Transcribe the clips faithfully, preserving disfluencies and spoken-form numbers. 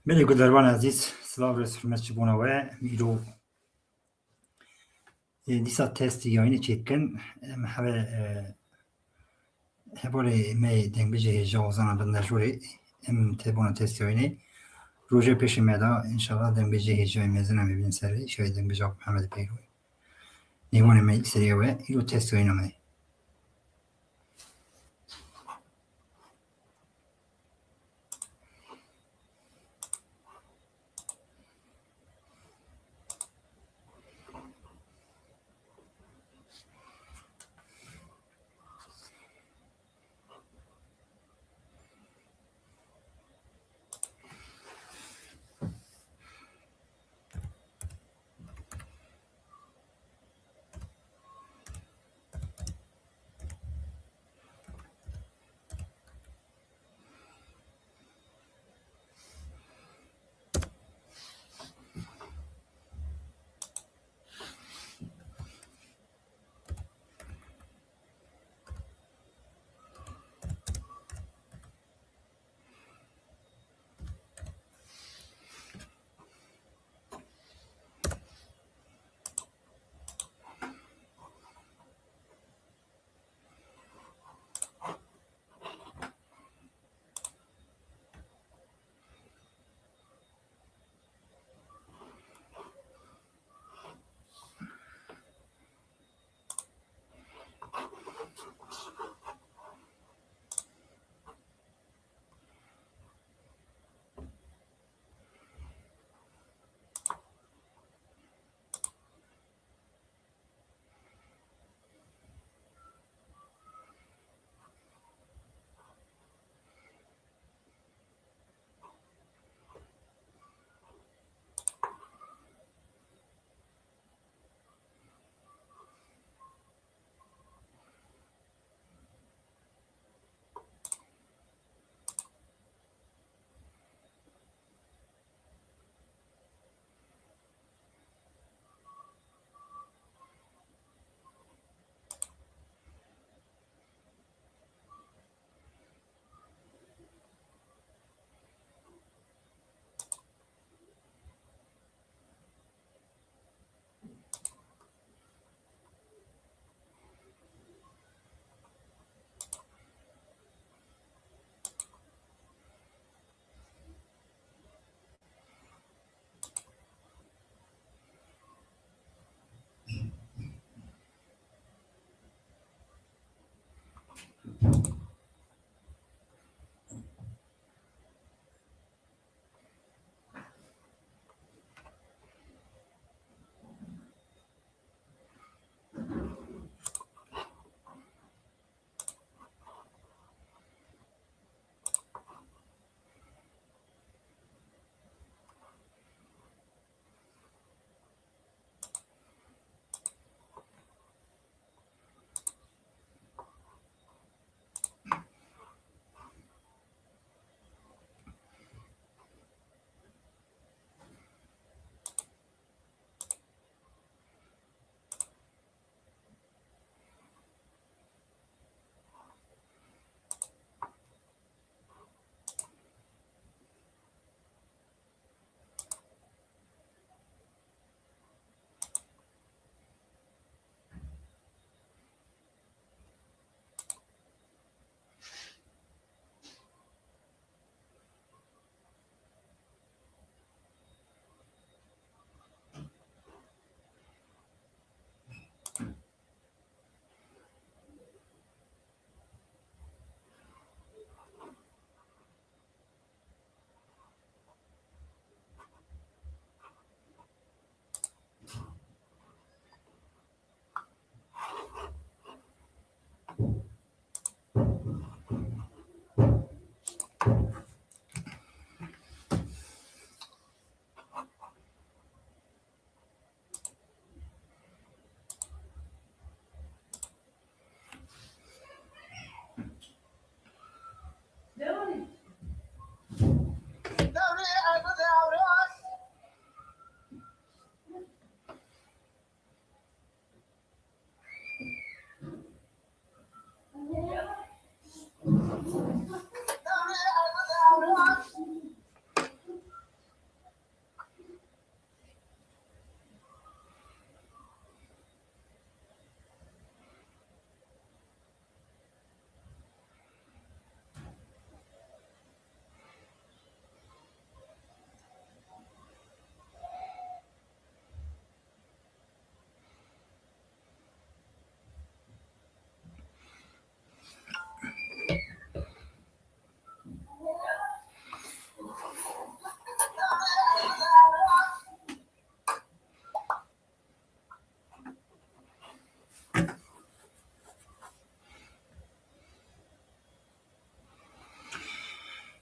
Belê guhdarvan ezîz, silav rêz hurmet ji bona we. Îro, e, dîsa testî yayînê çêdikin. Em heve, e, hevalê me dengbêjê hêja Ozana bin Dejorê, em tê bona testî yayînê. Roje pêşê me da, înşallah dengbêjê hêja mezin em ê bînin serê, şayê dengbêja Mihemed Peyroyê. Nêvanê me serê we, îro testî yayîna me.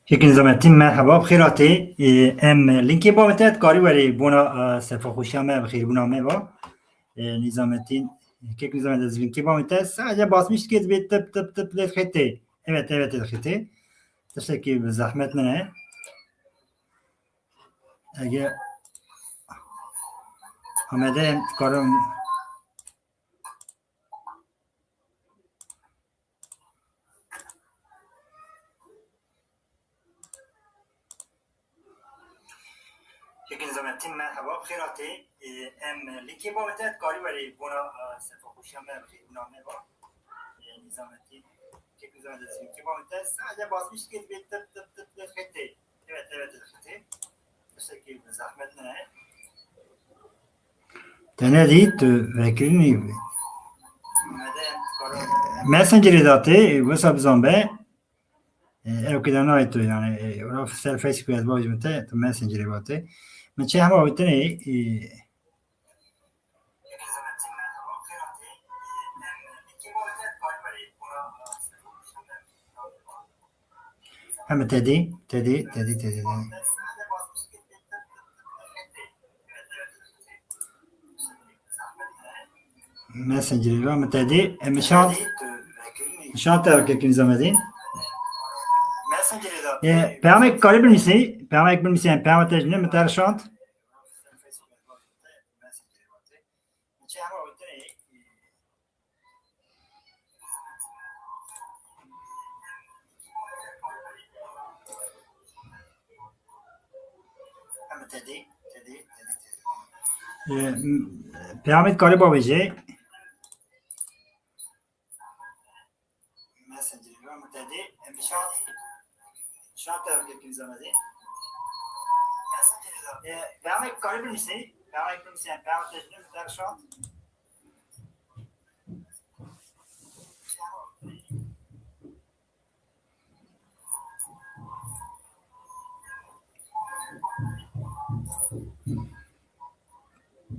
Kek Nîzametîn, merheba, bi xêr hatî. Ê, em linkê ba me te, dikarî werî bona, e, sefaxweşiya me, bi xêrbûna me ba. Ê, Nîzametîn, kek Nîzametîn, ez linkê ba me te, sadece basmış dikê dibê tip, tip, tip lê dixê tê. Evet, evet, dixê tê. Tiştekî bi zehmet nine. Ege amade em dikarim. Kek Nîzametîn, merheba, bi xêr hatî. Ê, em linkê ba me te, dikarî werî bona, e, sefaxweşiya me, bi xêrbûna me ba. Ê, Nîzametîn, kek Nîzametîn, ez linkê ba me te, sadece basmış dikê dibê tip, tip, tip lê dixê tê. Evet, evet, dixê tê. Tiştekî bi zehmet nine. Te nedî, tu vekirinî. Messengerê de tê, wisa bizan be. E, ew kide nayê tu, yani, e, wira ser Facebook ez bajim te, tu Messengerê ba tê. Min çi hema wî tenê, e, Heme tedî, tedî, tedî, tedî, tedî. Messengerê ra min tedî, e, min şat, min şat te kek Nîzamedîn. E, peyamek karî binivîsî, peyamek binivîsî, yani peyama te ji min te şat. Ee, m-, peyamê dikarî bavêjê. Messengerê ra min te dê, em şa-, şa te kek Nîzamedîn. Messengerê ra. Ee, peyamek karî binivîsî, peyamek binivîsî, yani peyama te ji min te şat.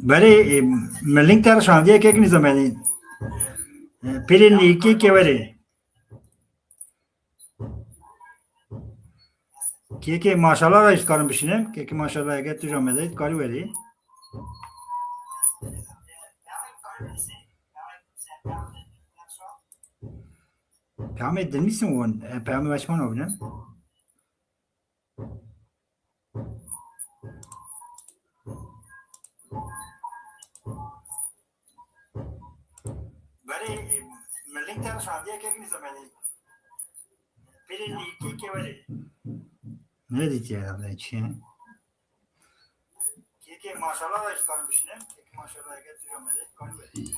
Berê, e, me link te şandiye kek Nîzamedîn. E, pêlê lîkê ke werê. Kekê maşallah ra jî dikarim bişînim. Kekê maşallah eger tu jî Amedê dikarî werî. Peyamê dinivîsim wan, e, peyamê weşman abînim. Berê, e, me link te şandiye kek Nîzamedîn. Pêlê lîkê ke werê. Ne dîtiye ya, ne çi? Kekê maşallah da ji karin bişîne. Kekê maşallah eger tu Amedê, karin werî.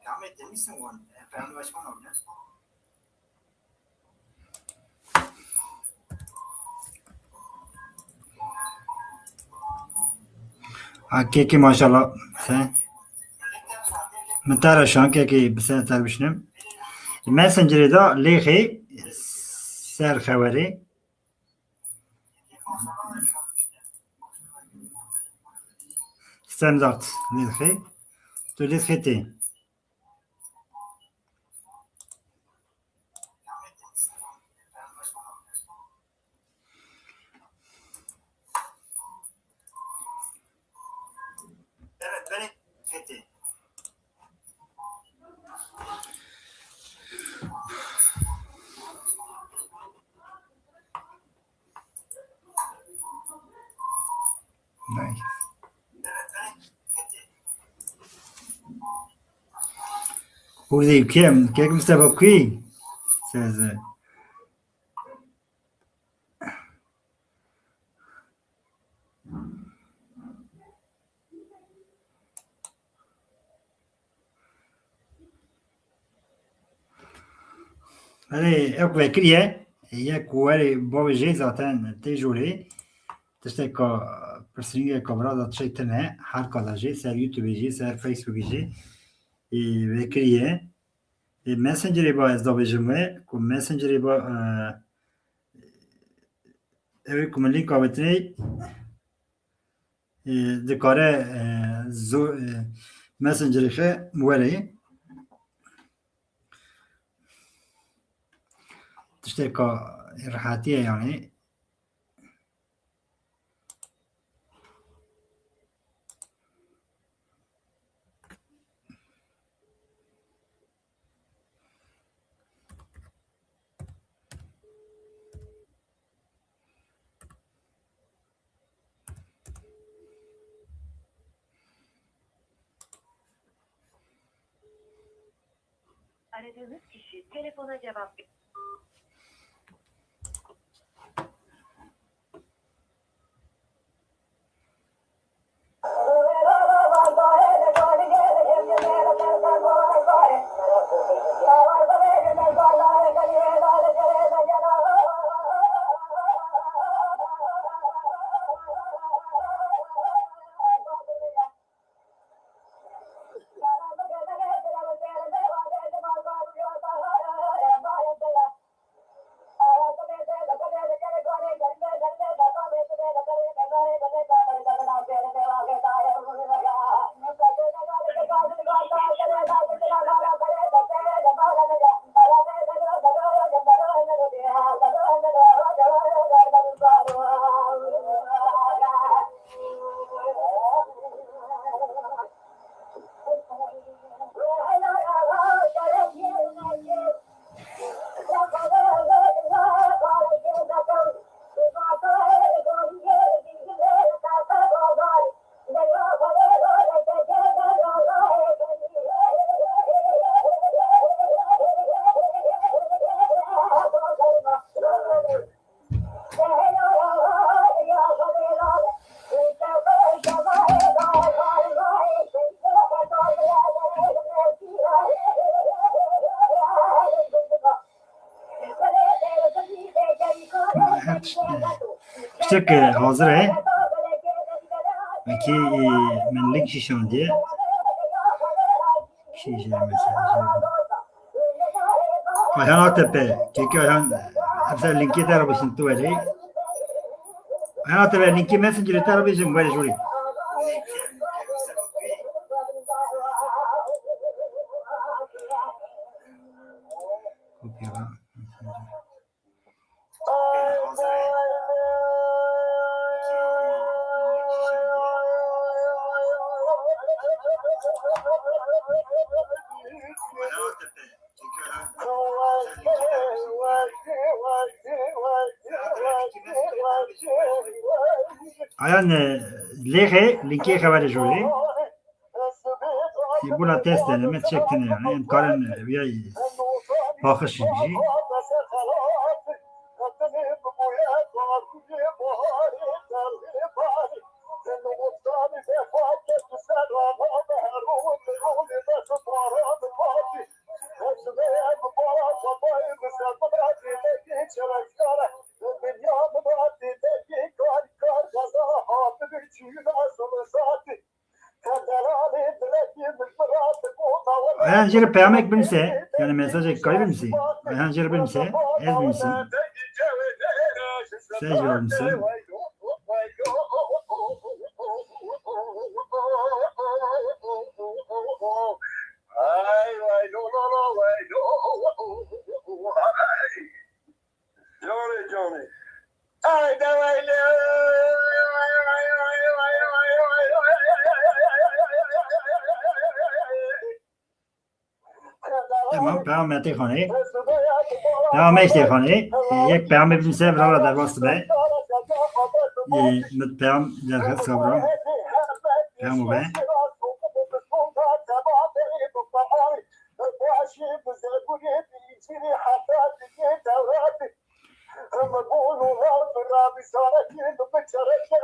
Peyamê dinivîsim wan, e, peyamê weşman abînim. Ha, kekê maşallah. Sen. Min te re şan kekê bi ser ter bişinim. Messengerê de lêxê ser xewerê. Standart lêxê. Tu lêxê tê. Nice. Hûr dê kim? Kek Mustafa kuî? Seze. Erê, ew ku vekiriye, yek ku werê bavêjê zaten tê jorê. Tişteka pirsîngê kamera da tiştek tune, her ka da jî, ser YouTubeê jî, ser Facebookê jî, ê, vekiriye. Ê, Messengerê ba ez da bêjim we, ku Messengerê ba, e, ew ê ku min lînka vetinê, e, dikare, e, zo-, e, Messengerê xe werê. Tişteka rehetî ye yani. Aradığınız kişi telefona cevap Tiştek hazir e. Wekî, e, min link jî şandiye. Kî jê mesela. Ayhan Atepe. Kekî Ayhan, ev ser linkê te re bişin tu werê. Ayhan Atepe, linkê Messengerê te re bêjin, werê jorê. Kopyala. Ayhan, e, lêxê, linkê xeberê jorê. Ê, bona test dene, me çek tine yani. Em karin, e, viyay paxış jî. Ayhan jê re peyamek binivîse, yani mesajek karî binivîse. Ayhan jê re binivîse, ez binivîsim. Sen jê re binivîse. Canê canê. Ay de weyle. Tamam, peyam me tê xanê. Peyam me tê xanê. Yek peyamê binivîse, vira ra derbas dibe. Ê, min peyam derxist kabra. Peyam be.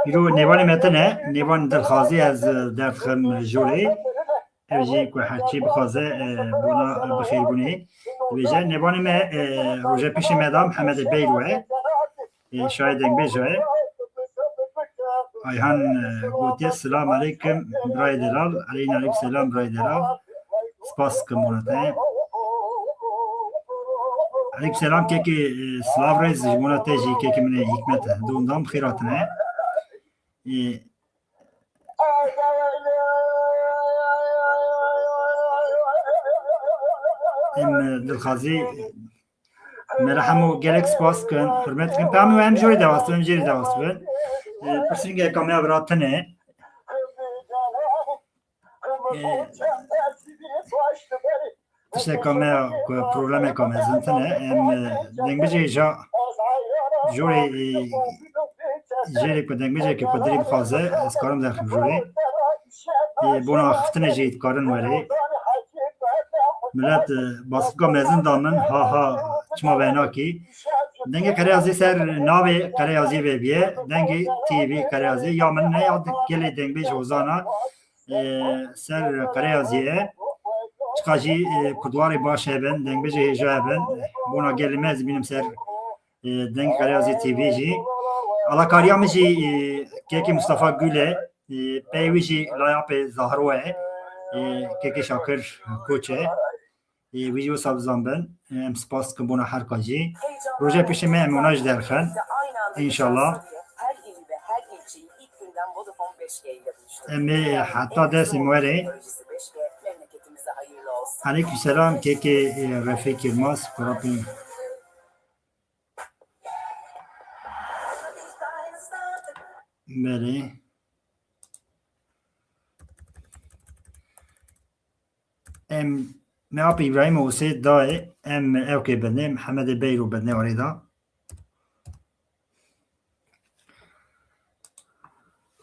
Îro nêvanê me tine, nêvan Dilxazî ez, e, derdixim jorê. Ev jî ku her çî bixwaze, e, bona bixêrbûnê dibêje. Nêvanê me, e, roje pêşê me da Mihemedê Beylo ye. Ê, şayê dengbêj e. Ayhan, e, gotiye, "Silam aleykum, birayê delal." Aleyna aleykum selam, birayê delal. Spas dikim bona te. Aleykum selam, kekê, e, silav rêz ji bona te jî, kekê min ê Hikmet e. Dondam xêr hatine. Ê, em, e, Dilxazî, Me re hemû gelek spas dikin, hurmet dikin. Peyamê we em jûrê dewas dibin, em jêrê dewas dibin. E, pirsîngeka me ya bira tune. E, tişteka me ya ku problemeka mezin tune. Em, e, dengbêjê ja jûrê, e, jêrê ku dengbêjekê ku dilê bixwaze, ez karim derxim jûrê. Ê, bona xiftinê jî dikarin were. Milet, e, baskika mezin da min, ha ha, çima venakî. Dengê Qereyazî ser navê Qereyazî vê biye. Dengê T V Qereyazî. Ya min ne ya gelê dengbêj Hozana, e, ser Qereyazî ye. Çiqa jî, e, kudwarê baş hebin, dengbêjê hêja hebin. Bona gelê me ez bînim ser e, Deng Qereyazî T V jî. Alakariya min jî, e, kekê Mustafa Gül e. E, pey wî jî laya pê Zahro e. E, kekê Şakir Koç e. E, wî jî wisa bizan bin. E, em spas dikin bona herka jî. Roja piştê me em ona jî derxin. Înşallah. Em ê heta destê me were. Aleyküm selam, kekê, e, Refik Yılmaz, kurapin. Belê. Em, me apê Îbrahîm Osê dayê, em ewkê binê, Mihemedê Beyro binê orê da.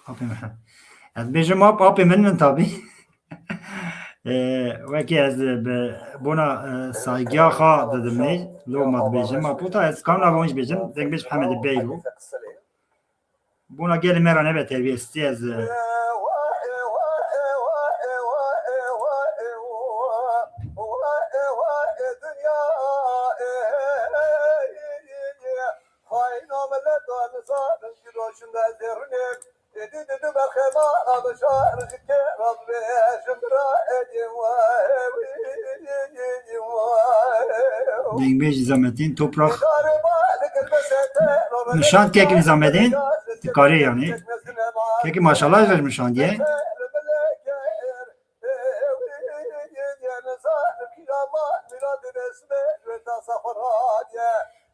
Apê min. Ez bêjim ap, apê min in tabî. Ee, wekî ez bi bona, e, saygıya xwe didim ê, loma dibêjim. Ap, ta ez kam nava hûn jî bêjim, dengbêj Mihemedê Beyro. Bona gelê me re nebe terbiyesizî ez, e, Dengbêj Nizamettin Toprak. Nişan kek Nizamettin. Dikarê yani. Kek maşallah ver nişan diye.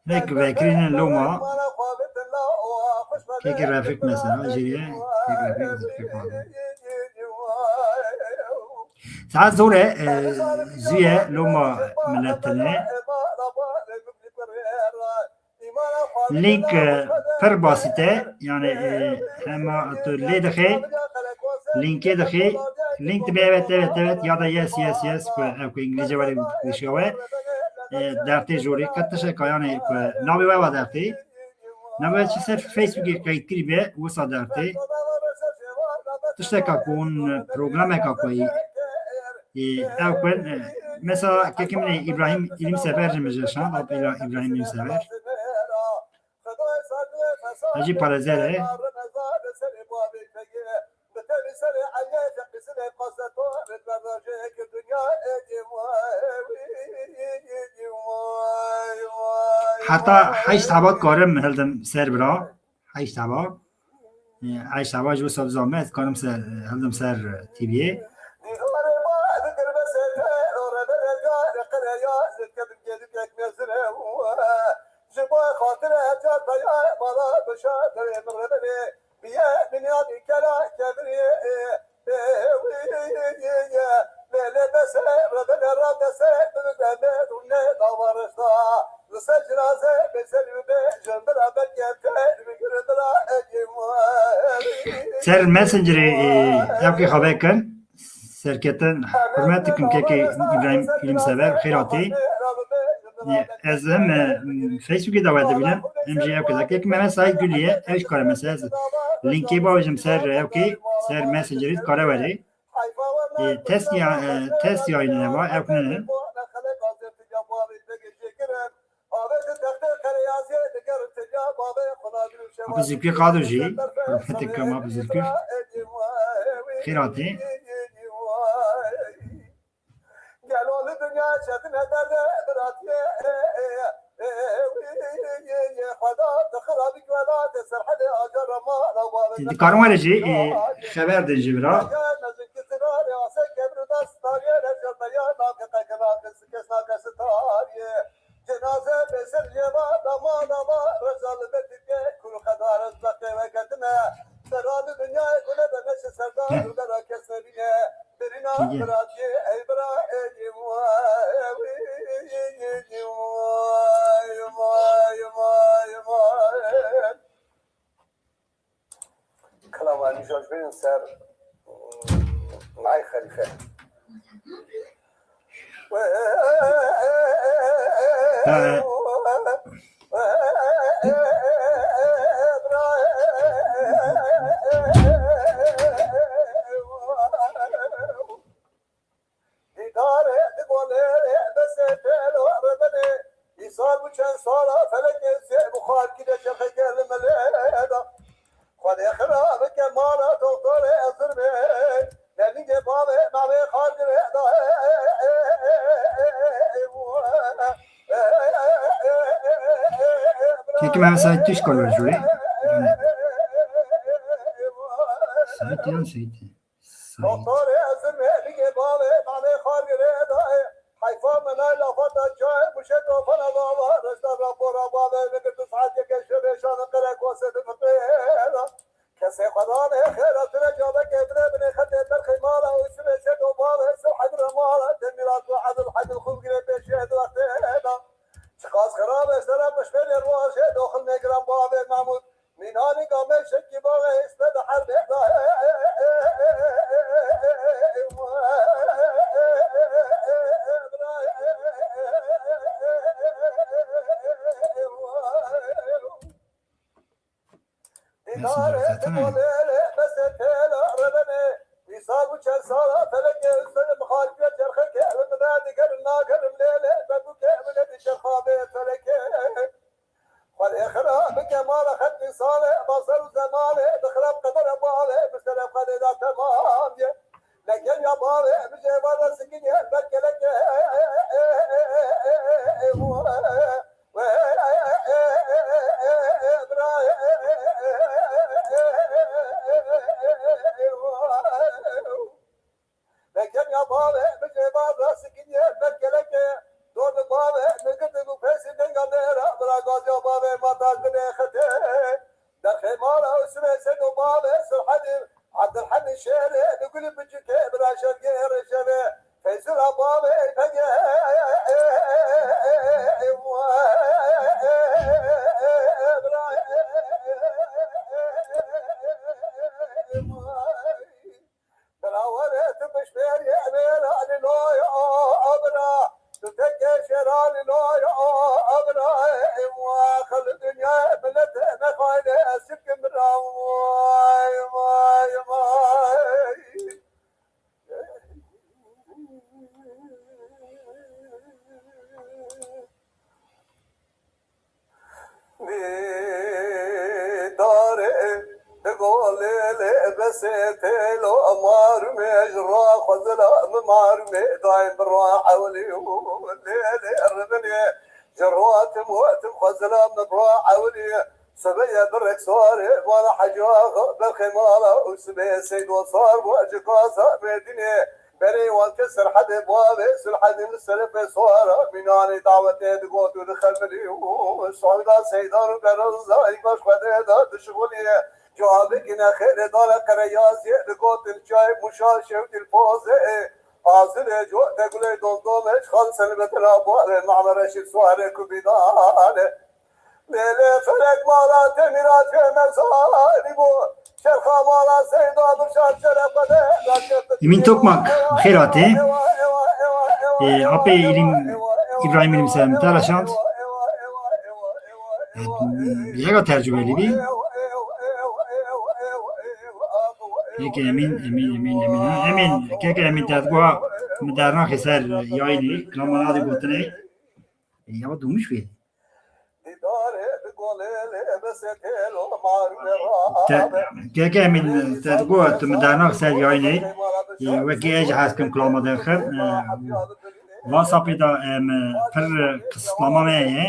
Nek vekirînin loma. Kekî Refik mesela, jêrî ye. Kekî Refik, Refik abi. Saet zor e, e, zû ye, loma miletine. Link, e, pir basît e. Yani, e, hema tu lê dixê, linkê dixê, link dibe evet, evet, evet, ya da yes, yes, yes, ku, e, ku îngilîzce were dişiyawe. E, dertê jorî, qet tişeka, yani, ku navê we wa dertê. Navê we çi ser Facebookê qeyd kirî be, wisa dertê. Tişteka ku hûn, e, problemeka ku, e, ew ku, e, mesela, kekê min ê Îbrahîm Îlîmsever ji min jî şand, Îbra-, Îbrahîm Îlîmsever. Hecî Parezer e. Heta heşt heba dikarim hildim ser bira. Heşt heba. E, heşt heba ji bo sabzan me, ez dikarim ser, hildim ser T V'yê. Ji bo xatirê heta ya mala bişa derê min rebenê, biye dinya dîkera kevirê, e, e, wî, ye, ye, ye. Lê, lê, bese, rebenê, radese, bi, bi, bi, bi, rûne, dawarişta. Li ser cinaze, bê ser bi, bê, jin bira, belkê, ter, bi, gir, bira, e, ye, wî. Ser Messengerê, e, ew kê xwe vekin. Serketin, hurmet dikim kekê Îbrahîm Îlîmsever, xêr hatî. Ez hem, e, Facebookê de we dibînim, hem jî ew keda. Kek Mehmet Saîd Gulî ye, ew jî kare mesela ez linkê bavêjim ser ew kê, ser Messengerê dikare werê. E, test ya, e, test yayınına var, ew nene. Abi Zülfü Kadocî, hurmetê kema Abi Zülfü. Xêr hatî. Dikarin were jî, e, xeber din ji vira. Cenaze Peki. Kelam alî jaj bênin ser, mm, Ay Xelîfe. Dîdarê di golê besê têlo ribinê. Îsal bu çend sala felekê zê bu xalkî de çeqeke li milê da. Xwedê xira bike mala doktorê ez zirmê. Lelîngê bavê mavê xalkî rê da. Kekî me mesela tişt kol ver jûrê. Sait yan sait. Doktorê ez zirmê bigê bavê, bavê xar girê dayê. Heyfa me nay lafata cayê, muşe kafana bava, resta rapora bavê, nigir tu saet yeke şevê, şanı kere kose di fıtê da. Kesê xwedanê xêra tine cabeke bire binê xetê terxê mala, û sibê sed o bavê, sir hedre mala, demirat ve adil hedil xul girê pêşê di wextê da. Çiqas xirab e, sere piştê lê rojê, doxil nêgiran bavê Mahmud. Mînanî gamê şekî baxê hêsme di her bê da. Dîdarê ti bolê lê bese têla revenê. Îsa bu çend sala felekê üstüne mixalife çerxeke evinde digerin nagerin lê lê. Be bu ke evine di çerxa bê felekê. Xwedê xira bike mala xetmî salê, basar û zemalê, bi xirab qedera balê, bi serê Xwedê da temam ye. Lekem ya bavê, bi cêvan re sikin ye, ber keleke. Mekem ya bavê, bi cêva rasikiniyê, ber keleke, dor li bavê, nigirtin û pesî denga nêra, bira gazya bavê, mata ginê xetê. Derxê mala û sibê sed û bavê, Sirhedî, Abdulhemîd Şêrê, li gulî biçûkê, bira şevgê rêşevê, Feyzula bavê, pegê, bira, Birawerê tu piştberî Emêra li loya abira, tu tekê şêra li loya abira, ey wa xelk dinyayê milletê nexayne esir kim bira, vay, vay, vay. Dîdarê di golê lê besê têlo marmê ji ra xwezila min marmê dayê min ra ewlî û lê lê ribinê ji ra tim û tim xwezila min ra ewlî. Sibê ye bi rexsarê mala Hecî Axa, berxê mala û sibê Seydo Sar bo cikaza Mêrdînê. Berê wan ke Serhedê bavê, Sulhedîn li serê pê sora, mînanê dawetê digot û dixemilî û sohda Seydan û Beroza, î baş Xwedê da dişixulî. Cewabekî nexêrê dane Qereyaziyê, digotin çay muşa şewtîl pozê, azilê cote gulê domdomê, xal Selbetê la bavê, Mehmed Reşîd Suarê Kubîdane. Lê, lê felek mala te mîratê me zarî bû. Çerxa mala Seyda Birşar Çerepede. Emin Tokmak, xêr hatî. Ê, apê Îlim, Îbrahîm Îlim Selam te raşand. Ê, yeka tercümelî bî. Yeke Emin, Emin, Emin, Emin, ha. Emin, keke Emin te digo, mi dernaxê ser yayînê, kilama nadê gotinê. Ê, ya dûmiş bê. Te, keke Emîn, te digot, tu min dernax ser yayînê, ê, wekî ez jî hez kim kilama derxim, e, WhatsAppê de, em, pir qisitlama me heye,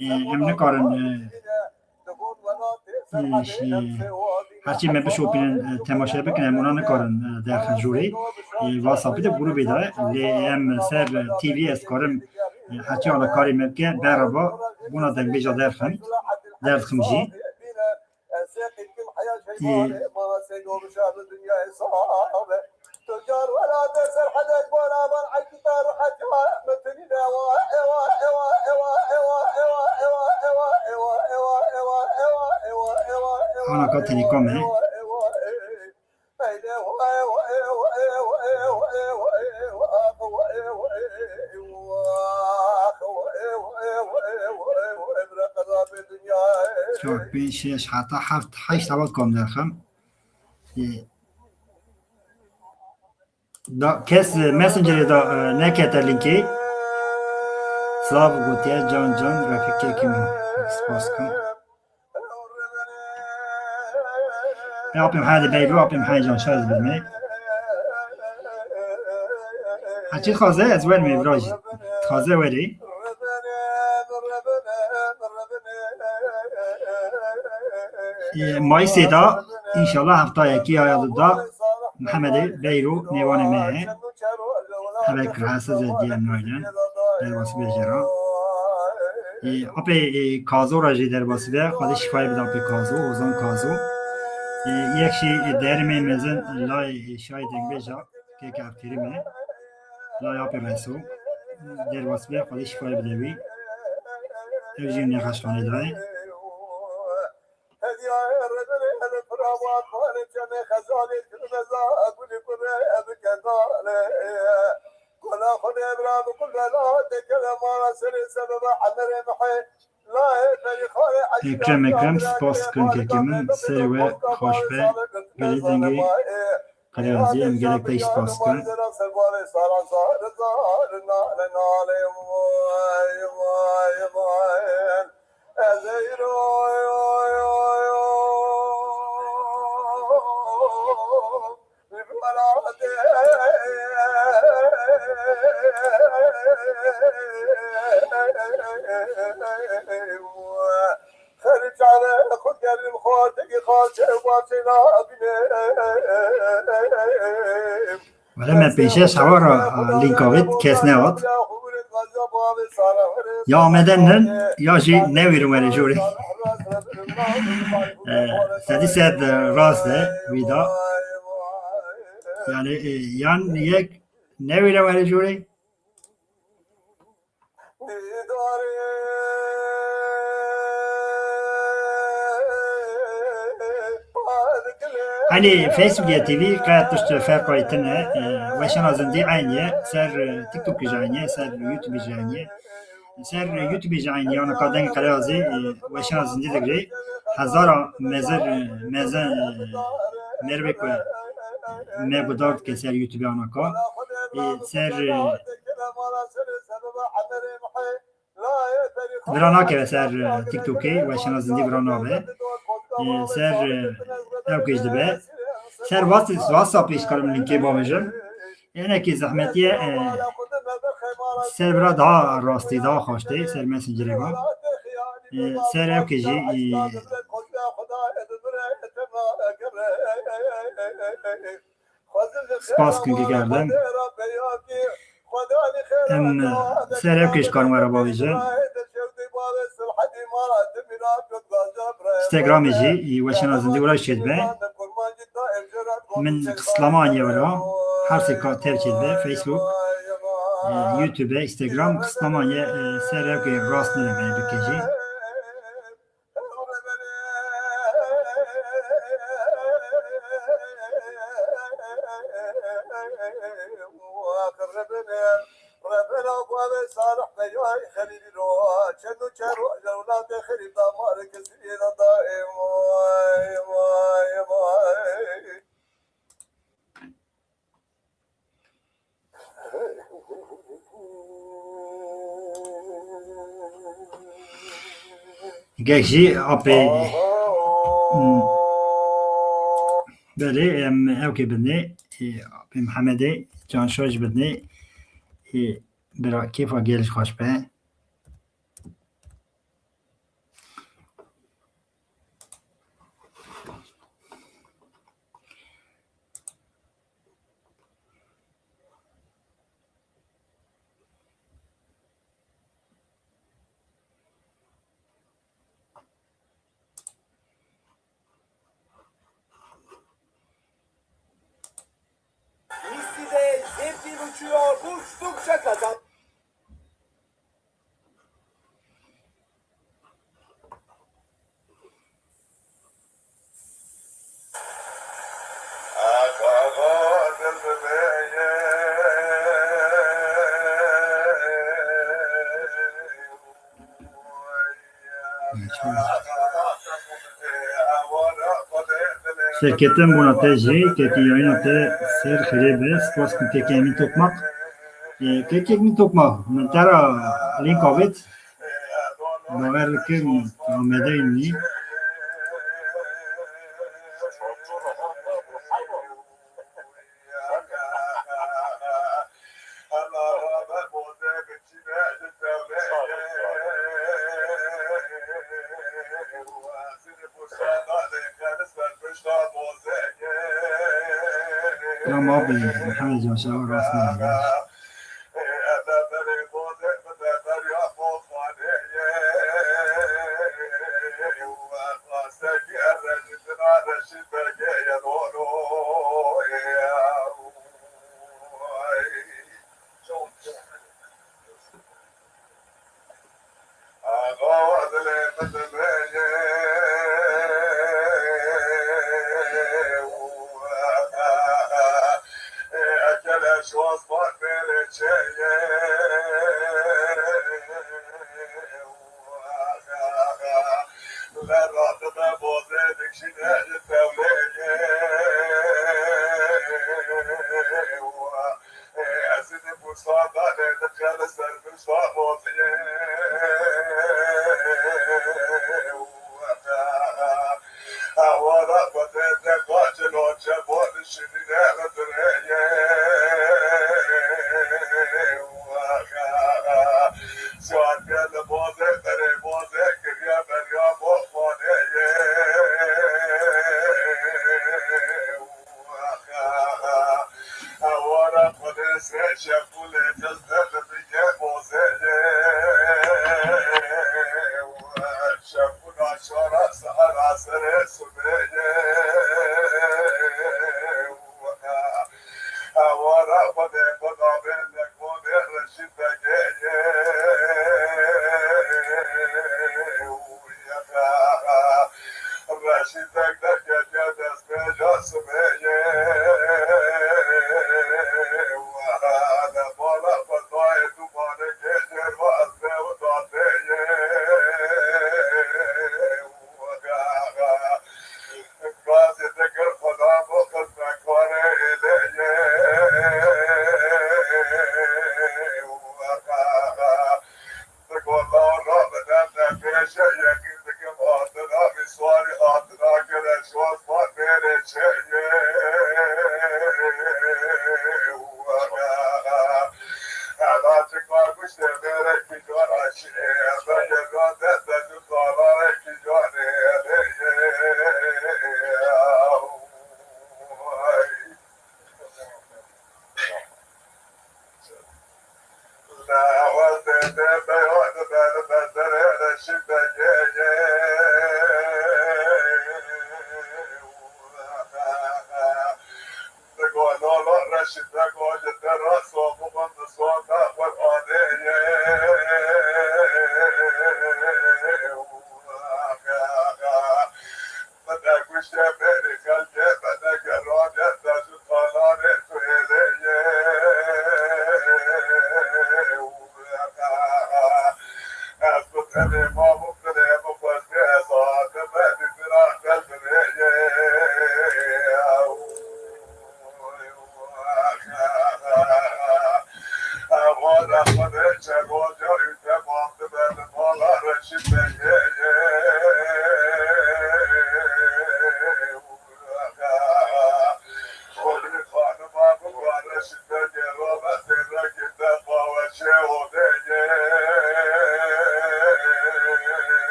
e, em nikarin, e, e, jî, herçî me bişopînin, e, temaşe bikin, em wana nikarin, e, derxin jorê, e, WhatsAppê de grûbê de, lê em ser T V ez karim, e, herçî ala karê me bike, beraba, bona dengbêja derxin. Derdixim jî. Ê, Ana ka tenî kom e. Çar, pênc, şeş, heta heft, heşt hevat kom derxim. Ê, da, kes, e, Messengerê da, e, nekete linkê. Silav gotiye, can can, Refîkekî min. Spas kim. Ê, apê Mihemedê Beyro, apê Mihemedê Canşar ez bimê. Heçî dixwaze ez werim ê virajî. Dixwaze werê. Ê, Mayîsê da, înşallah heftayekî ya ya da Mihemedê Beyro nêwanê me ye. Hevek rahatsiz e diye naynen. Derbasî be jê re. Ê, apê, ê, Kazo re jî derbasî be. Xwedê şîfayê bide apê Kazo, Ozan Kazo. Ê, yek jî, ê, derê me mezin, lay, ê, şayê dengbêja, kek Evkêrî me. Lay apê Reso. Derbasî be, Xwedê şîfayê bide wî. Ew jî nexweşxanê de ye. Ekrem Ekrem, spas dikim kekê min, serê we xweş be, gelî dengê Qelewazî, em gelek te jî spas dikin. Wele me pênc şeş hewa re, e, lînka wê kes nehat. Ya ameden nin, ya jî newîrin were jorê. E, sedî sed, e, rast e wî da. Yani, e, yan yek newîre were jorê. Hani Facebook ya T V qet tişt ferqayî tine, e, weşana zindî eynî ye, ser, e, TikTok jî eynî ye, ser YouTube jî eynî ye. Ser YouTube jî eynî ye, ana ka dengê Qelewazî, e, weşana zindî digre. Hezara mezir, e, meze, e, merivê ku me guhdar dike ser YouTube ana ka. E, ser, e, Vira nakeve ser, e, TikTokê, weşana zindî vira nabe. E, ser, e, ew kêj dibe. Ser WhatsApp, WhatsAppê ji karim linkê bavêjim. Hinekî zehmetî ye, e, ser vira daha rastî, daha xweş tê, ser Messengerê va. E, ser ew kêjî, e, Spas kinkî kerdin. Em ser ev kêşkan were bavêje. Instagramê jî, î, weşana zindî wira çêdibe. Min qistlama aniye wira. Her sê ka tev çêdibe. Facebook, e, YouTube, Instagram qistlama aniye, e, ser ev kê rast nîne me bikê jî. Gek jî apê, hmm, belê, em, ew kê bidinê, ê, apê Mihemedê, Canşo jî bidinê, ê, bira kêfa gel ji xweş be. Tepki uçuyor, uçtukça kazan. Serketin bona te jî, te kî yayîna te ser xêrê be, spas ku kekê Emîn Tokmak. E, kekê Emîn Tokmak, min te ra lînk avêt, bawer dikim, amade nî. Tamam abi, Mihemed Can, sağ ol, rastına.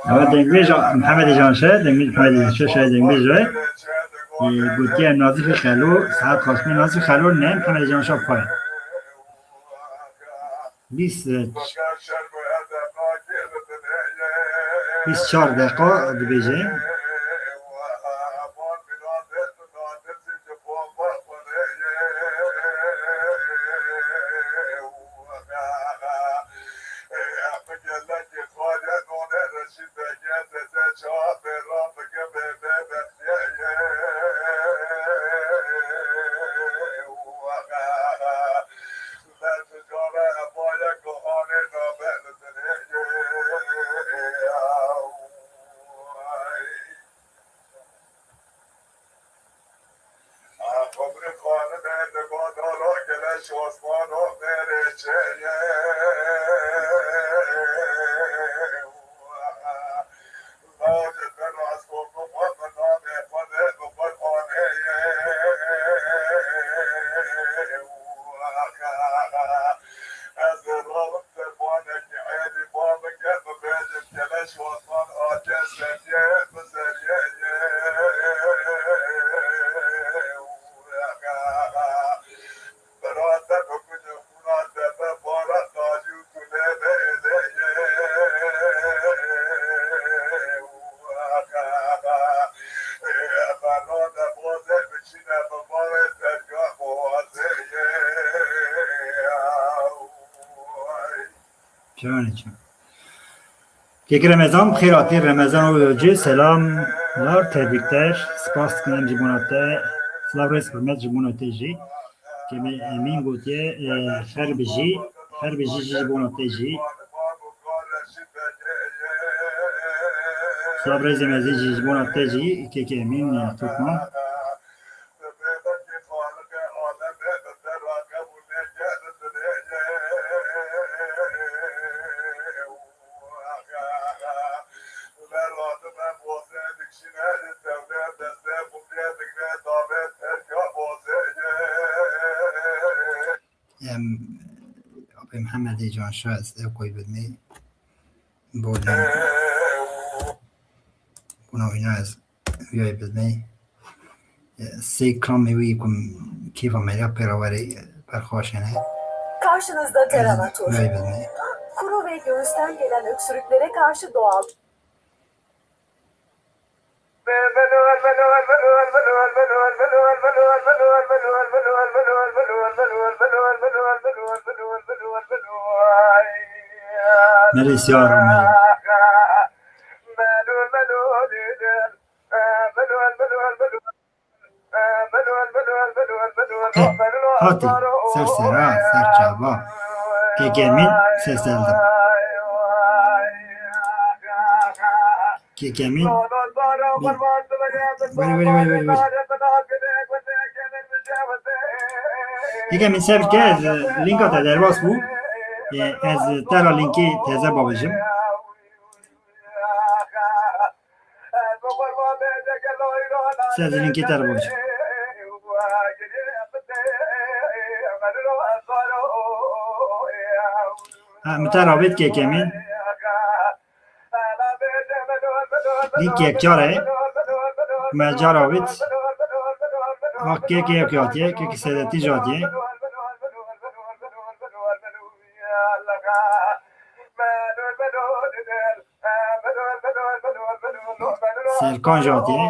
Ewa dengbêj Mihemedê Canşe, dengbêj Mihemedê Canşe, şaye dengbêj e. Gotiye Nazifê Xelo, saet xaşmê Nazifê Xelo ne Mihemedê Canşe pay. Bîst, e, bîst çar deqa dibêje. Çawa ne çawa. Kek Remezan, bi xêr hatî Remezan Oyoci, selamlar, tebrikler, spas dikim em ji bona te, silav rêz hurmet ji bona te jî. Kemê Emîn gotiye, e, her bijî, her bijî jî ji bona te jî. Silav rêzê mezin jî ji bona te jî, Kek Emîn, e, Turkman. Em, apê Mihemedê Canşa ez ew koy bidmê. Bo ne. Bona wîna ez. Stüdyoya biznê. E, sê klamê wî ku kêfa me ya pê re were, e, berxweş hene. Karşınızda Tera Motor. Stüdyoya biznê. Kuru ve göğüsten gelen öksürüklere karşı doğal. Merê siyar û merê. Eh, hatî, ser sera, ser çava. Kekemîn ses eldim. Kekemîn. Weri, weri, weri, weri, weri. Kekemîn ser ke, ez linka te derbas bû. Eh, ez te ra linkî teze bavêjim. Sezî linkî te re baş. Ha, min te rabêt kekemîn. Link yekcar e. Me car avêt. Bak kek yek hatiye, kek sedetî jî hatiye. Serkan jî hatiye.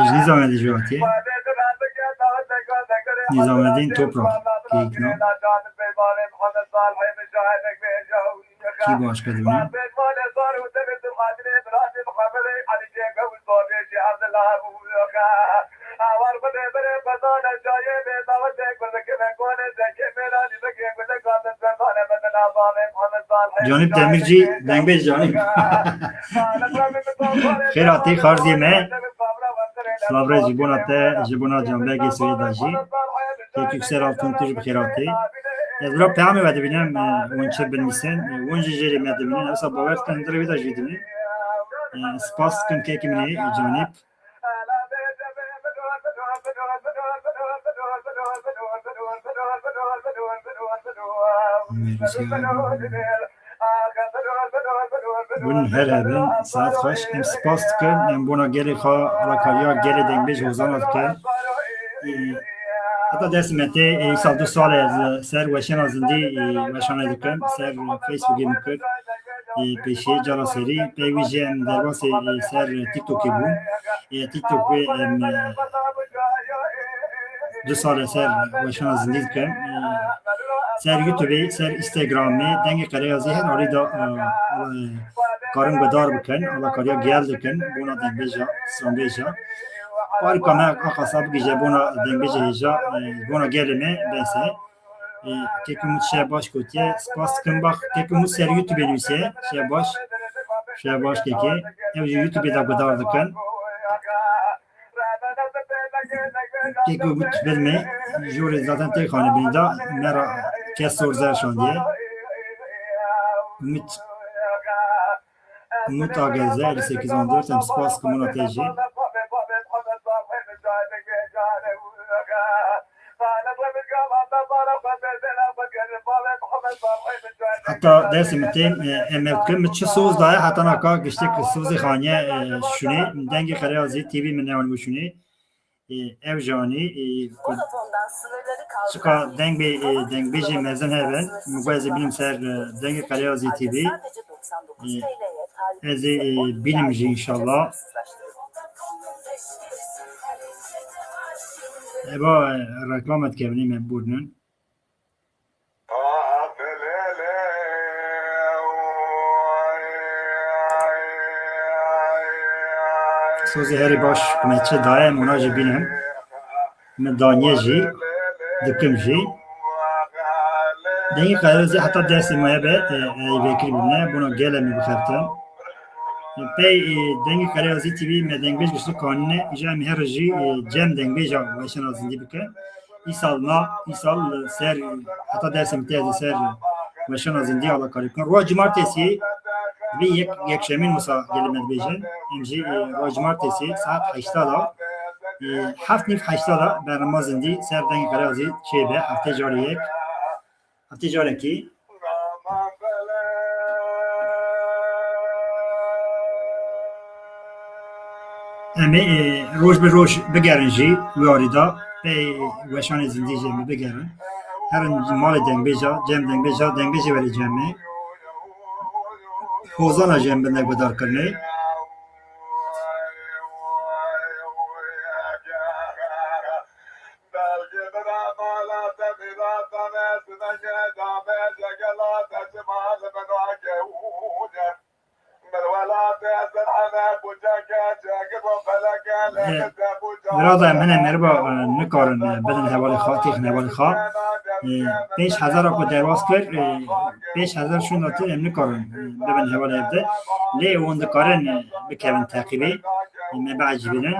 Ji Nîzamedî jî hatiye. Nîzamedîn Toprak. Keyik na. Kî başka dibîne? Canîb Demirci, dengbêj Canîb. Xêr hatî xarziyê me. Silav rêz ji bona te, ji bona Canbegê Swêda jî. Kek Yüksel Altın tu jî bi xêr hatî. Ez vira peyamê we dibînim, e, hûn çi binivîsin, e, hûn jî jêrê me dibînin. Ewsa bawer dikin hundirê wê de jî dibînin. E, spas dikim kekê min ê, Canîb. Hûn her hebin, saet xweş. Em spas dikin. Em bona gelê xwe, alakariya gelê dengbêj Hozana dikin. Ee, heta destê me tê, ee, îsal du sal e ez ser weşana zindî, ee, weşanê dikim. Ser Facebookê min kir. Ee, pêşî cara serî. Pey wî jî em derbasê, ee, ser TikTokê bûn. Ee, TikTokê em, ee, du sal e ser weşana zindî dikim. Ee, ser YouTubeê, ser Instagramê, dengê Qereyazî her alî de, ee, ee, karin guhdar bikin, alakariya gel dikin, bona dengbêja, stranbêja. Parika me a qasa bigihîje bona dengbêja hêja, ee, bona gelê me bes e. Ee, kek Umut şev baş gotiye, spas dikim. Bak, kek Umut ser YouTubeê nivîsiye, şev baş, şev baş kekê. Ew jî YouTubeê de guhdar dikin. Kek Umut bilme, jorê zaten tê xanê binî da, me ra kes zor zer şandiye. Umut, Umut A G Z elli sekiz on dört, em spas dikim ona te jî. Heta destê min tên, e, em ev dikin. Min çi soz daye, heta naka giştek sozê xaniye, e, şûnê. Dengê Qereyazî T V min newanî bû şûnê. E, ev jî anî, e, ku çika deng bê, e, dengbêjê mezin hebin. Min got ez ê bînim ser, e, Dengê Qereyazî T V. E, ez ê, e, bînim jî înşallah. Eba, e, reklama dikevin, me borînin. Sozê herî baş ku me çi daye, em wana jî bînin. Min daniye jî, dikim jî. Dengê Qereyazî heta destê me hebe, e, e, vekirî bûne, bona gelê me bixebite. Pey, e, Dengê Qereyazî T V me dengbêj giştik kanîne, îja em her jî, e, cem dengbêja weşana zindî bikin. Îsal na, îsal ser, heta destê min tê ser Weşana zindî alakarî bikin. Roja cumartesî, bi yek, yekşemîn wisa gelê me dibêjin. Em jî, e, roja cumartesî saet heşta da, e, heft nîv heşta da bernama zindî ser Dengê Xelazî çêbe. Heftê carê yek. Heftê carekî. Em ê, e, roj bi roj bigerin jî wê arî de. Pey weşanê zindî jî em ê bigerin. Herin malê dengbêja, cem dengbêja, dengbêjê were cem me. Hozana jî em bin guhdar kirinê. Birada em hene meriva, e, nikarin, e, bidin hevalê xwe, têxin hevalê xwe. E, pênc hezara ku derbas kir, e, pênc hezar şûnda tir em nikarin, e, bibin hevalê hev de. Lê hûn dikarin, e, bikevin teqîbê. E, me biecibînin.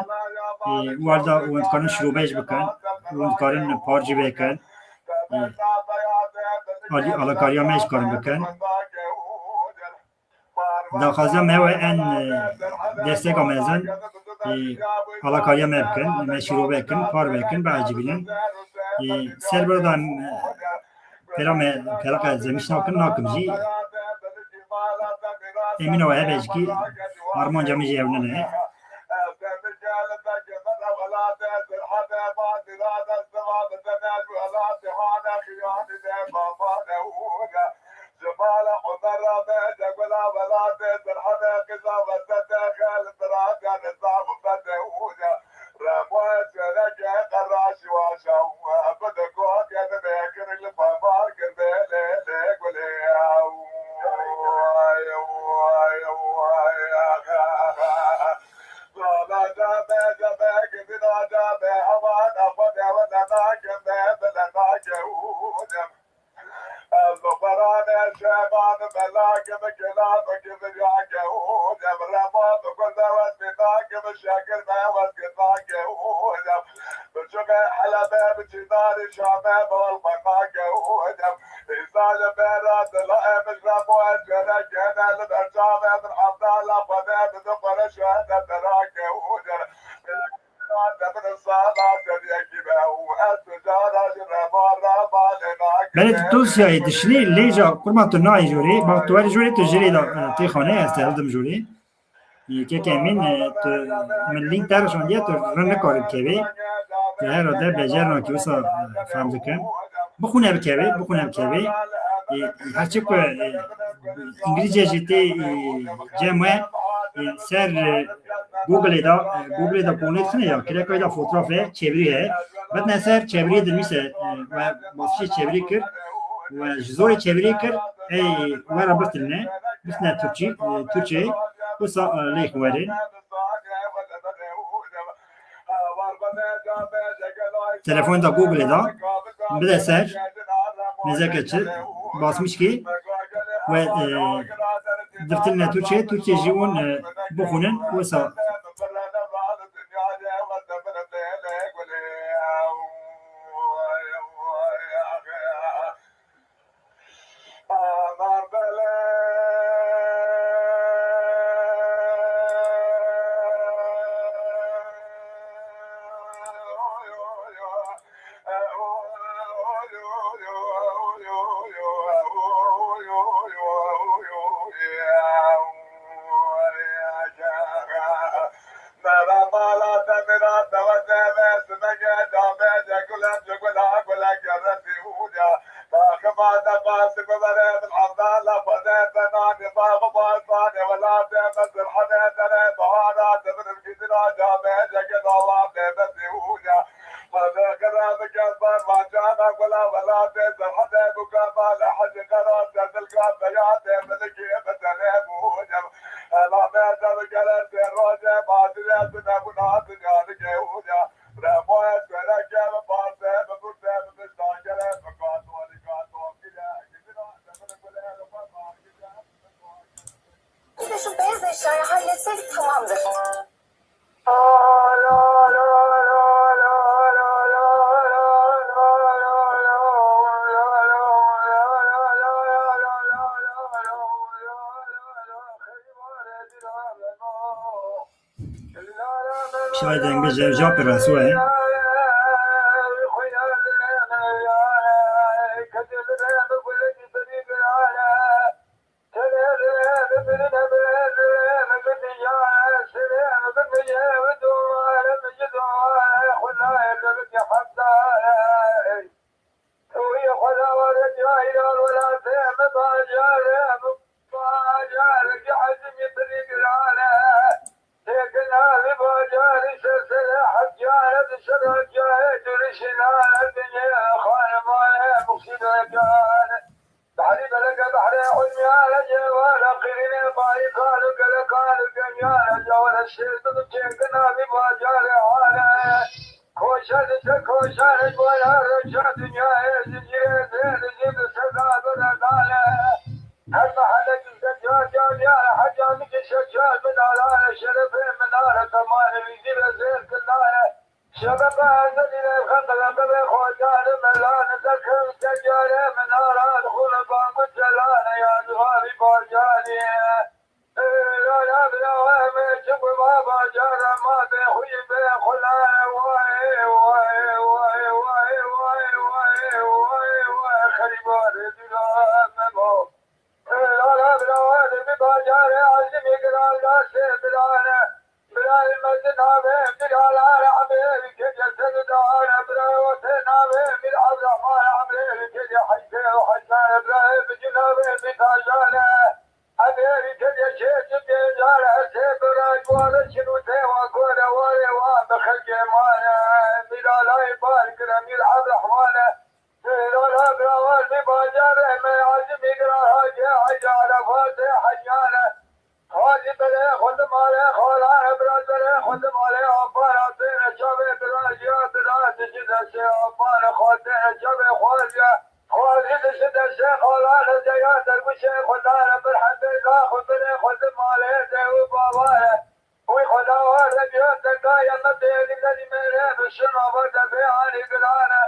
E, û halda hûn dikarin şirûbej bikin. Hûn dikarin parcî vêkin. E, alî-, alakariya me jî karin bikin. Daxwaziya me ew e, en, e, desteka mezin, e, alakariya me bikin, me şîrove bikin, par vekin, biecibînin. E, ser birada em, e, pêra me, pêra qe zemîş nakin, nakim jî. Emîna we hebe jikî, armanca min jî ew nine. Belê tu Tusyayê dişinî, lê ja qurban tu nayê jorê, bak tu werî jorê, tu jirê de, e, tê xanê, ez te hildim jorê. Yekek Emîn, e, tu min lînk te re şandiye, tu rin nikarî bikevê. Tu herhalde becer nakî, wisa, e, fehm dikim. Bixûne bikevê, bixûne bikevê. E, herçi ku, e, îngilîzce jî tê, e, cem we, e, ser, e, Google-ê de, e, Google-ê de konê dixine ya, kirekayê de fotoğraf e, çevirî heye. Betine ser çevirî dinivîse, e, we basî çevirî kir, we ji zorê çevirî kir, ey, we re bitirine, bitirine Tirkî, e, Tirkçe, wisa, e, lê xwerê. Telefon da Google da, bide ser, nêzeke çi, basmış ki, we, e, diftirine Tirkçe, Tirkçe jî hûn, e, bixwînin, wisa. Kardeşim, beyaz eşyayı halletsek tamamdır. Ay dengbêj ev Japê Reso ye. Behrî beleke behrê ulmiyane cêwara qirînê bayîkan û gelekan û gemiyane cawara şêrdir û çêkina vî bajarê hane. Koşa dişe koşanê ji bo ya rewşa dinyayê zincîrê zêr û zîr di seda bire dane. Her mehele dizde car car diyare heca min ki şeşar min alane şerefê min are temane vî zîre zêr kindane. Şebeke ezelî levxen qelembe xocane melane derkevte carê min ara dixûne bangu celane ya zivarî bacanî. Lala bira me çi bi ma bacara ma bê xuyî bê xulane. Wayê, wayê, wayê, wayê, wayê, wayê, wayê, wayê, xerîbarê dila memo. Lala bira me bi bacarê azimî giran da sê birane. Birayê mezin navê Mîr Alar Emrê li kêdiye Sedidane, birayê Otê navê Mîr Abdurrahman Emrê li kêdiye Heyfê û Heyfane, birayê Bicî navê Mîr Tajane, Emrê li kêdiye Şêr Cibgê Jare, Hesê bira cuare çin û têwa gore warê wan bi xelkê mane, Mîr Alayê Bar kire Mîr Abdurrahmane. Seyran Abrawar bi bacarê me azimî gira hacê hacê Arafatê heciyane. Hacî berê xwe li malê xalane, bira berê xwe li malê apana têne çavê bira jiya bira dişi destê apane xwe têne çavê xwaziya. Xwazî dişi destê xalane zeya derguşê xwe dane bir hendê da xwe birê xwe li malê de û bavare. Wî xwedawar re biya te kaya me bêrî me dî mêrê bişin ava te bê anî girane.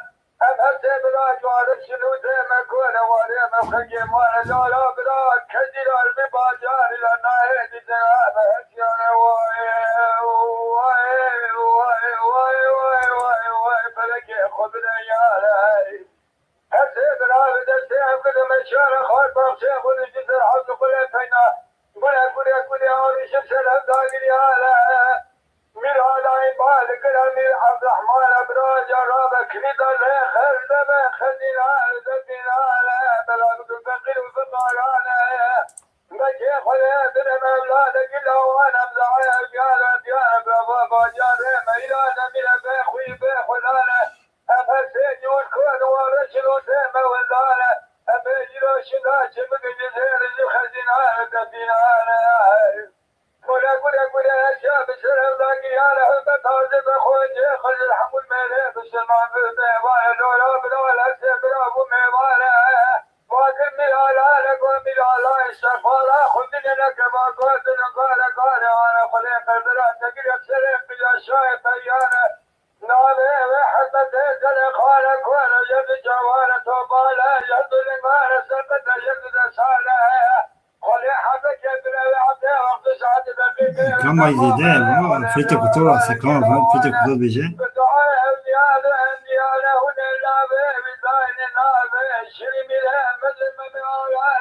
Em her sê bira cuare şinûtê me kore warê me xekê mane lala bira kezî lar bi bacarî la nayê dîtine me hesiyane wayê wayê wayê wayê wayê wayê wayê wayê pelekê xwe bide yare. Her sê bira bi destê em bidime şara xar baxçê xwe li ji ser hewz û xulê peyna. Gule gule gule arîşim ser ev dagirî hale. Mîr Alayî bal kira Mîr Evdehmane bira cera be kilîda lê xer nebe xezîna li destîna le. Bela bi feqîr û fiqarane. Bekê xwe lê dine mevla de gila wan em zaye diyare diyare bira va bacarê me îra de mîre be xwî be xulane. Ev her sê cûr ku êware şinûsê me wendane. Ev bêjîro şinda çi bigin ji zêr û ji xezînane defînane. Gure gure gure her şe bi ser ev dagiyane. Hebe taze be xocê xwe ji hemû mêrê bisilman bi bê. Vaye lora bira lese bira bû mêvane. Vakir mîralane go mîralane şefala xwe bine neke va gotin gare gare ane xwe lê qerdira tegire serê qiya şayê peryane. Navê wê hezmetê gelê xale kore, yedi ceware topale, yedi lingare sepete, yedi de sale. Xolê hezekê bire wê hevdê wextê saetê deqîqê. Ekran bay zêde ye, ama fêtê kuto, sekran fêtê kuto dibêje. Bi duayê ewliya de enbiya de hûn ê navê wî dayne navê şirî mîre mezin me me alale.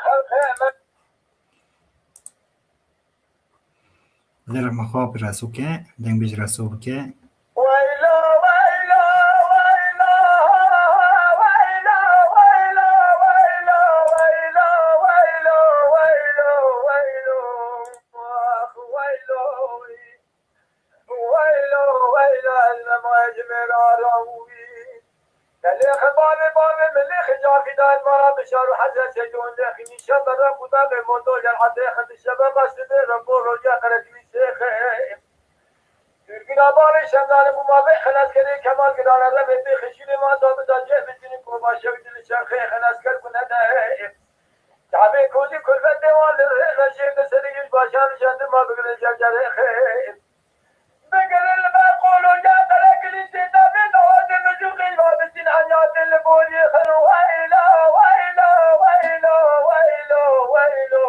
Xelqê me. Lê rehma xwe bi Reso ke, dengbêj Reso bike. Weylo, weylo, weylo, weylo, weylo, weylo, weylo, weylo, weylo, weylo, weylo, ax, weylo. Weylo, weylo, ez nema ji mêra rawî. Te lêxe bavê bavê min lêxe cafî dayet mara bi şar û hezre çejon lêxî nîşe berre quda bê mondo yer edê xindi şebe bas dibê re bo roja qeretwî sêxe. Dûrgîna bavê şemdane bû ma vê xeleskerê kemal girane revê bê xişîrê ma da bida ceh bitinî ko başev dili çerxê xelesker bûne de. Çavê kozî kulfetê wan li rê re jêr de serê yûj başan û jandirma bigire cercerê xê. Bigirin li ber qolo ya qerekilî tê devê dawetê mijûqê ya bitin heyatê li boriyê xero weyla, weyla, weyla, weylo, weylo.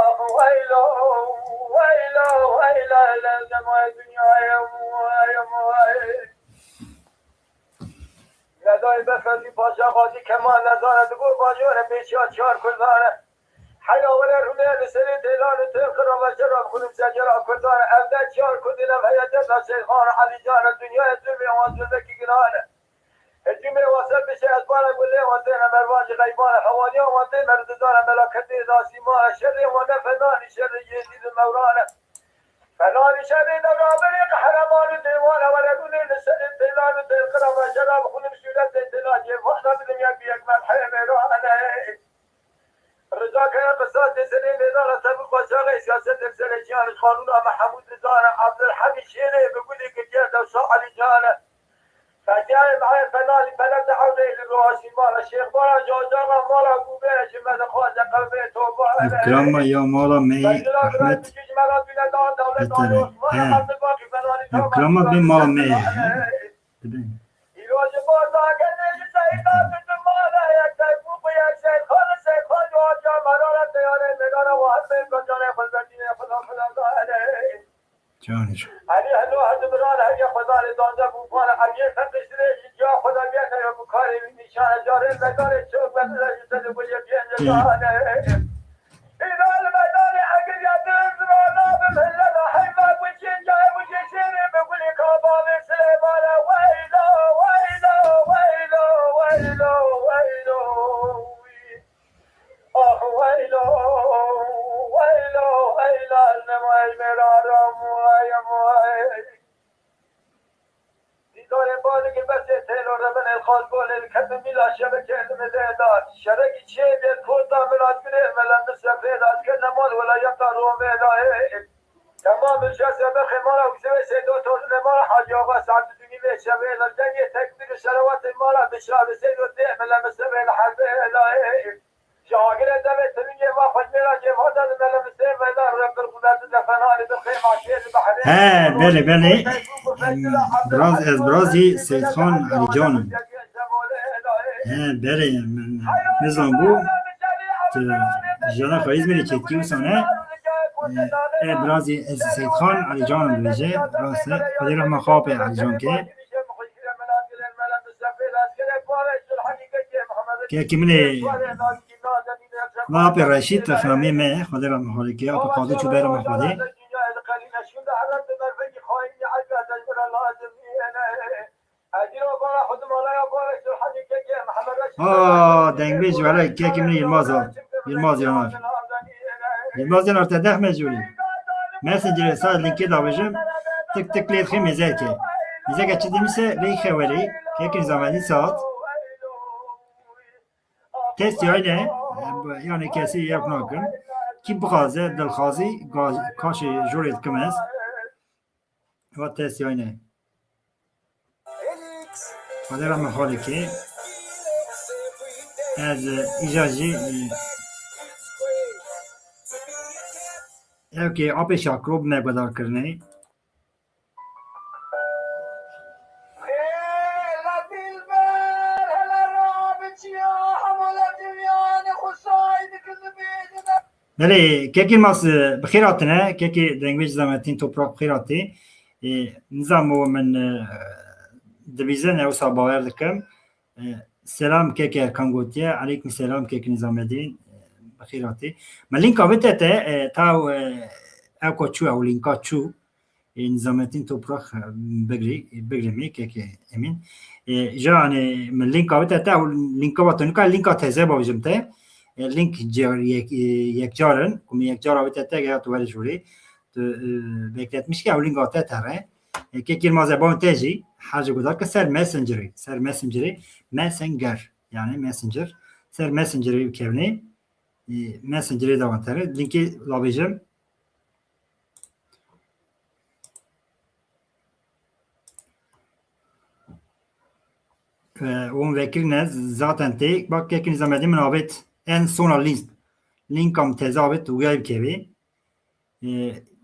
Ax weylo, weylo, weylo. Be Fevzî Paşa Xazî Kemal nezane digot bajore pêşiya çar Kurdan e. Heya were rûnê li serê têlan û têl qira ve şerab xwînim secera Kurdan e. Ev de çar Kurdî lev heye deda Seyxan Elîcan e. Dinyayê zulmê wan zulmekî giran e. Hicûmê wan ser bişe ez bana gulê wan têne mervan ji xeyban e. Hewaniya wan tê merdizan e. Melaketê nasîman e. Şerê wan ne fenanî şerê Yêzîd û Mewran e. Fenanî şerê dewra berê qehreman û dêwan e. Were rûnê li serê têlan û têl qira ve şerab xwînim sûretê têla cêvana bidim yek bi yek mezhê mêran e. Rica kaya qisas tê serê mêdana tevî xweşaxê siyasetê serê jiyan ji qanûna Mehemûd Rizana Abdulhemîd Şêrê bi gulî gidiye dewsa Elî Can e. Fetiyayê me'ê Felalî Fele de Ewdê li Roha Şîmala Şêxbara Cocana mala Gûbê ji me dixwaze qewmê Toba e. Ekrama ya mala me Fetila Ehmed Güneş ji me re dûne da dewleta Eteme. Osmanê He. Abdulbaqî Felalî Ya Tama Ekrama Şîmala bê mala me Şêxbara He. e. Dibe. Îro ji bo dagirê ji Seyda didim mala yek Seyfû ku yek Seyxan Seyxan ji Hoca Merara teyarê mêdana wa her bên ku canê xwe zedînê Xweda Xweda dane. Canê ji. Erî helo hedi miran her ya Xweda lê dande bû bana eriyê xeqiştirê ji ciya Xweda biyete yo bi karê wî nîşane carê medarê çok bedile ji sedê gulê piyence dane. Îna li medarê egir ya din zirana bi mille de heyva guçê cayê guçê şêrê bi gulî kabanê Silêmane. Weylo, weylo, weylo, weylo, weylo. Ah weylo, weylo, weyla nemay meraram, vay, vay. Dîdarê baligê besê têlo rebenê xal golê li kepê mîla şebekê li min lê da. Şerekî çiyê bêl kota min a gurê mele min sefê da. Ez kir nemal welayeta Romê da. Ê, ê. Temam min şe sebexê mala Huseyê Seydo Torunê mala Hacî Axa Saet Dûnî vê şevê da. Dengê tekbîr û şerewatê mala Bişar û Seydo dê mele min sevê li herbê da. Ê, ê. He, belê, belê. Em, biraz, ez birazî Seyîdxan Elîcan im. He, belê, em, em, nizam bû. Tu jana xwe Îzmîrê çêtkî wisa ne? E, e, birazî ez Seyîdxan Elîcan im dibêje. Rast e. Xwedê rehma xwe apê Elîcan ke. Kekî min ê Apê Reşîd, rexnamê me, Xwedê re mihareke, apê Qadî çû ber me Xwedê. Ha, dengbêj were kekê min Yilmaz a. Yilmaz Yanar. Yilmaz Yanar te deh me jûrî. Messengerê sa linkê davêjim. Tik tik lê dixê mêzeke. Mêzeke çi demişse lê xewerî. Kekê Nizamedîn saat. Test yayne, yani kesî yek nakin. Kî bixwaze, dilxwazî, ga-, kaşê jorê dikim ez. Va test yayne. Xwedê re me xalekê. Ez, e, îca jî, e, ew kê apê Şakro bi me guhdar kirinê. Belê, kekê Yilmaz, e, bi xêr hatine. Kekê Dengbêj Nizamettin Toprak bi xêr hatî. E, nizam û min, e, dibîzin, ew sa bawer dikim. E, selam kekê Erkan gotiye. Eleykum selam kekê Nizamettin. E, bi xêr hatî. Me linka bite te, e, ta, e, ew ka çû, ew linka çû. E, Nizamettin Toprak, e, bigirî, e, bigirî me, kekê Emîn. E, ja, hani, min linka bite te, ew linka batonika, linka teze bavêjim te. E, link car-, yek-, e, yekcar in, ku min yekcar avite te, gera tu were jûrê. Tu, e, bekletmiş ki ew linka te tere. E, kekê Yilmaz e bavên te jî, her ji guhdar ke ser Messengerê, ser Messengerê, Messenger, yani Messenger, ser Messengerê bikevnê. E, Messengerê dawan tere. Linkê davêjim. Hûn vekirine zaten tê. Bak, kekê Nizamedîn min avêt. En sona list. Linka min teze avêt, tu wiyayî bikevê. E,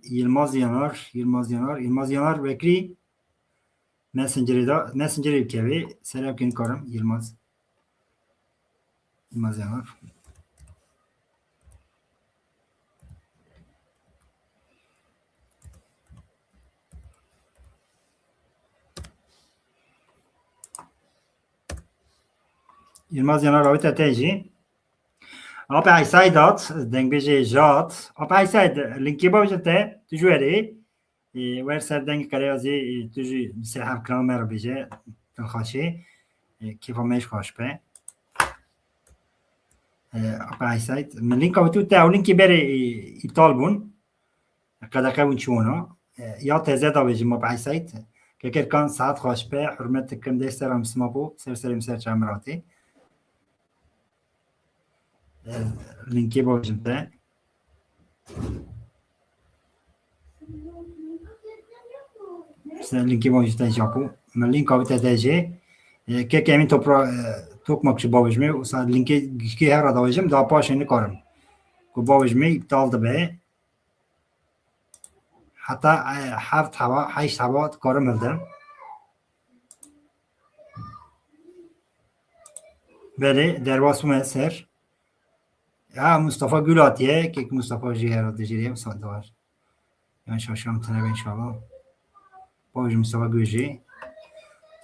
Yilmaz Yanar, Yilmaz Yanar, Yilmaz Yanar vekirî. Messengerê da, Messengerê bikevê. Selam kên karim, Yilmaz. Yilmaz Yanar. Yilmaz Yanar avête te jî. Apê Eysayd hat, dengbêjê jat. Apê Eysayd, linkê bavêje te, tu ji werê. Ê, wer ser deng qeleya zî, ê, tu jî bi ser hev kiran me re bêje, dilxweşê. Ê, kêfa me jî xweş be. Ê, Apê Eysayd, min linka avêt û te ew linkê berê, ê, îptal bûn. Qedexe bûn çûna. E, ya teze da bêjim, Apê Eysayd. Kekerkan saet xweş be, hurmet dikim, dest ser em sima bo, ser serê min ser çavê min ratê. E, linkê bavêjim te. Sen linkê bavêjim te Japo. Min link avête te jê. E, kek Emîn Topra, e, Tokmak jî bavêjimê, wisa linkê gişkê her re davêjim, daha paşê nikarim. Ku bavêjimê îptal dibe. Heta, e, heft heva, heşt heva dikarim hildim. Belê, derbas bûme ser. Ya, Mustafa Gül hatiye, kek Mustafa jî herhalde jî diye, Mustafa da var. Yan şaşam tine be inşallah. Bavêjim Mustafa Gül jî.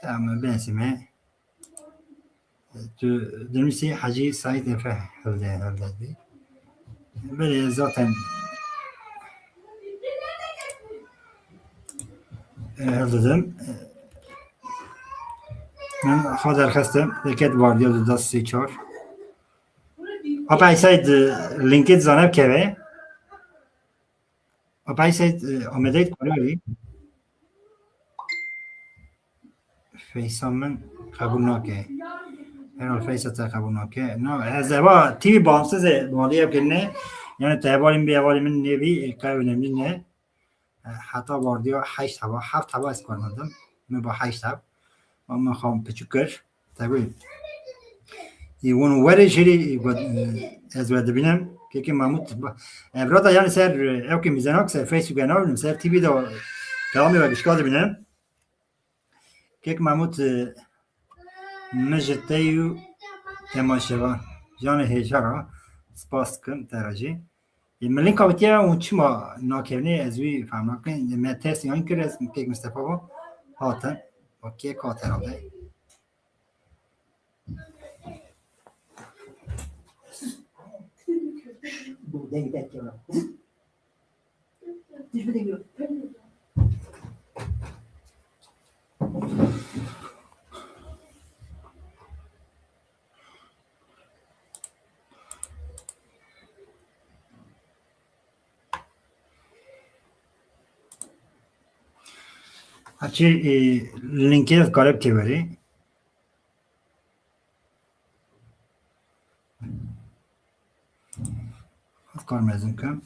Tamam, ben sime. Tu dinivîsî Hecî Seîd Efe hilde, hilde dî. Belê zaten, e, hildidim. Min xwe derxistim, deket vardiya du hezar sê çar. Apê Eysayd, e, linkê dizane bikeve. Apê Eysayd, e, Amedeyê dikarî werî. Feysa min qebûl nake. Herhal Feysa te qebûl nake. Na, ez eva T V bağımsız e, malî ev kirine. Yani te hevalî min bê, hevalî min nêbî, e, qey önemli ne. E, heta vardiya heşt heva, heft heva ez karmandim. Min ba heşt hev. Ama min xwe piçûk kir. Tabii. Ê, hûn were jêrê, ê, got, ê, ez we dibînim. Kekê Mahmut, ba-, ev rada yani ser, ê, ew kê mîzenak ser Facebook nabînim, ser T V de devam ve gişka dibînim. Kek Mahmut, ê, min ji te yû temaşevan. Canê hêja ra spas dikim te re jî. Ê, min link avêtiye û çima nakevnê ez wî fehm nakim. Ê, me test yan kir, ez kek Mistefa bû. Hatin. Wekî kê hat herhalde. Açî, e, linkê ez karib kê werê. Ez kar mezin kim.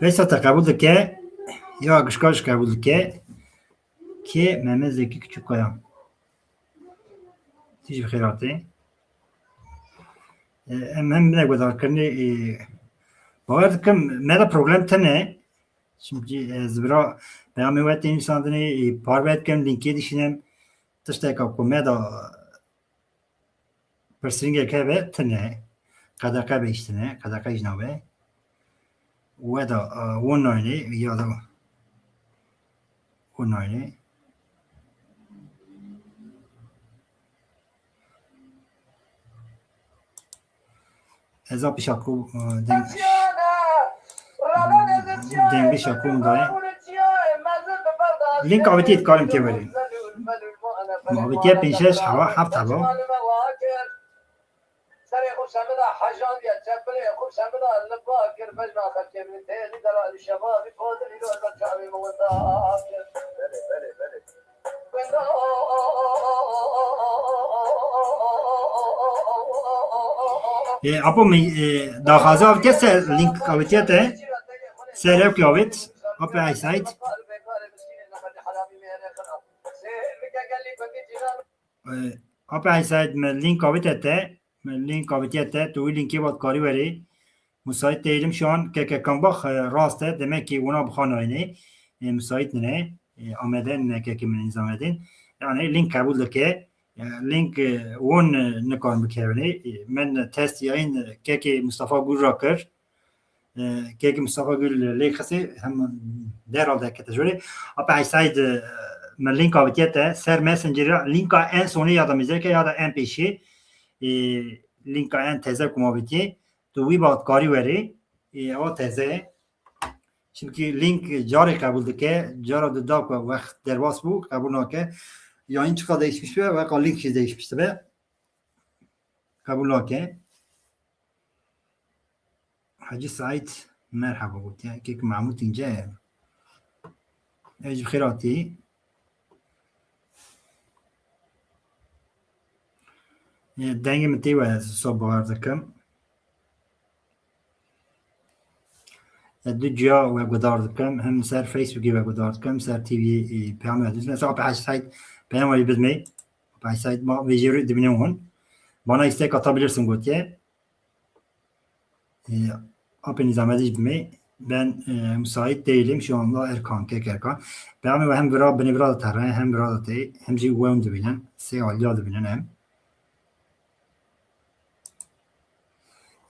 Feysa te qebûl dike, ya gişka jî qebûl dike. Kê Mehmet Zekî Küçükkaya. Tîj bi xêr hatî. E, em hem bine guhdarkirinê, e, bawer dikim, me de problem tine. Çimkî, e, ez vira peyamê we tê nivîsandinê, e, parve dikim, linkê dişînim. Tişteka ku me de pirsingek hebe tine. Qedexe be îştine, qedexe jî nabe. We da, e, won nayne, ya da won nayne. Ez a pişa ku, e, deng, dengê şaku min dayê. Link avêtiyê dikarim tê werê. Ma avêtiye pênc şeş heva, heft heva. Serê xwe semida hejandiye, çepilê xwe semida li ba kir, bejna xelkê min tê, li dela li şeva, bi fadil îro ez çavê min winda kir. Belê, belê, belê. E, apo min, e, daxwaza avêtiye ser link avêtiye te. Ser ew ki avêt. Apo Eysayd. E, Apo Eysayd, me link avêtiye te. Me link avêtiye te. Tu wî linkê vat karî werê. Müsait değilim şu an. Keke Kambak, e, rast e. Demek ki ona bixanayne. E, müsait nine. E, amede nine keke min nizamedin. Yani link kabul dike. E, link, e, won, e, nikarin bikevine. E, men test yayın, e, keke Mustafa Gül ra kir. e, kêkî Mustafa Gül lê xisê hem derhal derkete jorê. Apa Hej Seîd, e, me lînka avitiye te ser Messengerê, lînka en sonê ya da mizeke ya da en pêşê, e, lînka en teze ku me avitiye, tu wî ba dikarî werê, e, ewa teze ye. Çimkî lînk carê qebûl dike, cara di da ku wext derbas bû, qebûl nake. Yayın çiqa değişmiş be, weka lînk jî değişmiş dibe. Qebûl nake. Hacı Said, merhaba gotiye. Kek Mahmut İnce. Ev jî bi xêr hatî. E, dengê min tê we, ez wisa bawer dikim. Ez du ciya we guhdar dikim. Hem ser Facebookê we guhdar dikim, ser T V'yê, e, peyamê we didin. Ez Apê Hacı Said peyama wî bidimê. Apê Hacı Said ma vêjê rû dibînin hûn. Bana istek atabilirsin gotiye. E, Apê Nîzamedî jî bimê. Ben, e, müsait değilim şu anda Erkan, Kek Erkan. Peyamê we hem vira, binê vira de tere, hem vira de tê, hem jî wewn dibînin. Sê aliya dibînin em.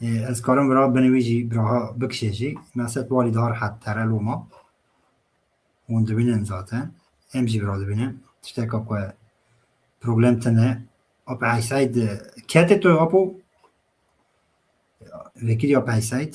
E, ez karim vira binê wî jî biraha bikişê jî. Meset walî daha rehet tere loma. Hûn dibînin zaten. Em jî vira dibînin. Tişteka ku problem tine. Apê Hacı Said, e, ketê tu apo? Vekî ya Apê Hacı Said.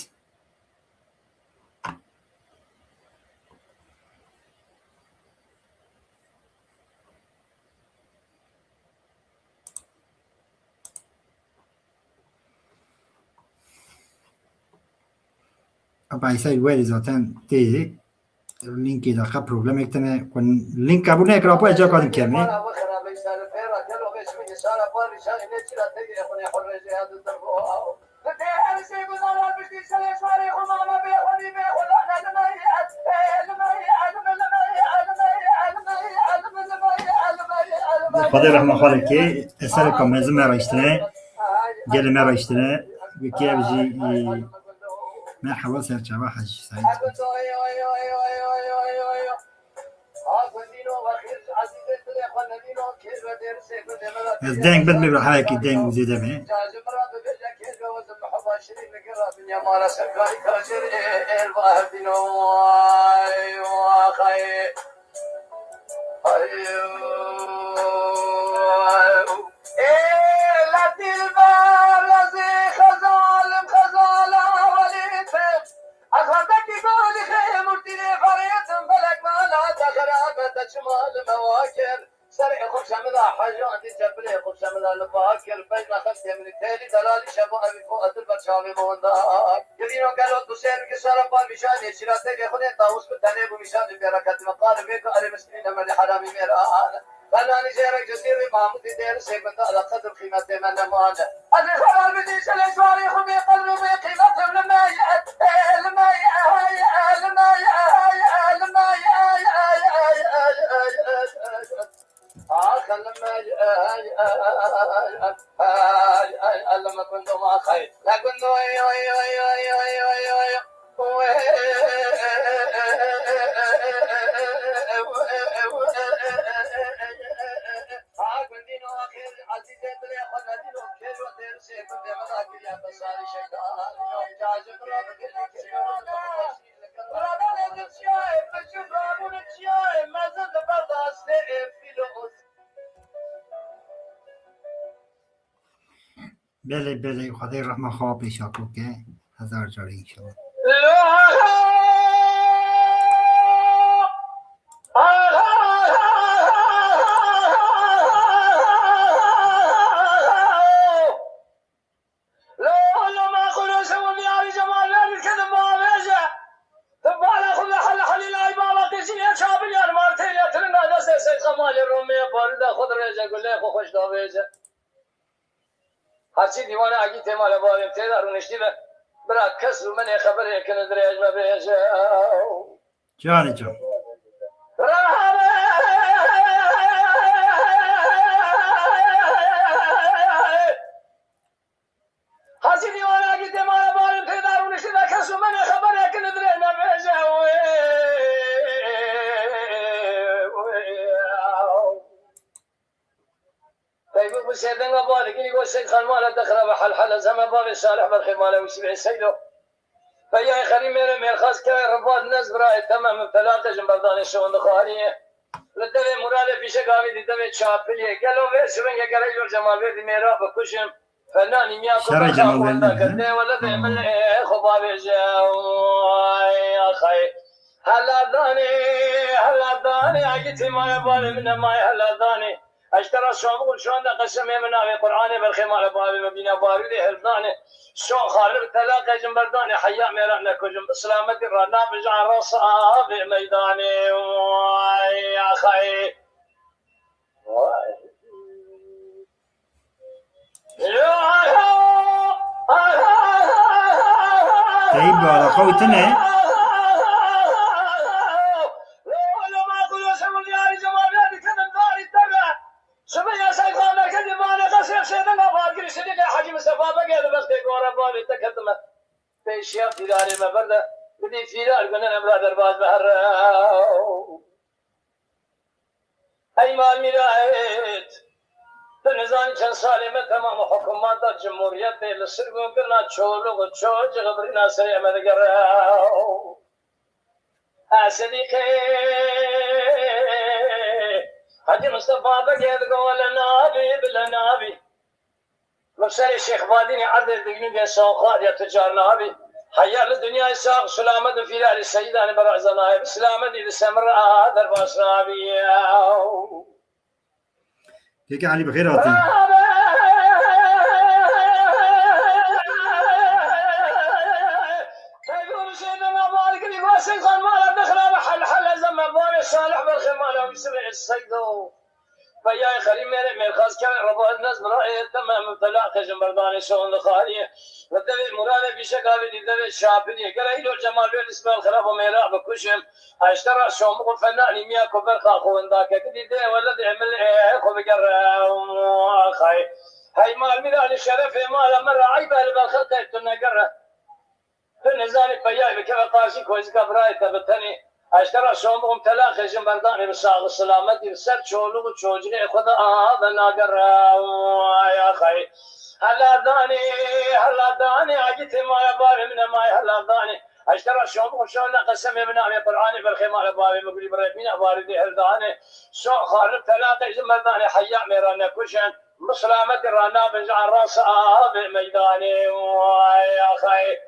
Apê Hacı Said werî zaten tê. Lînkê de qe problemek tine. Ku lînk qebûl neke, rapo ez caka din kemê. Xwedê rehma xalekê, esereka mezin me rayiştine, gelê me rayiştine, wekî ev jî, e, merhaba serçava Hacı Said. Ez deng bin, bira hevekî deng zêde be. Ez xetekî balî xê murtînê ferêtim, felek mala te xerabe te çima li me wa kir. Serê xwe şemida hejandî, çepilê xwe şemida li ba kir. Bejna xelkê min têlî delalî şebo evî ko etir ber çavê xwe winda. Girîno gelo tu şêr ki sara par mîşanê şîratê xwe nê tawus bi tenê bû mîşanê pêra ketime qal vê ku erê miskînî nemelê heramî mêran. Fenanî jêrek ji sîrî Mahmûdî dêr sê gunda ala qedir qîmetê me nemane. Ez ê xwe ralbidî şelê şwarî xwe bê qedr û bê qîmet em li me ye, li me ye, li me ye, li me ye, li me ye. Ax, li me ye, li me gundo ma xey, li gundo, oy, oy, oy. Belê, belê, Xwedê rehma xwe pêşa koke. Hezar carî înşallah. Herçî dîwana Egîtê mala bavê tê de rûniştî be, bira kes û min ê xeberê kin dirêj me bêje. Canê can. Herçî dîwana Egîtê mala bavê tê de rûniştî be, kes û min ê xeberê kin dirêj me bêje. Peyvû bi sêrdenga bavê kinî got, Seyd Xan mala te xirab e, hel hel ez heme bavê Salih berxê mala wî sibê Seydo. Peyayê xerî mêrê mêrxas kevê ribat nez birayê temem û telaqê jin berdanê şewin dixwariyê. Li devê Muralê fîşek avî dî devê Çapiliyê. Gelo vê şiringê gerek jor Cemal Vêrdî mêra bikuşim. Fenanî miya Şerê ku Cemal Vêrdî, wenda he? Kir dê wele dê min ê xwe bavêje. Ay, axay. Hela danê, hela danê, agitê maya balê min e, may hela danê. Eştera şomû şonda qesemê min navê Qur'anê berxê mala bavê min bîna barûdê hildanê. Şon xalir telaqê jin berdanê heya mêra nekujin bi silametî ra nabin ji arasa avê meydanê. Ay, axay. Ay. Teyîb bi alaqa wî tune. Sibê ya Seyda Merkezî mane qesê Sêdinga Badgirî Sidîqê Hecî Mistefa Begê li bextê gore bavê te ketime. Pêşiya fîrarê me berde. Bidî fîrar gune ne bira derbaz be herre. Hey Malmîra et. Tu nizanî çend salê me temam hikûmeta cumhuriyetê li sirgûn kirina çolûk û çocixê birîna serê me digere. Ha Sedîqê. Hacî Mistefa Begê digo wele nabî, bile nabî. Li serê Şêx Vadînê erdê digînî dê saxar ya tu car nabî. Heya li dinyayê sax, silamet û fîrarê Seyîdanê beraza nayê. Bi silametî li semir a derbas nabî. Keke Elî, bi xêr hatî. Teyfûr Hüseyin Abalgirî Hüseyin Xan mala dixra bi hel hel zeme barê Salih berxê mala Hüseyin Seydo. Peyayê xerî mêrê mêrxas kevê ribat nez birayê temem û telaqê jin berdanê şewin dixwariyê. Li devê Muralê fîşek avê dî devê Şapiliyê. Gere îro Cemal Vêrdî Sibel Xirab û mêra bikuşim. Eştera şomû fenanî miya ku berxa xwe winda ke. Gidî dê wele dê min ê xwe bigere. Axay. Hey Malmîra li şerefê mala me re eyb e li ber xelkê tu negere. Tu nizanî peyayê bikeve qarşî kozika birayê te bi tenê. Eştera şomû telaqê jin berdanê bi sax û silametî bi ser çolûk û çocixê xwe de ave nagere. Ay axay. Hela danê, hela danê, agitê maya barê min e, may hela danê. Eştera şomû şona qesemê min navê Qur'anê berxê mala bavê min gulî bi rebîna barê dê hildanê. Şo xalir telaqê jin berdanê heya mêra nekuşin. Bi silametî ra nabin ji arasa avê meydanê. Ay axay.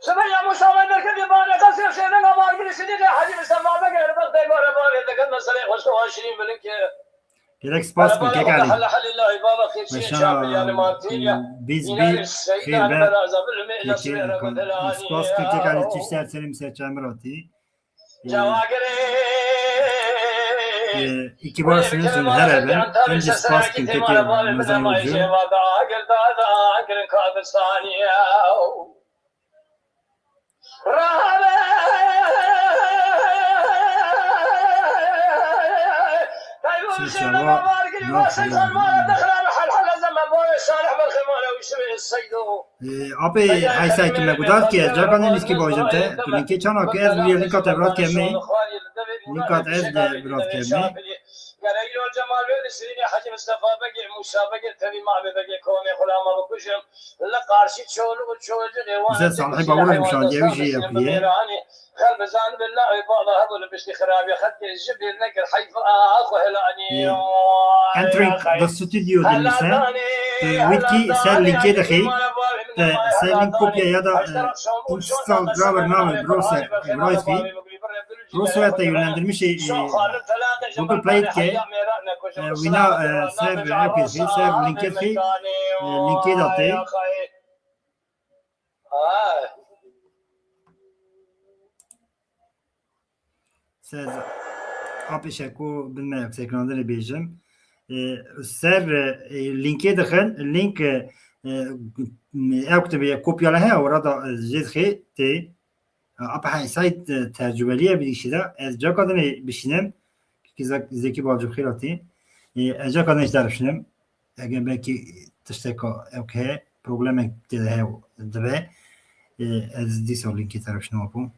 Sibê ya Musa Bey derketê bane qesê Sêdinga Badgirî Sidîqê Hecî Mistefa Begê li bextê gore bavê te ketime serê xweşik û şirîn bilinkê. Gelek spas dikim kek Elî. Weşana bîst bî xêr be, kekê. Spas dikim kek Elî, tişt ser serê min ser çav min re hatî. Ee, iyi ki varsınız, hûn here bin. Em jî spas dikim kekê Ramazan Yolcu. Maşallah. Ee, apê Heysay, tu me guhdar kî, ez caka ne nîskî bajim te, tu linkê çana kî, ez vê linka te virat keme. Linka te ez de virat keme. Gere îro Cemal Vêrdî Sirînê Hecî Mistefa Begê, Mûsa Begê, Tevî Mabê Begê, Komê Xulama bikujim. Li qarşî çolûk û çocixê wan. Bize Salihê Bavur hem şandiye wî jî yapîye. Xel bizanibin navê bava hebû li piştî xirabiya xelkê ji bîr nekir heyf a xwe helanî. Entering the studio dinise. Tu wîtkî ser linkê dixî. Tu ser link kopya ya da, e, install driver name browser, e, browser fî. Prosoya te yönlendirmişê, e, Google Play dike, e, wîna, e, ser, e, ser linkê dixî, e, linkê da te. Ser apê şeko bin me yükseklandırı bêjim. E, ser, e, linkê dixin, link, e, e, ew kitêbê kopyale he, orada, e, jê dixê tê. Apa Heysay, e, tercümelî ye bir kişi de. Ez caka dinê bişînim. Kî Zek-, Zekî Bacım xêr hatî. E, ez caka dinê ji te re bişînim. eger belkî tişteka ew heye, problemek tê de heye dibe, e, ez dîsa lînkê te re şino bû.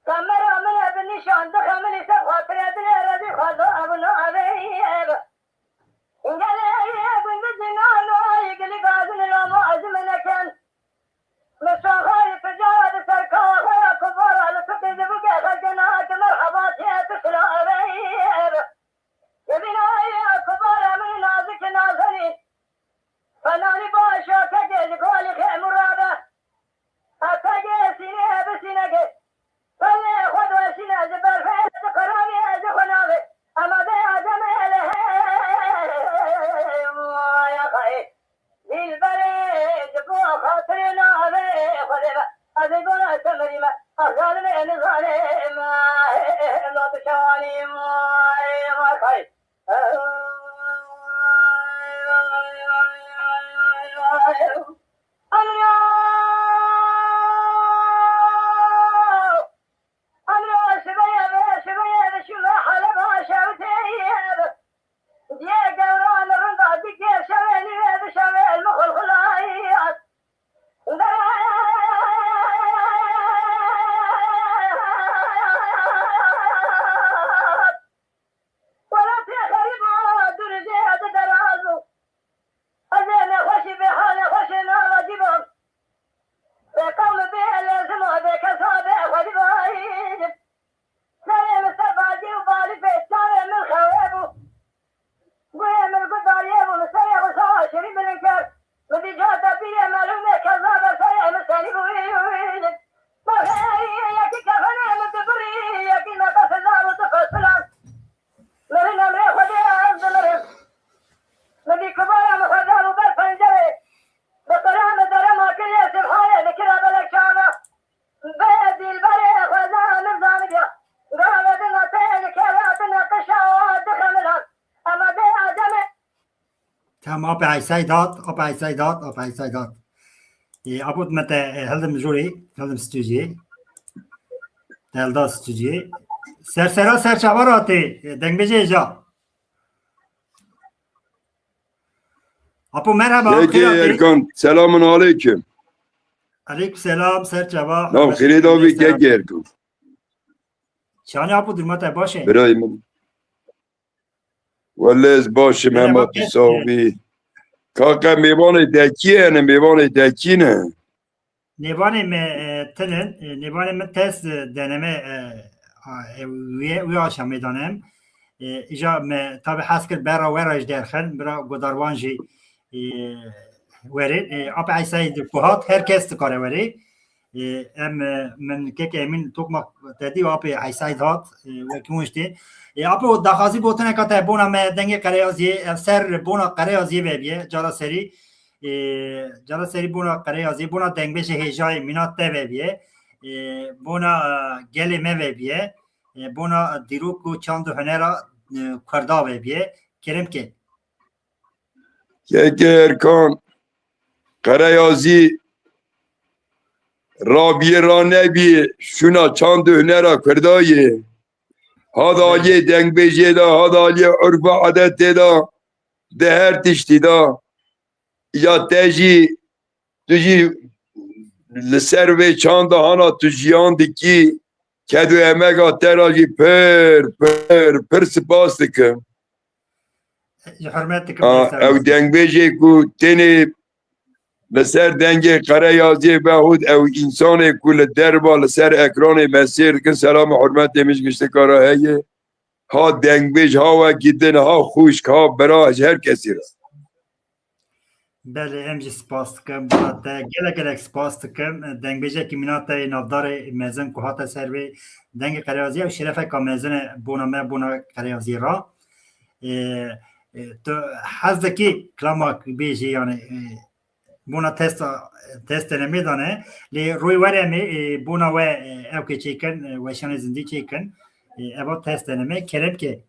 Kamera min e bi nîşan dixe min îse xatirê dilê re zî xweza ew navê ye. Gelê ye gundizî nano ye gilî gazin lama ezime neken. Min şaxarî tijara di ser kawa xwe ya kubara li sipî dibike xelkê nake merheba tê tu silavê ye. Dibîna ye kubara min nazikî nazenî. Fenanî baş ya kekê ji kalî xêmû rabe. Etegê sînê bi sînegê. Pelê xwe doşîne ji berfê ji qeramê ji xwe navê. Ema bê ademê lehê. Vay axayê. Dîlberê ji bo xatirê navê Xwedê be. Ez ê gona te mirîme. Axzalime nizanê me. Lo tu şewanî vay vay axayê. Wela pê xerîba dûr jê ez deraz bû. Ez ê nexweşî bê hal nexweşê nava dîvan. Bê qewm bê lêzim a bê kesa bê xerîba. Serê min ser bazî û balî pê çavê min xewê bû. Guhê min gudariyê bû, min serê xwe sawa şirî bilin kir. Min dî cihata pîrê melûmê kezaba serê min senî bû. Bexêrî yekî kefenê min dibirî, yekî nefes zar û difesilan. Mirin emrê Xwedê ez dimirim. Min dî kubara min xweda bû ber pencerê. Bi qira min derema kirê sibhanê dikira belek çava. Bê dîlberê xweza min zanibiya. Gave din a tê li kêra din a qişa wa dixemilan. Ema bê ademê. Tamam, apê Eysay dat, apê Eysay dat, apê Eysay dat. E, Apo me te, e, hildim jorê, hildim stûdiyê. Te hilda stûdiyê. Sersera serçava ratê, e, dengbêjê ja. Apo merhaba, Kekê xêr hatî. Erkan, selamun aleyküm. Aleyküm selam, serçava. Nav xêrê davî, kekê Erkan. Çanî Apo, durma te baş e? Birayê min. Wele ez baş im, hema tu sax bî. Kaka mêvanê te kî ye ne, mêvanê te kî ne? Nêvanê me, e, tinin, e, nêvanê min test, e, deneme, e, a, e, wê, wê aşamê danem. E, îja me tabi hez kir bera we re ji derxin, bira gudarwan jî, e, werin. E, Apê Eysayê di ku hat, her kes dikare werê. E, em, e, min keke Emîn tokma te dî û Apê Eysayê dihat, e, wekî hûn jî tê. E, Apo daxwazî gotineka te bona me dengê Qereyaziyê, ev ser bona Qereyaziyê vebiye, cara serî. E, cara serî bona Qereyazî, bona dengbêjê hêjayê mîna te vebiye, e, bona, e, gelê me vebiye, e, bona dîrok û çand û hunera, e, Kurda vebiye. Kerem ke. Keke Erkan, Qereyazî rabiyê ranebiyê şûna çand û hunera Kurda yê. Ha di aliyê dengbêjê de, ha di aliyê urf û adetê de, di her tiştî de. Ya te jî, tu jî li ser vê çanda hana tu jiyan dikî, ked û emega te re jî pir, pir, pir spas dikim. Ji hurmet dikim. A, ew dengbêjê ku tenê li ser dengê Qereyaziyê vehût ew însanê ku li derva li ser ekranê me sêr dikin, selam û hurmetê min ji giştika re heye. Ha dengbêj, ha wekî din, ha xwişk, ha bira, ji her kesî re. Belê, em jî spas dikin bona te. Gelek gelek spas dikim. Dengbêjekî mîna te yê navdarê mezin ku hate ser vê dengê qereyaziyê ew şerefeka mezin e bona me, bona qereyaziyê re. E, e, tu hez dikî kilamak bêjî, yani, e, bona testa, test denemê dane. Lê royê were em ê, e, bona we, e, ew kê çêkin, e, weşanê zindî çêkin. E, eva test deneme. Kerem ke.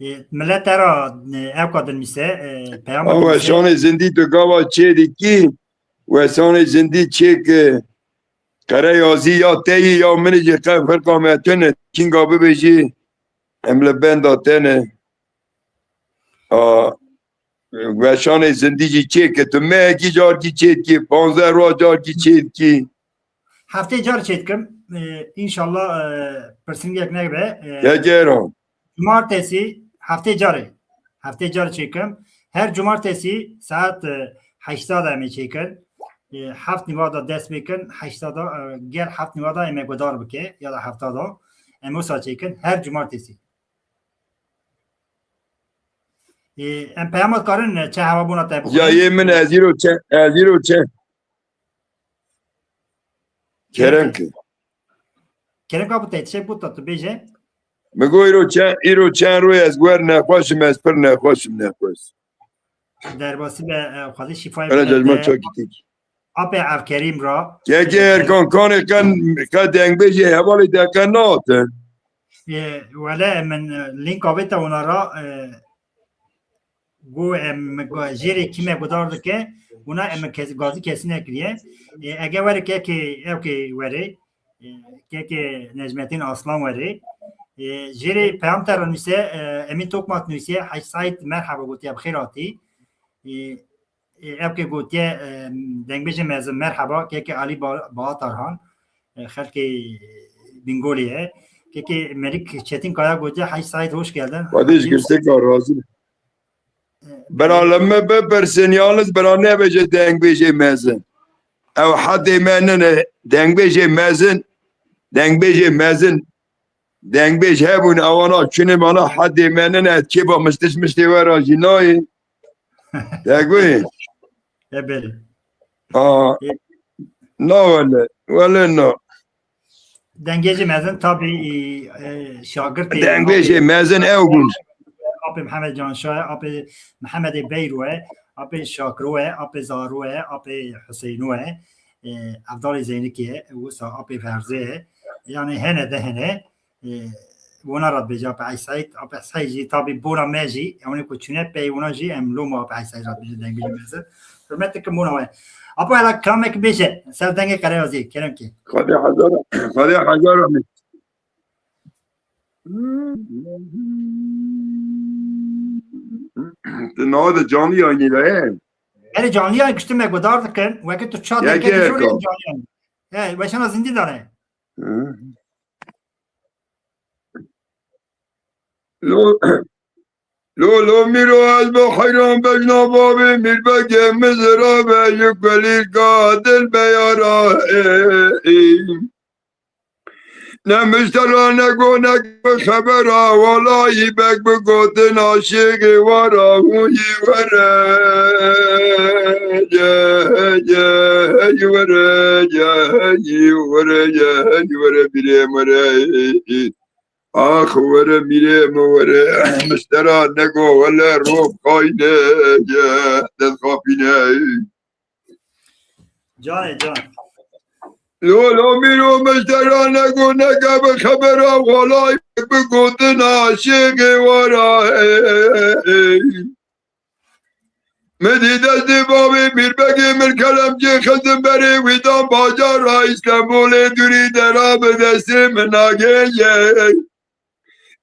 E, millet te ra, e, ew ka dinivîse, e, peyama Awe dinivîse. Şanê zindî tu gava çê dikî, we şanê zindî çêk, e, qere yazî ya teyî ya min jî qe firqa me tune, kînga bibêjî, em li benda te ne. A, weşanê zindî jî çêke, tu mehekî carkî çêdikî, panzdeh roj carkî çêdikî. Heftê car çêdikim. E, înşallah, e, pirsingek nebe. E, Gegera. Cumartesî heftê carê. Heftê car çêkim. Her cumartesî saet, e, heşta da em ê çêkin. E, heft nîva da dest pê kin, heşta da, e, ger heft nîva da em ê guhdar bike, ya da hefta da. Em wisa çêkin. Her cumartesî. E, em peyama dikarin, e, çi hewa bona te bixwînin? Ya yê min ez îro çe, ez îro çe. Kerem ke. Kerem ke. Kerem ke, bu te tişek bu tu bêje. Min got îro çend, îro çend roj ez wer nexweş im, ez pir nexweş im, nexweş. Derbasî be, e, Xwedê şîfayê bide. Ana cejma çakî têkî. Apê Evkerîm ra. Kekê Erkan Kanê qe, qe dengbêjê hevalê te qe natin. E, wele min, e, lînka vê te ona ra, e, got em go-, jêrê kî me guhdar dike, wina em kes-, gazî kesî nekiriye. E, ege were kekê, ew kê were, e, kekê Necmettin Aslan were. E, jêrê peyam te re nivîse, e, Emîn Tokmat nivîse, Hec Saîd merhaba gotiye, bi xêr hatî. E, E, ev ke gotiye, e, dengbêjê mezin, merheba, kekê Alî Ba-, Baha Tarhan, e, xelkê Bingolê ye. Kekê Melîk Çetinkaya gotiye, Hec Saîd, hoş geldin. Xwedê ji girseka razî be. E, Bera li min bipirsin, yalnız bera nebêje dengbêjê mezin. Ew hedê me nine, dengbêjê mezin, dengbêjê mezin. Dengbêj hebûn, ewana çûne mana hedê me nine, kêfa miştiş miştê we ra jî nayê. Degwê. E, belê. Aa. E, na wele, wele na. Dengêjê mezin tabî, e, şagirtê Dengbêjê mezin ew bûn. Apê Mihemed Canşa ye, apê Mihemedê Beyro ye, apê Şakiro ye, apê Zaro ye, apê Huseyno ye, e, Evdalê Zeynikê ye, wisa apê Ferzê ye. Yani hene de hene. E, wina re dibêje Apê Hec Seîd. Apê Hec Seîd jî tabî bona me jî, ewnê ku çûne pey wina jî em loma Apê Hec Seîd re dibêje dengê mezin. Hurmet dikim bona we. Apo hela kilamek bêje, ser dengê qereyazê, kerem ke. Xwedê hezar, Xwedê hezar amî. Tu nava de canlı yayınıyla he? Erê, canlı yayın kiştime guhdar dikin. Weke tu çat Ya deke gel dijorê ko. Canlı yayın. He, weşana zindî dane. Hı. Lo, lo, lo, mîro ez bi heyran bejna babê mîrbegê Mizra be ji kulîlka dil beyara, ê, ê. Ne miştera ne gonek bi xebera, walayî bek bi gotin aşiqê wara hûyî were. Ye, ye, ye, were, ye, ye, were, ye, ye, were, birê were. Ax were mîrê min were, miştera nego wele rov xayne ye, dest xapîne. Canê can. Lo, lo, mîro miştera nego neke bi xebera xwalay bi gotina aşiqê wara. Min dî destê bavê mîrbegê min kelemcê xistin berê wî dan bajara Îstenbolê dûrî dera bi destê min nagêje.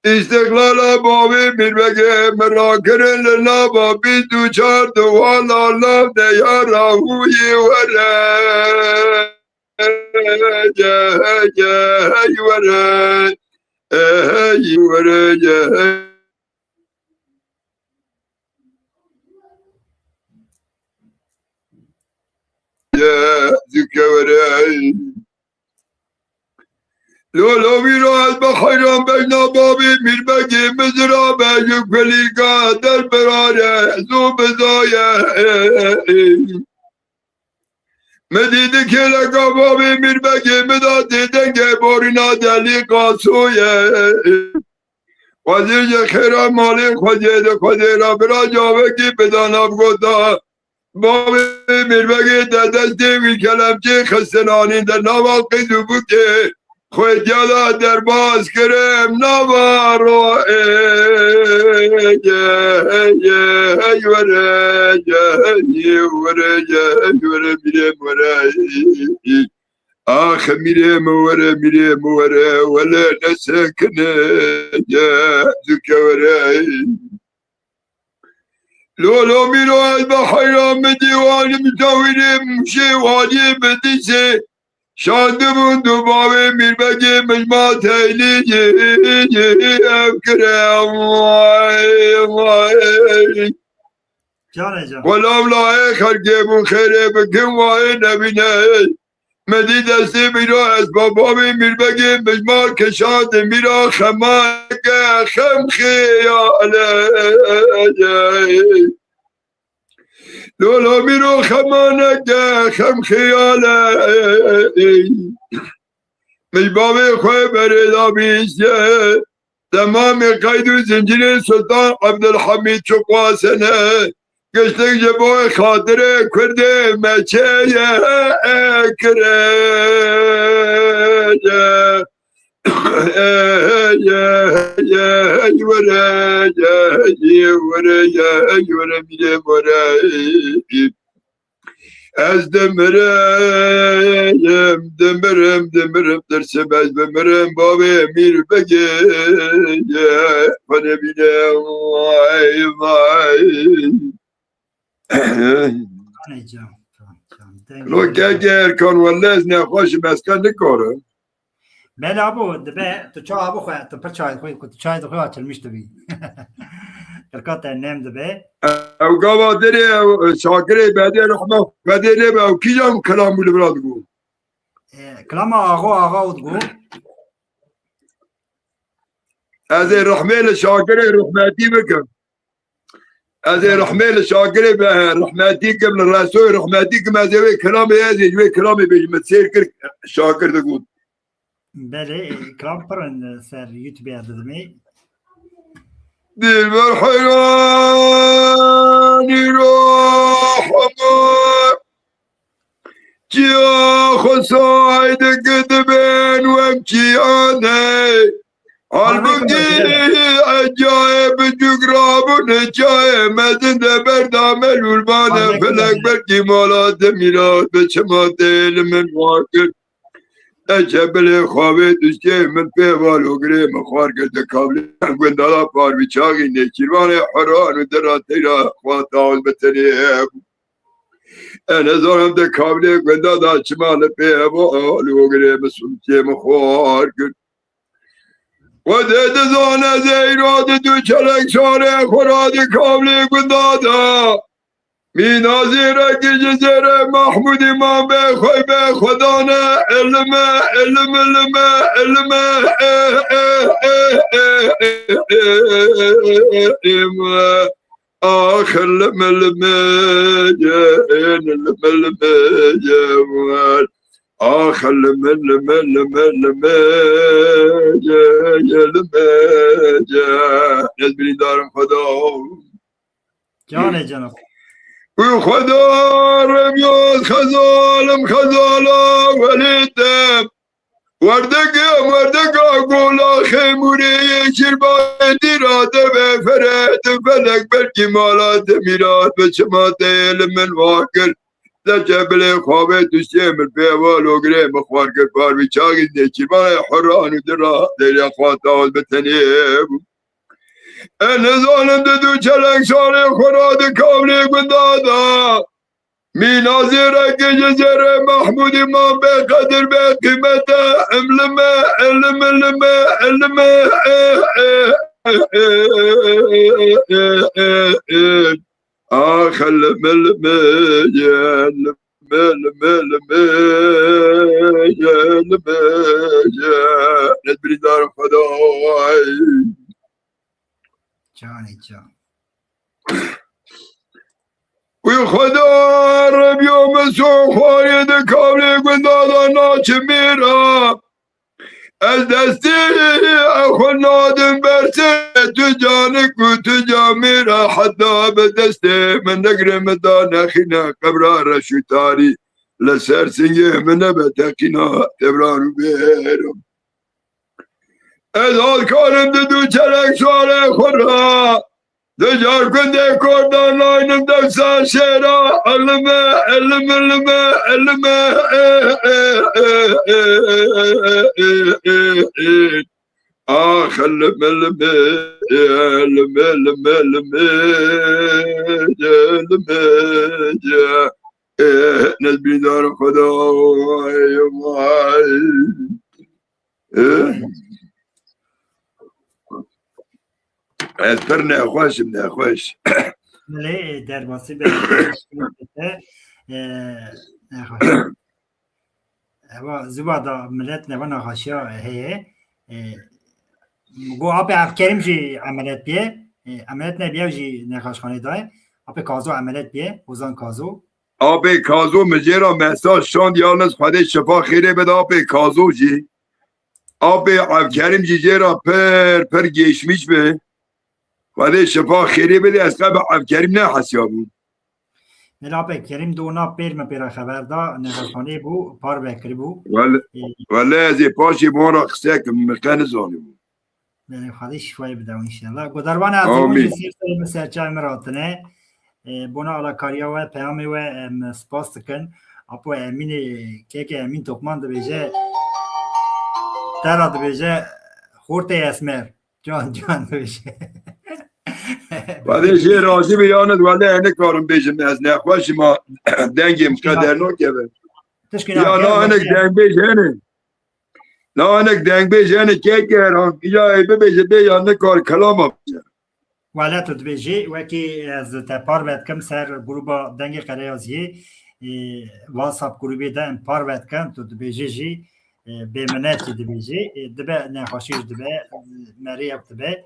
Îstiqlala bavê mîrbegê min rakirin li nava bîst û çar duwala lav de ya rahûyê were. Hey, hey, hey, were. Hey, were, hey. Ye, zikewere. Lolo mîro ez be heyran bejna babê mîrbegê mizra be ji kulîlka derbirare zû bizaye. Mi dî di kêleka babê mîrbegê mi da tê dengê borîna delî qasoye. Xwezê ji xêra malê xwezê di xwezê ra bira cavekî bida nav gota. Bavê mîrbegê de destê wî kelemçê xistinanî de nava qîz û bûkê xwêtiya de derbas kirim nava ro ê ye ye hey were ye ye were ye hey were mîrê were. Ax mîrê mi were mîrê mi were wele nesekine ye duke were. Lolo mîro ez be heyran bi dîwanî bi tewîrê mûşê waliyê bi dîsê şandibûn du bavê mîrbegê mijma teylî ev kire. Vay vay. Canê can. Wela wlayê xelkê bûn xêrê bikin wayê nebîne. Me dî destê mîra ez babavê mîrbegê mijmar kişandê mîra xemake xem xiyale. Lolo mîro xemaneke xem xiyale. Mij bavê xwe berê da bîstiye. Temamê qeyd û zincîrê Sultan Ebdulhamîd Çuqwasene. Giştik ji bo xatirê Kurdê me çêye kireye. Ey, ey, ey, ey, were, ey, were, ey, were, mîrê were. Ez dimirim, dimirim, dimirim, tirsim ez bimirim, bavê mîr begê, xwe nebîne, vay, vay. Canê can, can, can. Dengê Lo were. Keke Erkan, welle ez nexweşim, ez qe nikarim. Bela bû, dibe, tu çawa bixwe, tu pir çayê xwe, ku tu çayê dixwe açilmiş dibî. Qirka te nem dibe. Ew gava derê, ew, Şakirê bedê rehme, bedê lê be, ew kîjan kilam bû li vira digo? E, kilama Axa, Axa û digo. Ez ê rehmê li Şakirê rehmetî bikim. Ez ê rehmê li Şakirê be, rehmetî kim, li Resoyê rehmetî kim, ez ê wê kilamê, ez ê ji wê kilamê bêjim, min sêr kir, Şakir digot. Belê, kilam pir in ser YouTube ya didimê. Dilber heyranî rohuma. Çiya xwe say dike dibên wek çiyane. Halbukî ecayê bi cuk rabûne çayê mezin de berdame lûrbane felek belkî mala te mîrat bi çima tê li min wan kir. Te çebilê xavê dustê min pê val û girê min xwar kir di kavlê gundala parvî çaxî nêçîrvanê heran û dira teyra xwa tawil bi tenê bû. E, nezanim de kavlê gunda da çima li pê heval û girê min sûtiyê min xwar kir. Xwedê dizane zeyra di du çelek şarê xwe ra di kavlê gunda da. Mîna zêrekî ji zêrê Mahmûdî man bê xwe bê xwedane ilime, ilim, ilime, ilime, e, e, e, e, e, e, e, e, e. Ax lime lime ye, lime lime ye, wer. Ax lime lime lime lime ye, ye lime ye. Ez birîndarim Xweda. Canê ceno. Û Xweda remyaz xezalim xezala welê te. Werdigim, werdiga gola xêmûrê yê şîrbayê dîra devê ferê di felek belkî mala te mîrat bi çima te yê li min wan kir. Te çebilê xavê tuştê min pê heval û girê min xwar kir parvî çaxî nêçîrvanê heran û dira deyrê xwe tawil bi tenê bû. Ez nizanim di du çelek şarê xwe ra di kavlê gunda da. Mîna zêrekê ji zêrê Mahmûdî man bê qedir bê qîmete, ilime, ilime, ilime, ilime, e, e, e, e, e, e, e. Ax lime lime ye, lime Lime, lime, lime, lime, lime, lime, Nedbirî dar Xwedayê. Canê can. Wî Xweda Rebiyo min so xwarê di kavlê gunda da naçimê ra. Ez destê xwe nadim bersê tu canik û tu camê ra heta bi destê min negre min da nexîne qebra reş û tarî li ser singê min nebe teqîna tevran û bêro. Ez alkarim di du çerek salê xwe ra. Di car gundê Kurdan naynim dewsa şêra. Elime, elime, elime, elime, e, e, e, e, e, e, e, e. Ah, elime, elime, elime, elime, elime, elime, e, Nedbîdar Xwedayê vay. Eh? Ez pir nexweş im, nexweş. Belê, derbasî be. Eh, nexweş. Eva, ziwa da millet neva nexweşiya heye. Eh, go apê Evkerim jî emeliyat biye. Eh, emeliyat nebiye jî nexweşxanê daye. Apê Kazo emeliyat biye, Ozan Kazo. Apê Kazo min jê re mesaj şand, yalnız Xwedê şifa xêrê bide apê Kazo jî. Apê Evkerim jî jê re pir, pir geçmiş be. Xwedê şifa xêrê bide, ez qe bi Evkerim nehesiyabûm. Mela apê Kerim do na pêr me pêra xeber da, nexweşxanê bû, parve kiribû. Wel-, Ê, wele ez ê paşê bi wan re qise kim, min qe nizanibû. Belê, Xwedê şîfayê bide înşallah. Godarvanê ezîz, Amîn. Jî ser serê min, ser çavê min ratine. E, bona alakariya we, peyamê we, em spas dikin. Apo Emînê, keke Emîn Tokman dibêje, te ra dibêje, xortê esmer. Can, can dibêje. Xwedê jê razî be, yanî wele ez nikarim bêjim, ez nexweş im, dengê min qe dernakeve. Tişkî Ya na, na hinek dengbêj hene. Na hinek dengbêj hene, keke Erhan, îca ê bibêje bê ya nikar kelama bêje. Wele tu dibêjî, wekî ez te parve dikim ser grûba Dengê Qereyaziyê, e, WhatsApp grûbê de em parve dikin, tu dibêjî jî, e, bêminet jî dibêjî, e, dibe nexweşî jî dibe, e, meriyek dibe.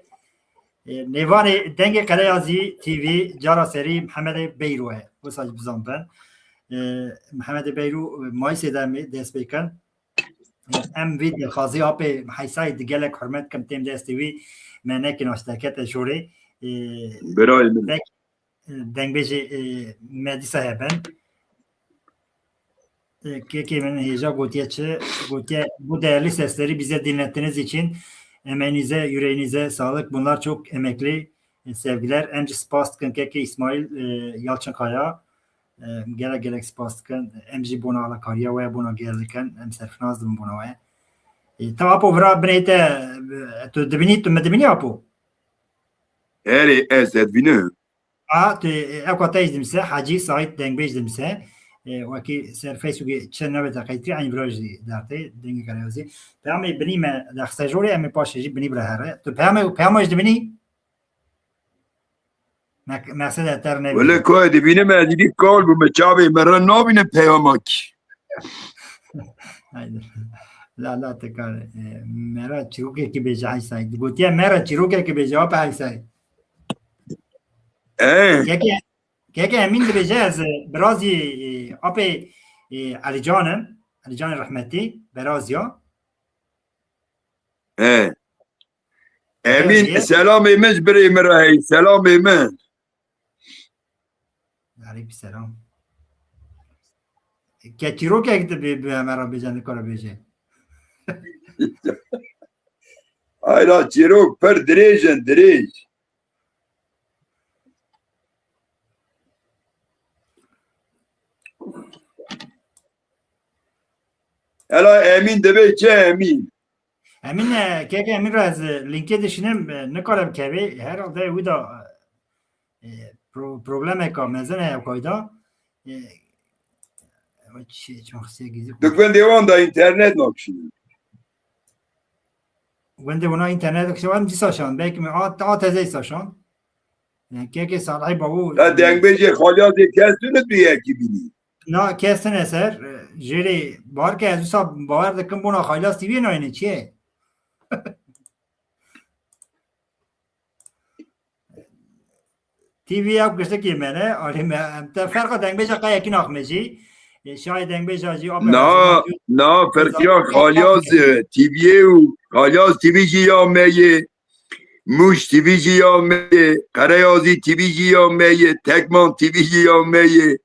E, nêvanê Dengê Qereyazî T V cara serî Mihemedê Beyro ye. Wisa jî bizan bin. E, Mihemedê Beyro, e, Mayîsê de em ê dest pê kin. Em vî dilxwazî apê Heysayî di gelek hurmet kim têm destê wî, me nekî naşteke te jorê. E, Birayê min. Belkî, e, dengbêjê, e, me dîsa hebin. E, kekê min hêja gotiye çi? Gotiye, "Bu değerli sesleri bize dinlettiğiniz için emeğinize, yüreğinize sağlık. Bunlar çok emekli, e, sevgiler." Em jî spas dikin kekê Îsmaîl, e, Yalçınkaya. E, gelek gelek spas dikin. Em jî bona alakariya we, bona gel dikin. Em serfinaz dibin bona we. E, ta apo vira binê te, e, tu dibînî, tu mi dibînî apo? Erê, ez te dibînim. A, tu, e, ewka te jî dimse, Hacî Saîd Dengbêj dimse. E, wekî ser Facebookê çi navê te qeytirî, eynî vira jî dertê, Dengê Qereyazî. Peyamê binî me de qisejorê, em ê paşê jî binî bira here. Tu peyamê, peyama jî dibînî? Me-, meqsede te re nebîne. Wele ku ez dibînim, ez dî kal bûme, çavê me re nabîne peyamakî. Haydi. La, la, te kar, e, me re çîrokekî bêje Heysayî. Digotiye me re çîrokekî bêje, apê Heysayî. E. Keke, keke Emîn dibêje ez, e, birazî, e, apê, e, Elîcan im. Elîcanê rehmetî, Berazî ya. He. Emîn, Berazî ye. Selamê min ji birê min re hey, selamê min. Aleykum selam. Ke çîrokek de bi, bi me re bêje, nikare bêje. Ayra çîrok pir dirêj in, dirêj. Hela Emîn dibe çi Emîn? Emîn, e, keke Emîn re ez, e, linkê dişînim, e, nikare bikeve. Herhalde wî da, e, pro-, problemeka mezin heye ew kayda. E, ew çi, çi xisiye gizî. Di gundê wan de înternet nakişînin. Gundê wana înternet nakişînin. Em dîsa şan. Belkî me a, a teze îsa şan. Yani keke Salihê Bavû. Ya dengbêjê xaliyatê kes tune tu yekî bînî. Na kes tine ser, e, jêrê bar ke ez wisa bawer dikim bona Xaylaz T V'yê nayne çi ye? T V ew giştekî me ne, alî me, em te ferqa dengbêja qeyekî naxme jî. E, şayê dengbêja jî ape Na, na, ferqiya Xalyaz, e, T V'yê û Xalyaz T V jî ya me yê. Mûş T V jî ya me yê. Qereyazî T V jî ya me yê. Tekman T V jî ya me yê.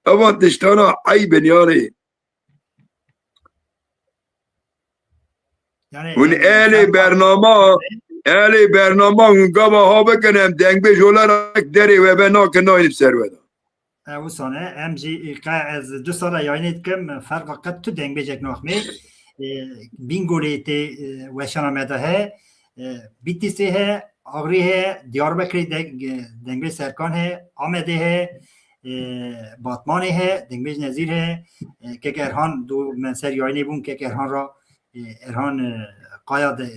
Evan tiştana eyb in yani. Yani, Hûn e, elê sen bernama, elê bernama hûn gava ha bikin, em dengbêj olarak derê we be nakin naynim ser we de. E, wisa ne, em jî qe ez du sala yayınê dikim, ferqa qet tu dengbêjek naxmê. E, Bîngolê tê, e, weşana me de he. E, Bitlisê he, Agirî he, Diyarbekirê de, e, dengbêj Serkan he, Amedê he, e, Batmanê he, dengbêj Nezîr he, e, kek Erhan du me ser yayınê bûn, kek Erhan ra, e, Erhan, e, Kaya de,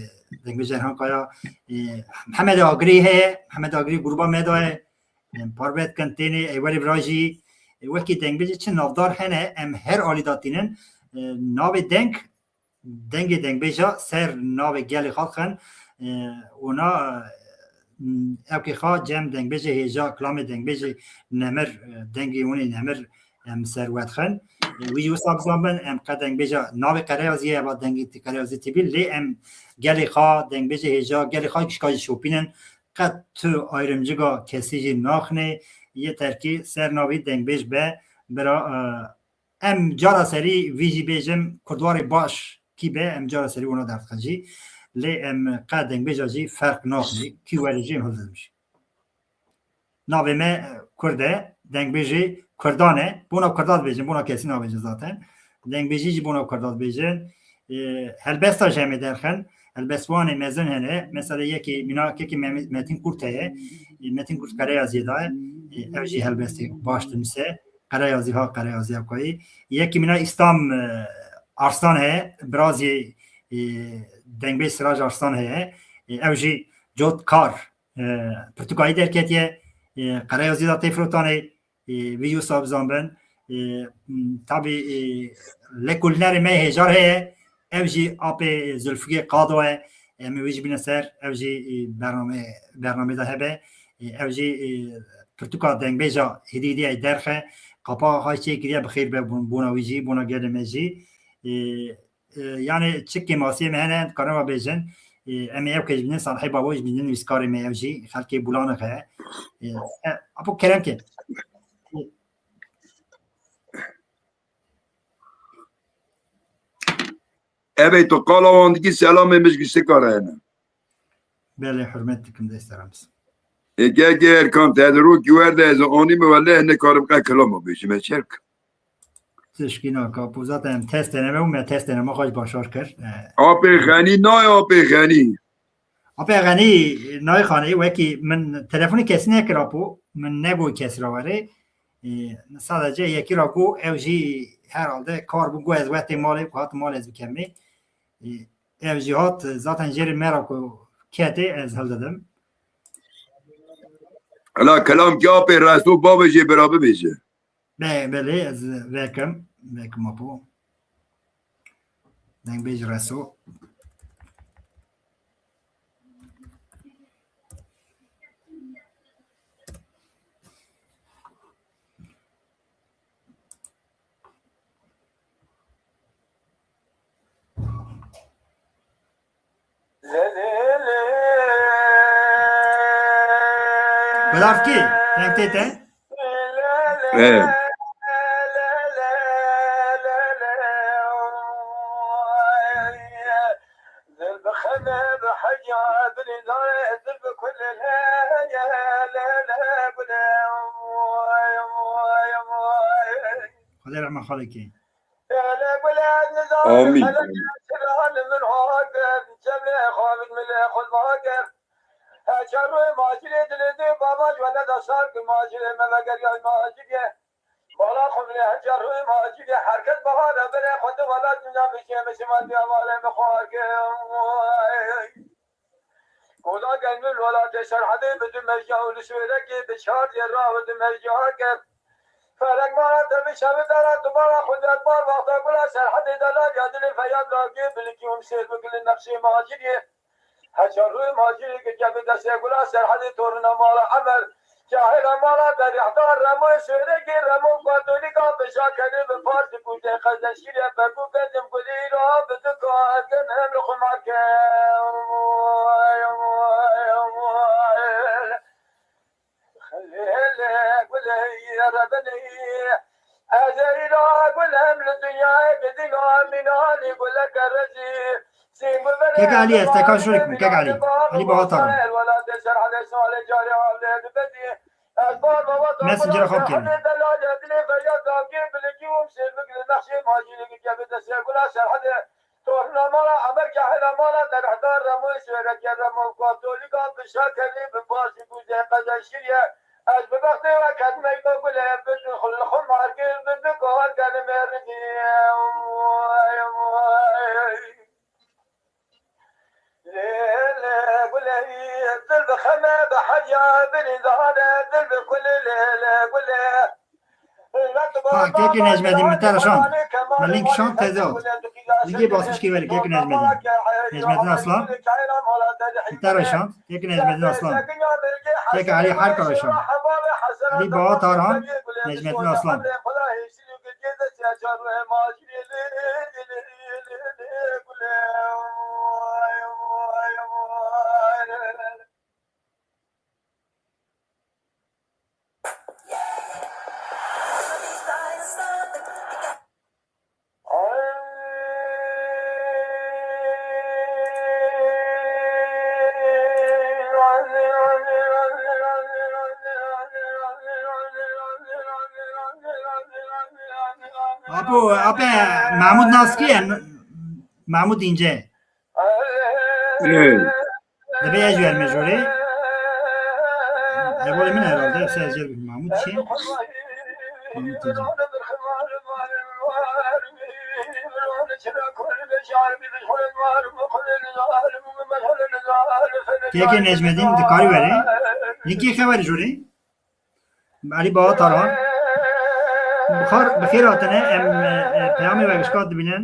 dengbêj Erhan Kaya, e, Mihemed Agirî he, Mihemed Agirî gruba me de ye, em parve dikin tênê, Eywerê Virajî, e, wekî dengbêjê çi navdar hene, em her alî de tînin, e, navê deng dengê dengbêja ser navê gelê xwe dixin. E, ona, e, ewkê xwe cem dengbêjê hêja, kilamê dengbêjê nemir, e, dengê hûnê nemir em ser we dixin. E, wî jî wisa bizanbin, em qe dengbêja navê Qereyaziyê ye, eva dengê tî Qereyazî tîbî, lê em gelê xwe dengbêjê hêja, gelê xwe gişka jî şopînin. Qet tu ayrımcıga kesî jî naxinê, yê terkî ser navî dengbêj be, bira, e, Em cara serî vî jî bêjim, kurdwarê baş kî be, em cara serî wana derdixin jî. Lê em qe dengbêja jî ferq naxinê, kî were jî em hildidin jî. Navê me, e, Kurd e, dengbêjê Kurdan e. Bona Kurda dibêjin, bona kesî nabêjin zaten. Dengbêjî jî bona Kurda dibêjin. E, helbesta jî em ê derxin. Helbestwanê mezin hene. Mesela yekî mîna kekî Mehmet, Metin Kurt heye. E, Metin Kurt Qereyaziyê de ye. E, ew jî helbestê baş dinise. Qereyazî ha, Qereyaziya Koyî. Yekî mîna Îslam, e, Arslan heye, birazê, e, dengbêj Siraj Arslan heye. E, ew jî cotkar, e, pirtûkayî derketiye. E, Qereyazî de tê firotanê, e, vî jî wisa bizanbin. E, m, tabî, e, lêkolînerê me hêjar heye. Ew jî apê Zulfikê Qado ye. Em ê wî jî bîne ser. Ew jî, e, bername, bernamê de hebe. E, ew jî, e, pirtûka dengbêja hêdî hêdî ye derxe. Qapa xwe çêkiriye, bi xêr be bon-, bona wî jî, bona gelê me jî. E, e, yani çi kêmasiyê me hene, dikarin ve bêjin. E, em ê ew kej bînin, Salihê Babo jî bînin, nivîskarê me ew jî, xelkê Bulanek heye. E, e, apo kerem ke. Evê tu qala wan dikî, selamê min ji giştika re hene. Belê, hurmet dikim, dê selam bisin. Ê, gel, gel, Erkan, te di rokî werde ez anî me, wele nikarim qe kilama bêjim, ez çerk. Tişkî naka, bu zaten em testê neme û me testê nema xwe ji başar kir. E, Apê Xenî, nayê Apê Xenî. Apê Xenî, nayê xanê, wekî min telefonê kesî nekir apo, min negot kesî ra were. E, sadece yekî ra got, ew jî herhalde kar bû, got ez wetê malê, ku hatim malê ez bikemê. E, ev jî hat, zaten jêrê me ra ku ketê, ez hildidim. Hela kelam ki apê Reso bavê jê bira bibêje. Be-, belê, ez vekim, vekim apo. Dengbêj Reso. Belavkî, deng tê te? Evet. Xwedê rehma xalekê. Amîn. Kola gelmir welatê Serhedê bi du mercan û li Şêrekê bi çar yê raw di mercan kir. Felek mala te bi şevî dara tu mala xwe derbar wexta gula serhedê delal ya dilê feryad dagê bilikî û sêr bikilin nexşê maciriyê. Heçar rûyê macirî girke bi destê gula serhedê torina mala Emer. Cahila mala derîhdar Remoyê Sêrekê Remo Katolîka bi şakerê bi Farsî kûçê qezeşîrê Bekû Kedim Gulîra bi du katin em li xwe marke. Xelê gulê rebenî. Ez ê îro gulem li dinyayê bidîno mînanî guleke rezî. Kek Elî, ez teka şûr dikim, Kek Elî. Elî Baha Taran. Messengerê xwe bikevin. Torna mala Emer Cahila mala derhdar Remoyê Sêrekê Remo Katolîka bi şakerê bi Farsî kûçê qezeşîrê. Ez bi bextê we ketime îro gulê bi xwe li xwe markê bi du kahar kenimê ridî. Lê, lê, gulê, dil bi xeme, bi heriya, bi nîzane, dil bi kulê, lê, lê, gulê. Ha, kekê Necmedîn, min te re şand. Me link şand teze hat. Linkê basî kê werê, kekê Necmedîn. Necmedîn Aslan. Min te re şand. Kekê Necmedîn Aslan. Kekê Elî Herka re şand. Elî Baha Tarhan, Necmedîn Aslan. Apo, ape, Mahmud nas kî ye? Mahmud İnce. Ê. Divê ez jî werime jorê. Hevalê min herhalde, ez jê re bibim. Mahmut çi? Mahmut Tecem. Kekê Necmedîn dikarî were. Linkê xwe were jorê. Elî Baba Tarhan. Bi xar, bi xêr hatine, em, e, e, peyamê we gişka dibînin.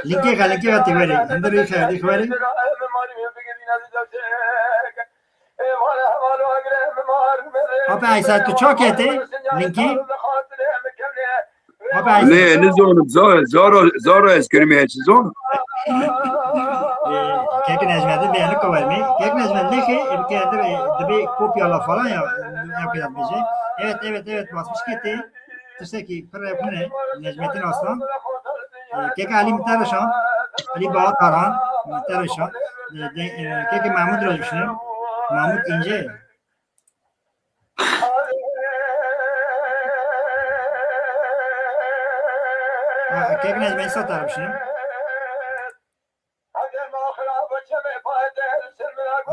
Linkê xelkê ve tê werê. Hem de rê xelkê xelkê. Ape Eysa, tu çawa ketî? Linkî? Ape Eysa, tu Nê, çawa? Nizonim, zor, zor, zor ez kirimê, hiç zon. Ee, Kek Necmettin bê, yani kovermi. Kek Necmettin ne ki? E, bir kere de, de bir kopyala falan ya, yapacak bir şey. Evet, evet, evet, basmış gitti. Tiştekî pir rêxine, Necmettin Aslan. Ee, Kek Ali Mitereşan, Ali Baha Tarhan, Mitereşan. Ee, de, e, Kek Mahmud Rojbişine, Mahmud İnce. Ha, Kek Necmettin Satar Bişine.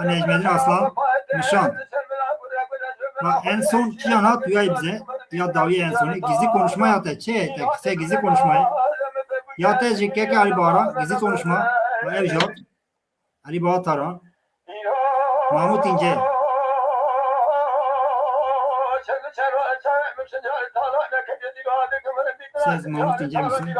Necmettin Aslan, Nişan. Ha, en son kîjan hat, ya bize, ya dawî en sonî, gizli konuşma ya te, çi te, kısa gizli konuşma ya. Ya te ji keke Ali Bara, gizli konuşma, ve ev jat, Ali Bara Taran, Mahmut İnce. Siz Mahmut İnce misin?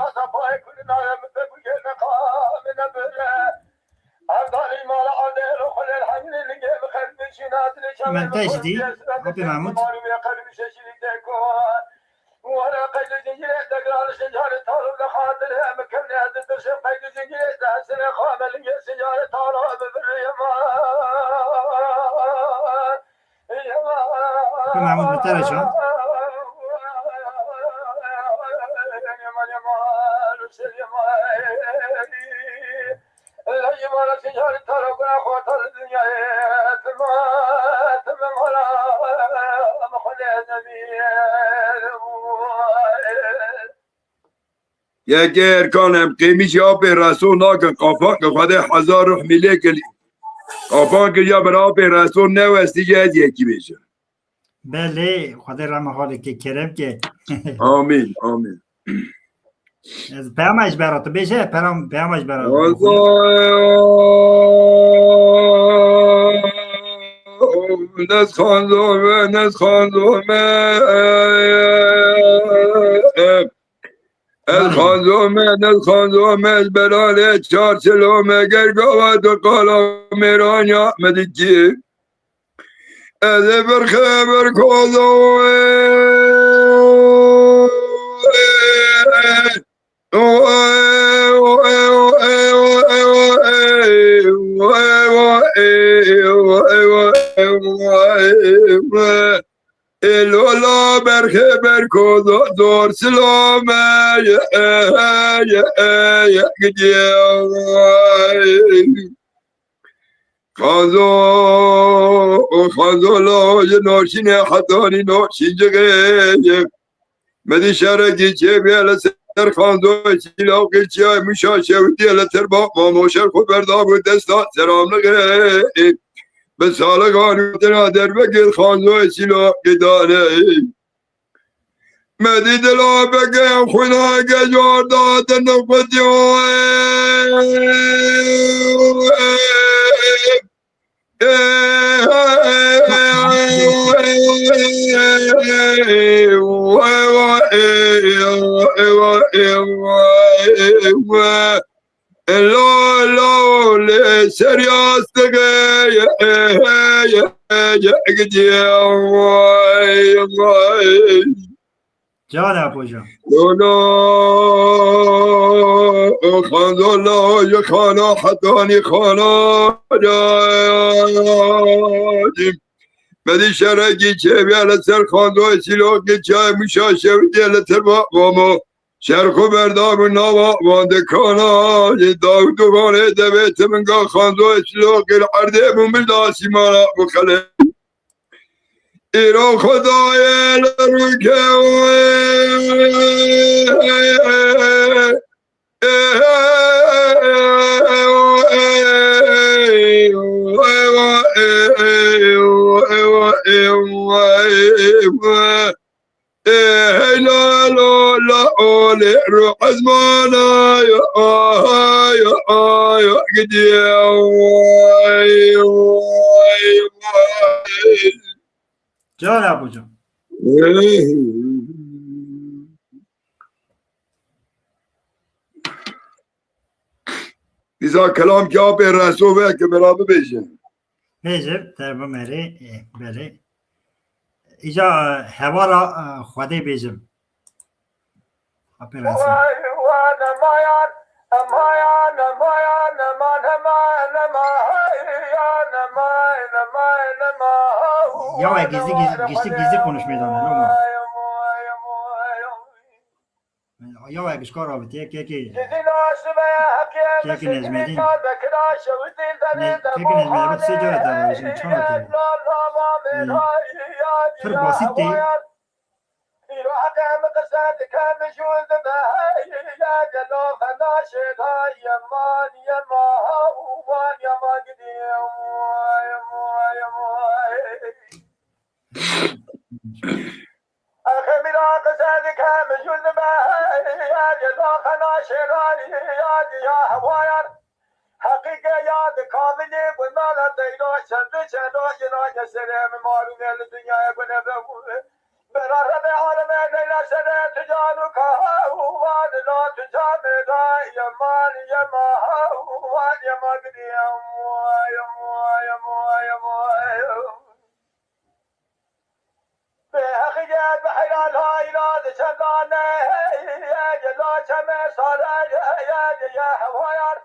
Menteş dî, Apê Mahmut. Apê Mahmut, bi te re çand. Yekê Erkan, em qêmîşî apê Reso nakin, qapan ki Xwedê hezar ruh mîlê kir. Qapan ki ya ber apê Reso newestî, ji ez yekî bêjim. Belê, Xwedê rehme halê ke, kerem ke. Amîn, amîn. Ez peyama ji bera, tu bêje, peyam-, peyama ji bera. Nez xanzo me, nez xanzo me. Ez xanzo me, nez xanzo me, ez belalê çar çilo me, ger gava tu qala mêranya me dikî. Ez ê bir xeber kozo. Ê lola berxê berko zor silome ye, ye, ye, ye, gidiyor. Xanzo, xanzo lo ye noşine hatani noşince ye. Medî şerekî çêbîye li ser Xanzoyê Sîlawkê çiyayê Mûşa şewitiye li Tirba Mamo şer xwe berdabû desta seramlixê. Bi saligan û dina derbekê Xanzoyê Sîlawkê dane. Medî dila beke xwina gecar dadin xwedî. Lo, lo, lê ser yastığı gidiyor. Can Apo can. Lo, lo, xanzo lo, yi xana hetani xana. Medî şerekî çêbîye li ser Xanzoyê Sîlokê çiyayê Mûşa şewitiye li Tirba Mamo. Şer xwe berdabû nava van dikana, ji Dawid û Xanê devê timinga Xanzoyê Sîlokê li erdê bû, milda sîmana bû xelê. Îro Xwedayê li rûkê wê. Ê, hey, la, la, la, olê, ro, ezmana, ya, ay, ay, gidiyor. Vay, vay, vay. Can Apo can. Ey. Dîsa kelam ki apê Reso ve ki bera bibêje. Bêjim, te bimerê, e, belê. Îca, e, hevara, e, Xwedê bêjim. Apê Reso. Ya, e, gizli, gizli, gizli, gizli konuşmayı da, ne, Loma? Ya, e, gişka rabitiye, kekê, kekê Necmedîn. Ne, kekê Necmedîn, bak, sê cara te, çana te. Pir basit tê. Axê mîra qise dike, mijûl dibe, ya gelo xena şêrarî, ya diya hewayar. Heqîqe ya di kavilî, gundala teyro, çend û çendo, yina yeserê min marûnê li dinyayê gune be. Bera rebe aleme, leyla sere, tu can û kaha, û van la tu camê da, yeman, yema, ha, û van, yema gidiyem, yema, yema, yema, yema. Bêheqî ye, bi heyran hayra diçendane, ye, ye, la çeme sare, ye, ye, ye, ye, hewayar.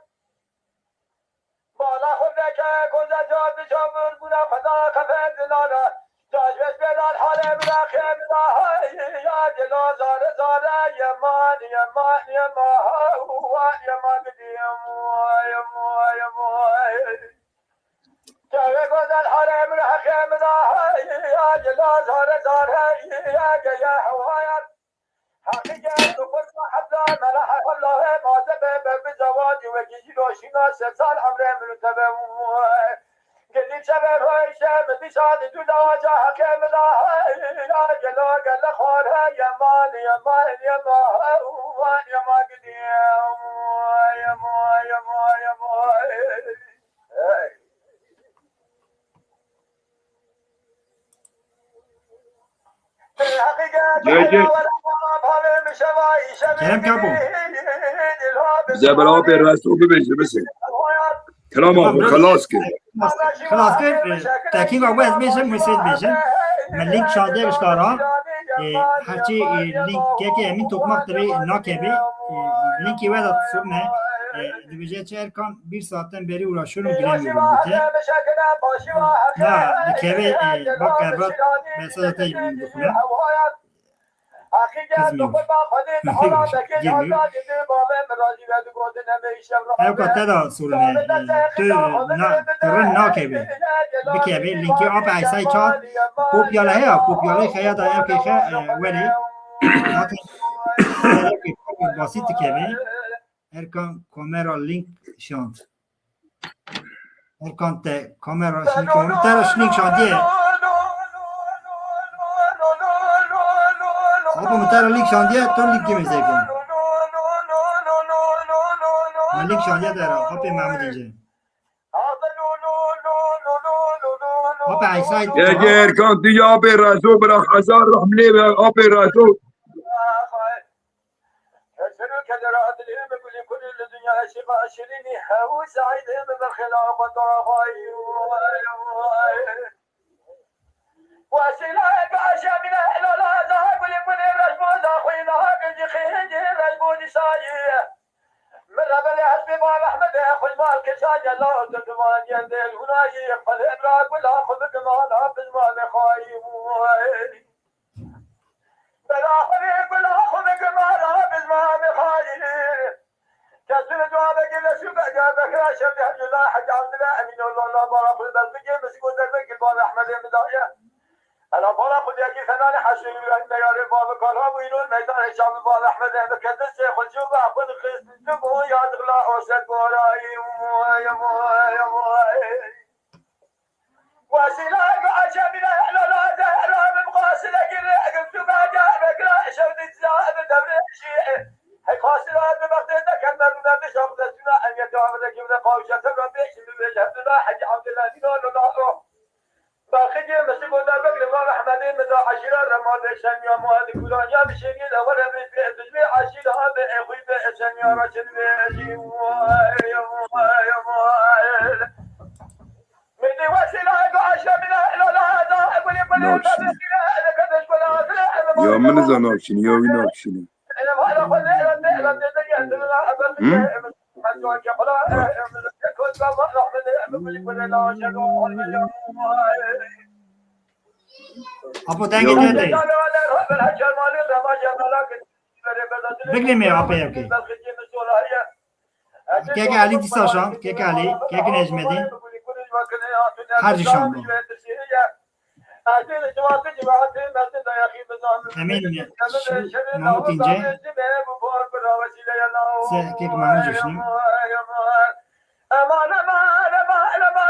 Bala xwe veke, koze ca diçavir, bûra xweda qefe dinana. Cajbeş bêlan hale bira xêmina, hay, ya, ye, la zare, zare, yeman, yeman, yema, ha, wa, yema gidiyem, yema, yema. Çavê gozel harê min, heqê min a, hey, ya, gela zare zare, hey, ya, geya hewayar. Heqîqet bi qurba hebla, mela hebla, hey, maze be, be, bi zewacî wekî jî roşîna, sed sal emrê min û te be. Gelî çavê roşe, min dîsa di dû dawaca heqê min a, hey, ya, gela, gela xwar, hey, yeman, yeman, yeman, hey, yeman, gidiyem, yeman, yeman, yeman. Kerem Kapo. Bize bela apê resto bibêje, bise. Kelam abi, xelas kir. Xelas kir, e, tekî ve ez bêjim, wê sêz bêjim. Me link şandiye gişkara. E, herçî, e, link keke Emîn Tokmak divê nakeve. E, linkî we de sirne. E, dibêje çi Erkan Bir saatten beri uğraşıyorum, giremiyorum bite. Na, dikeve, e, bak evlat mesaj atayım bunu dokuna. Kızmıyor. Girmiyor. Ev kate da sorun e. Tu na, tırın na keve. Bikeve, linki ap aysay çat. Kopyala he ya, kopyala he ya da ev keke, e, weli. Zaten basit dikeve. Erkan kamera link şant. Erkan te kamera şimdi kom-, te ra link şandiye. Apo, min te ra link şandiye, tu link kime zevkin. Min link şandiye te ra, Apo Mahmud İnce. Apo Aysay. Ege Erkan, tu ya Apo Rezo bırak, hazar rahmle ve Apo Rezo. Serokê dera dilê min gulê kurê li dinya eşîqa şirînî hew saîdê min berxêla xwe daxayî. Wesîlayeke eşemîne helala da gulê kurê rejbo da xwîna gecî xêcê rejbo dîsayî. Min rebelê hespê ba rehmetê xwî mal keşa gela tu diman yendê hunayî xwelê bira gula xwe bikimana bizmanê xwayî. Bela xwe gula xwe bikimana bizmanê xayî. Kesûne cewabekî leşû bege bekira şevdî hecûla hecî Abdullah Emînullah la bala xwe berbikê min ji ku derbekî bala Ehmedê min daye. Ela bala xwe diyekî fenanê heşû yû reng deyarê bavê kara bûyî nûr meydanê şamî bala Ehmedê min kedisê xwe cû ve xwe dixist tu bû ya dixla oşet gorayî. Navşînî. Ya min niza navşînî, ya wî navşînî. Hı? Apo dengê te de. Biglimê apê yekê. Keke Elî dîsa şand, keke Elî, keke Necmedîn. Her jî şand bû. Emîn, Mahmut İnce. Se, keke Mahmut Coşnî. Eman, eman, eman, eman.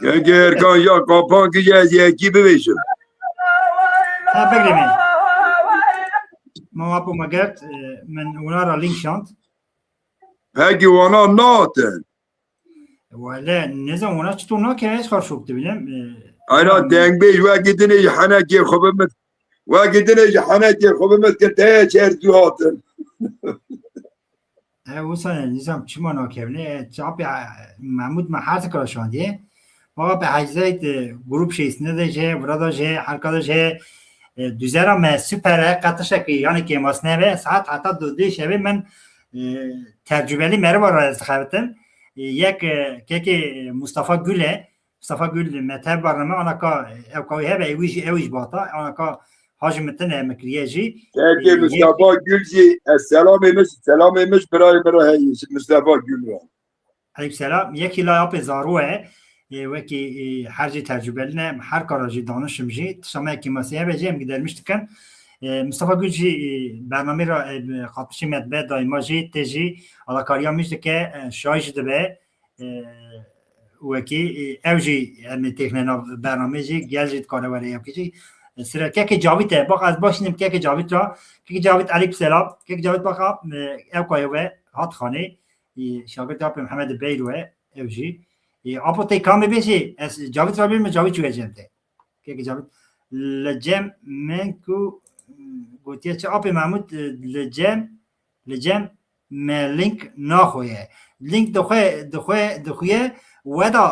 Kengê Erkan ya kapan kiriye, ez yekî bibêjim. Ha, bigrîne. Mama Apo me gert, e, min wana ra link şand. Peki wana natin. Wele, nizam wana çitur nake, ez xar şok dibînim. E, Aynen, yani dengbêj wekî dinê ji henekê xwe bimit. Wekî dinê ji henekê xwe bimit ki te çer zû hatin. E, wisa ne, nizam çima nakevne? E, çapê, e, Mahmud me her tikra şandiye. Baba pe hecdeyt, e, grup şeysinde de je, burada je, herka de je, e, düzera me süper e, katışek yani kemas neve, saat hata dudê şevê min, e, tercübeli meriva ra ez dixebitim. E, yek, e, kekê, e, Mustafa Gül e, Mustafa Gül, me tev barname, ana ka, e, ew ka wî hebe, wî jî, ew jî bata, ana ka hajî min tine me kiriye jî. Kekê E, yek Mustafa Gül jî, e, selamê min, selamê min ji birayê min re heye, ji Mustafa Gül re. Aleyküm selam. Yekî lay apê Zaro e. E, wekî, e, her jî tecrübeli ne, her kara jî danişim jî. Tişta me kêmasî hebe jî em gidermiş dikin. E, Mustafa Gül jî, e, bernamê ra, e, qatmişî me dibe, daîma jî tê jî alakariya min jî dike, e, şayî jî dibe. E, wekî, e, ew jî em ê têxine nav bernamê jî, gel jî dikare were ew jî. E, sira kekê Cavît e. Bak ez başînim kekê Cavît ra. Kekê Cavît, aleyküm selam. Kekê Cavît baka, e, ew kaye we hat xanê. Ê, şagirtê Apê Mihemedê Beyro e, ew jî. Ê, Apo tê kamê bê jî, ez Cavît ra bêm, Cavît jî wecem te. Kekê Cavît. Li cem min ku, gotiye çi Apê Mahmud, e, li cem, li cem me link naxoye. Link dixwe, dixwe, dixuye weda,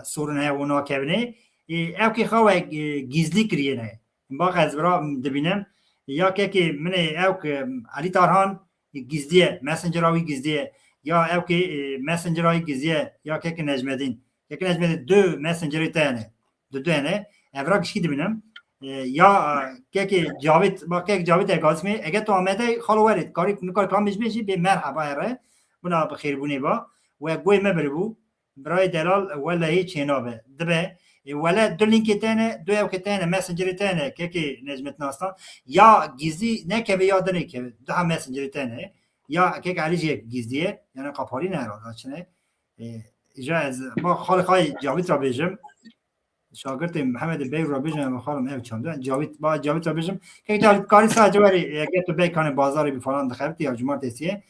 e, sorun heye û nakevine. Ê, ew kê xwe, e, gizlî kiriyene. Bak ez vira dibînim. Ya kekê min ê ew ki Elî Tarhan gizliye, Messengera wî gizliye. Ya ew ki, e, Messengera wî gizliye, ya kekê Necmedîn. Kekê Necmedîn du Messengerê te hene. Du du hene. Evra gişkî dibînim. E, ya, e, kekê Cavit, bak kek Cavit e gazmê. Ege tu Amedê xalo werê, karî, nikar kamêj bê jî bê merhaba here. Buna bi xêrbûnê ba. We goyê me biribû. Birayê delal, welehî çênabe. Dibe, e, wele du linkê te ne, du ewkê te ne, Messengerê te ne, kekê Necmettin Aslan. Ya gizlî nekeve ya dinê keve. Daha Messengerê te ne. Ya kek Elî jî yek gizlî ye. Yani kaparî ne herhalde, çi ne? E, îja ez, ba xalê xayê Cavît ra bêjim. Şagirtê Mihemedê Bey ra bêjim, em xalim ev çand e. Cavît, ba Cavît ra bêjim. Kek Cavît, karî sadece werî, e, eger tu bey kanê bazarê bi falan dixebitî ya cumartesiye.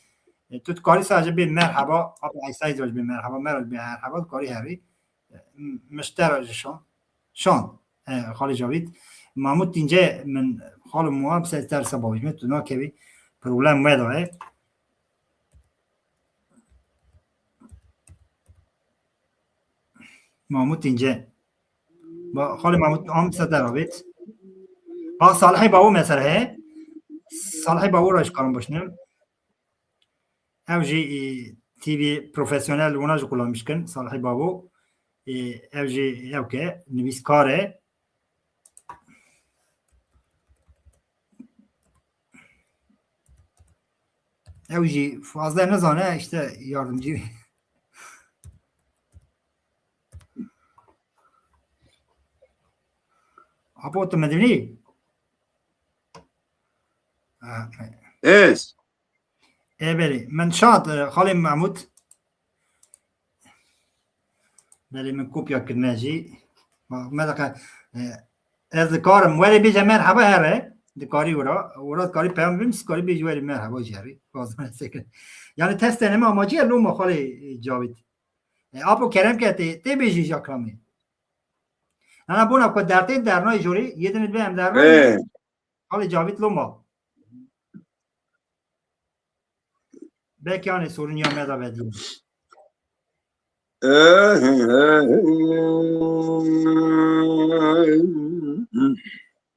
E, tu dikarî sadece bê merhaba, abi Eysayî zor bê merhaba, merhaba, bê merhaba, dikarî herî. E, m-, miştera ji şan. Şan. E, Xalê Cavît. Mahmut Tînce min xalo muha bi ser tersa bavî me, tu nakevî. Problem me da e. Mahmut Tînce. Ba, Xalê Mahmut am se der avêt. Ba, Salihê Bawo mesela he. Salihê Bawo ra ji karin başnim. Ew jî, e, T V profesyonel wina jî kullanmiş kin, Salihê Bavo. E, ew jî ew ke nivîskar e. Ew jî fazla nezane, işte yardımcı. Apo, tu me dibînî? Ha, Ez. Ê belê, min şand, e, Xalê Mahmud. Belê, min kopya kirine jî. Ma, me daqe, e, ez dikarim, werê bêje merhaba here. Dikarî wira, wira dikarî peyam bim, dikarî bêjî werê merhaba jî herî. Wazme sekin. Yani testene me amacî ye, loma Xalê, e, Cavît. E, Apo kerem ke tê, tê bêjî ja kilamê. Nana bona ku dertê dernayê jorê, yê dinê bê em dernayê. Ê. Xalê Cavît loma. Belkî anê sorun ya me da vedî.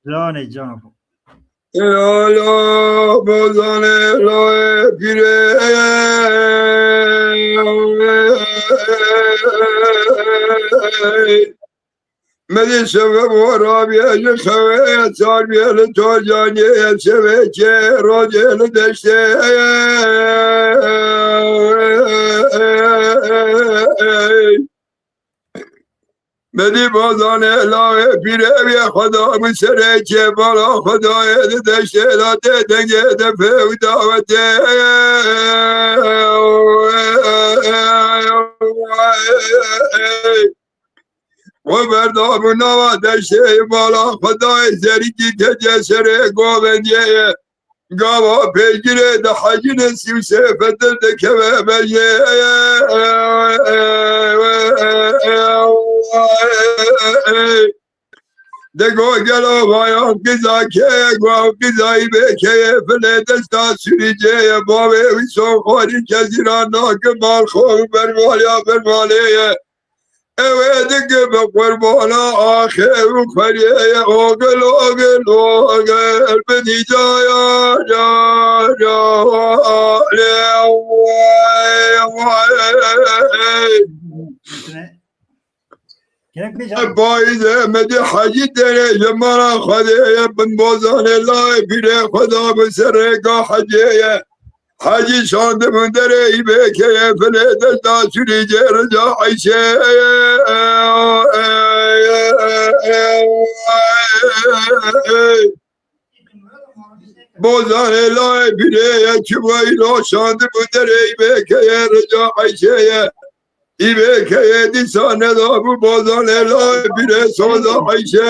Canê can. Lala bozane laye pire. Medê şeve bo rabiye ji xewe, çar biye li to canê, şeve ke rocê li deştê. Medî Bozanê lawê pîrê wê Xweda bi serê kêbala Xwedayê di deştê de tê dengê defê û dawetê. Xwe berdabû nava deştê bala Xwedayê zerîkî ketiye serê govendiyê ye. Gava pêgirê dihecîne sî û sê fetil dikeve bejê. Dego gelo vayan qiza keye, guav qizayî bê keye, filê desta sürüceye, bavê wî son xwarî kezîra nake mal xo û bervaliya bervaleye. Ew ê dike bi qurbana axê û xweriyê ogil, ogil, ogil, bidî caya, caya, lê, vay, vay. Gerek bêje. Payîz Ehmedî Hecî derê ji mala Xwedê ye, bin Bozanê layê pîrê Xweda bi serê ka Hecê ye. Hecî şandibûn derê îbêkeye filê desta sürîcê rica Eyşê. Bozanê layê birê ye çi weylo şandibûn derê îbêkeye rica Eyşê ye. Îbêkeye dîsa nedabû Bozanê layê birê soza Eyşê.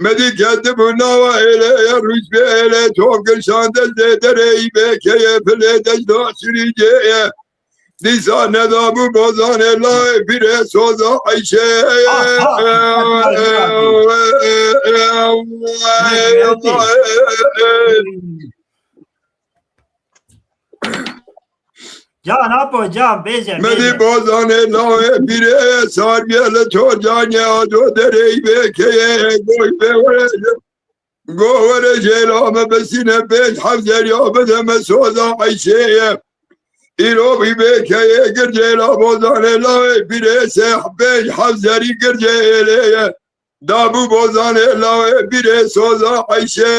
Medî ketibû nava êlê ye, rûspê êlê tom kir şande zêderê îbêkeye filê dejda sirîcê ye. Dîsa nedabû Bozanê layê birê soza Eyşê ye. Ah, ah, ah, ah, ah. Can, apo, can, bêje, Medî bêje. Bozanê lawê birê sarbiye li to canê ado derey bêkeye goy bê were. Go were jêla me besîne pênc heft zerya bide me soza Eyşê ye. Îro bî bêkeye gir jêla Bozanê lawê birê seh pênc heft zerî gir jêlê ye. Dabû Bozanê lawê birê soza Eyşê.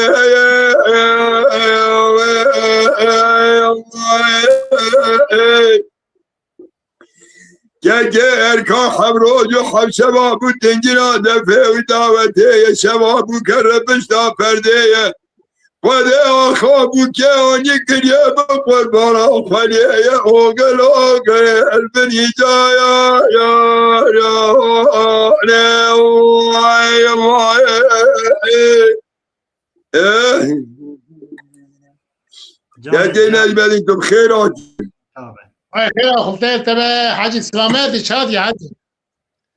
Keke erka hevroc û hevşeva bû dingina defê û dawetê ye şeva bû kere pişta perdê ye. Xwedê axa bû ke anî kiriye bi qurbana xweliyê ye ogil ogil binî caya ya ya ne vay vay. Eh. Canê Yekê can. Necmedîn tu bi xêr hatî. Tabii. Ay xêra xulteyê te be Hecî, silametî, çatî Hecî.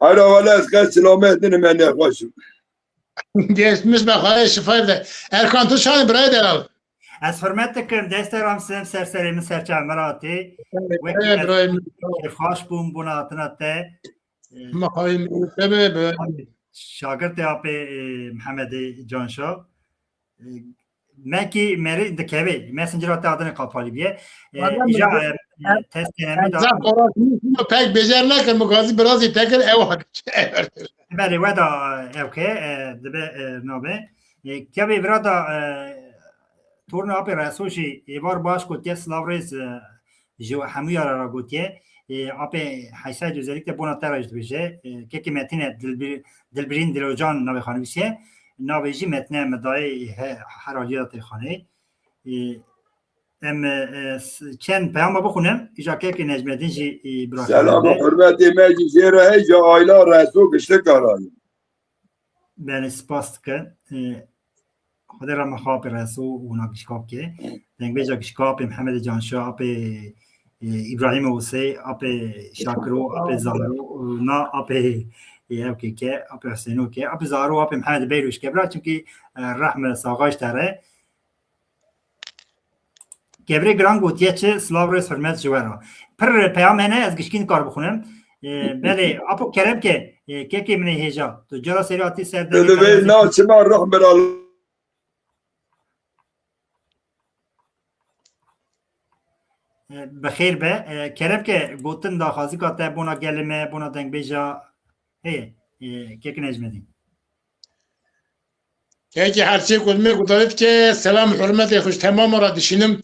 Hera wele ez qet silamet ninim, me nexweş im. Geçmiş be xwayê şifayê bide. Erkan tu çanin birayê delal. Ez hurmet dikim, destê ram sinim ser serê min ser çavê min ratê. Evet, Wekî evet, ez birayê min. Kêfxweş bûm bona hatina te. Ee, Ma xayî min te be, be. Şagirtê apê, e, Mihemedê Canşa. E, me kî merî dikeve, Messenger'a te adine qapalî biye. E, Vallahi îja, e, e, test kenemi da. Zaf uğraşmış, bunu pek becerine ki, bu gazı biraz itekir, ev hak. Belê, we da ev ke, e, dibe, e, nabe. E, kevê vira da, e, torna apê Reso jî êvar baş gotiye, silav rêz, e, ji hemûya re re gotiye. E, apê Heysel özellikle bona te re jî dibêje. E, kekê Metîne Dilbir-, Dilbirîn Dilocan navê xwe nivîsiye. Navê jî Metîne Medayê he-, her aliya tê xanê. E, em, e, s-, çend peyama bixwînim, îja kekê Necmedîn jî, e, bira Selam û hurmetê me jî jê re heye, ji aîla Reso giştik karayî. Belê, spas dikin. E, Xwedê rehma xwe apê Reso û na gişka bike. Dengbêja gişka apê Mihemedê Canşa, apê, e, Îbrahîmê Osê, apê Şakiro, apê Zahro, û na apê, e, ew keke, apê Husêno ke, apê Zahro, apê Mihemedê Beyro ji kevra, çimkî, e, rehme saxa ji te re. Kevirê giran gotiye çi, silav rêz hurmet ji we re. Pir peyam hene, ez gişkî nikar bixwînim. E, belê, apo kerem ke, e, kekê min ê hêja. Tu cara serî hatî ser Divê demê na çima ruh miral. E, bi xêr be. E, kerem ke gotin daxwazika te bona gelê me, bona dengbêja heye, e, kek Necmedîn. Kekê her çê ku me gudarit ke selam hurmetê xwe ji temama re dişînim.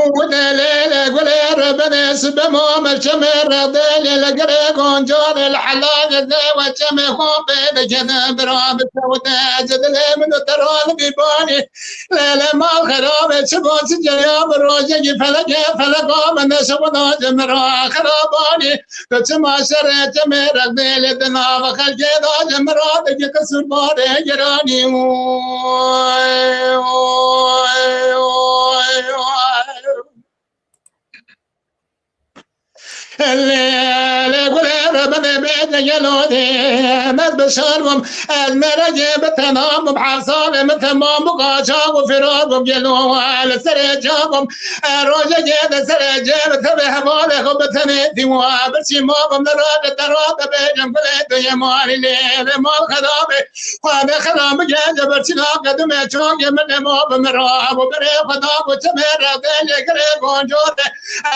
Û de lê lê gulê re benê sibe ma me çemê re de lê lê gere gonca de lê helal de de we çemê xo bê de kede bira bi se de ce de lê min de teran bi bani. Lê lê mal xerabe çi bo çi ceya bi roje ki feleke feleka me ne şe bu da ce mi ra xerabanî. Tu çima şerê çemê re de lê de nava xelkê da ce mi ra de ki qisur barê geranî. Oy, oy, oy, oy. Lê, lê gulê re binê bê de gelo dê, ez bi şar bûm, ez merecê bi tena bûm, heft salê min temam bû, qaçax û firar bûm, gelo li serê ca bûm, e, rojekê de serê cê bi tevê hevalê xwe bi tenê dîwa, birçî ma bûm, li rojê te ra dibêjim, gulê tu yê malî lê, lê mal xerabê, xwedê xera bike, ceberçîna qedimê çokê min ê ma bi min ra, bû berê xwe da bû çemê re dê lê girê gonco de,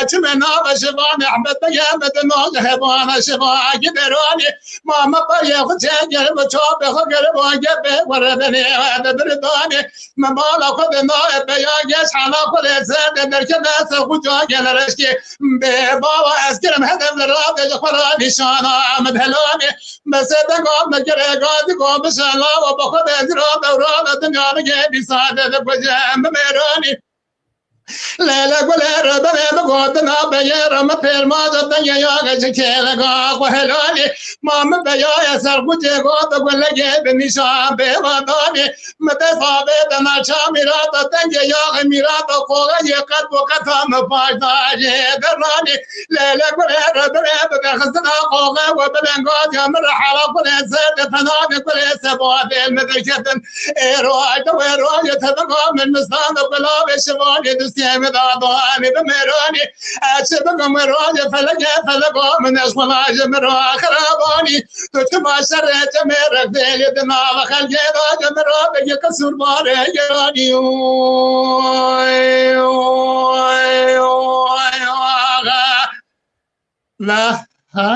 e, çimê nava şivanê, ehmed bege me di nal hebana şiva, gideranê, ma me berê xwe çê gerim, çapê xwe gerim, ange bê were benê, e, de biridanê, me mala xwe de nayê beya geç, hala xwe lê ser de derkeve ser xwe ca gel reşkê, bê bawa ez kirim hedef li radê ji xwe ra nîşana, me delanê, me sedeka, me gereka, dika, bişela, we bi xwe de zira, dewra, de dinya, me gê dîsa, de, de, bicem, bi mêranî. Lê lê gulê re benê bi gotina beyê re me pêrmaza dengê ya ji kêleka xwe helalî. Ma min beyaya ser xwe cêgo bi gulekê bi nîşan bê vadanî. Mi dest avê de naça mîrata dengê ya mîrata qoxê yê qet bo qeta me paşda jê derranî. Lê lê gulê re birê bi de xistina qoxê we bi lenga ya min re hala gulê ser de penanê gulê seba dêl me derketin. Êro ay de wê royê te bika min mistan de gulavê şivalê dustê min da doanê bi mêranê. Ez çi bikim wê royê felekê feleka min ez xwela ji min ra xirabanî. Tu çima şerê çemê rexdêlê di nava xelkê da ji min ra bigî qisûrbarê geranî. Oy, oy, oy, oy, axa. La, ha?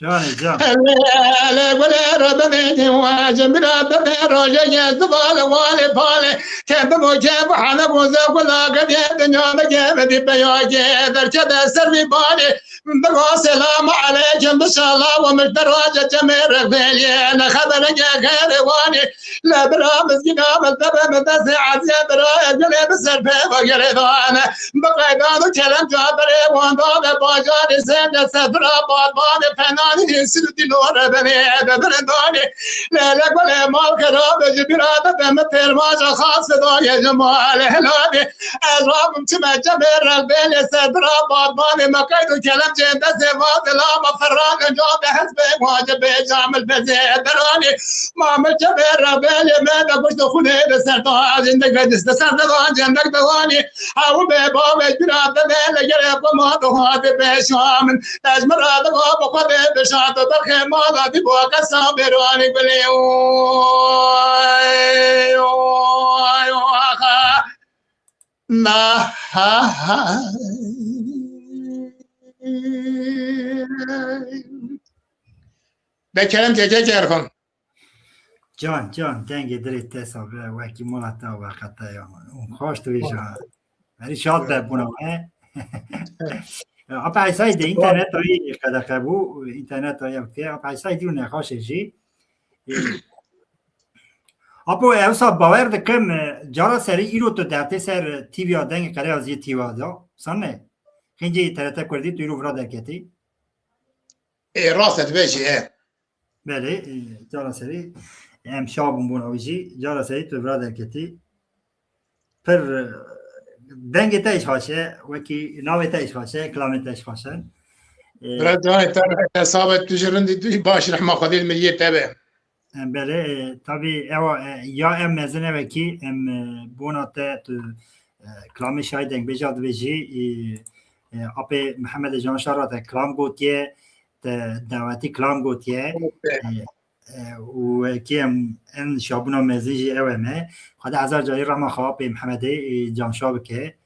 Canê can. Hele, hele, gulê re bibêjin wacin bira bibê rojê ye zivalê walê palê. Ke bibo ke bu hane goze gula gediye dinya bige bedi beyage derke de ser vî balê. Bigo selamu aleykum bişala we mişte roje çemê rexdêliyê ne xebere ge xêrê wanê. Le bira mizgîna min tebe min destê eziyê bira ez gulê bi ser pê ve gerêdane. Bi qeydan û kerem caberê wan da ve Carê sende sedra badbanê penanî sir dîlore benê de birindanê. Lele gole mal kerabe ji bira de deme termaja xase daye ji male helade. Ez rabim çime cemê revbelê sedra badbanê me qeyd û kelem cênde zêva de lama ferrane ca de hez be wace be camil be zê beranê. Mamê çepê revbelê me de goşt û xûnê de ser da, zindek ve dist de ser de da, cendek de wanî. Ew bê bavê cura de de le gere xwe ma de ha de be şamin. Ez mi ra de va bi xwe de de şa de derxê ma da di bo kesa bêranî gulê. Oy, oy, oy, ha. Na, ha, ha. De kerem ke, ke, ke Erxan. Can, can, dengê dilê te sabe, wekî mola te weqete ya. Û xweş dibêje. Herî şad be bûna me. Apa Eysayî de înterneta wî qedexe bû, înterneta wî ew tê. Apa Eysayî dîro nexweş e jî. Apo, ewsa bawer dikim, e, cara serî îro tu dertê ser T V'ya dengê qereyaziyê T V'ya da. San ne? Xêncê T R T Kurdî tu îro vira derketî. Ê, rast e, dibêjî, e. Belê, e, cara serî em şa bûn bona wî jî, cara serî tu vira derketî. Pir, e, dengê te jî xweş e, wekî navê te jî xweş e, kilamê te jî xweş e. E, Bira canê te, te sabet tu jî rindî tu jî baş, rehma Xwedê li miriyê te be. E, belê, e, tabî ew, e, ya em mezin e wekî, em, e, bona te tu, e, kilamê şayî dengbêja dibêjî, e, e, apê Mihemedê Canşa ra te kilam gotiye, te dawetî kilam gotiye. E, e, û wekî em, en şabûna mezin jî ew em e. Xwedê hezar carî rehma xwe apê Mihemedê, e, Canşa bike.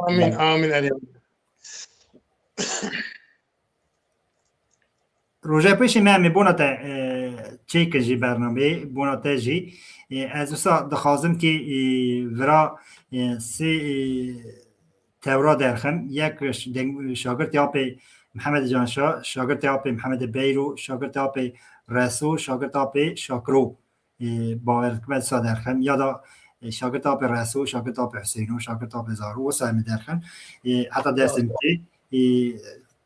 Amîn, E, amîn, elê. Roja pêşî me em ê bona te, e, çêkin jî bernameyê, bona te jî. E, ez wisa dixwazim kî, e, vira, e, sê, e, tewra derxim. Yek ş-, deng-, şagirtê apê Mihemedê Canşa, şagirtê apê Mihemedê Beyro, şagirtê apê Reso, şagirtê apê Şakiro. E, bawer dikim ez wisa derxim. Ya da, e, şagirtê apê Reso, şagirtê apê Huseyno, şagirtê apê Zaro, wisa em ê derxin. E, heta destê min tê, e,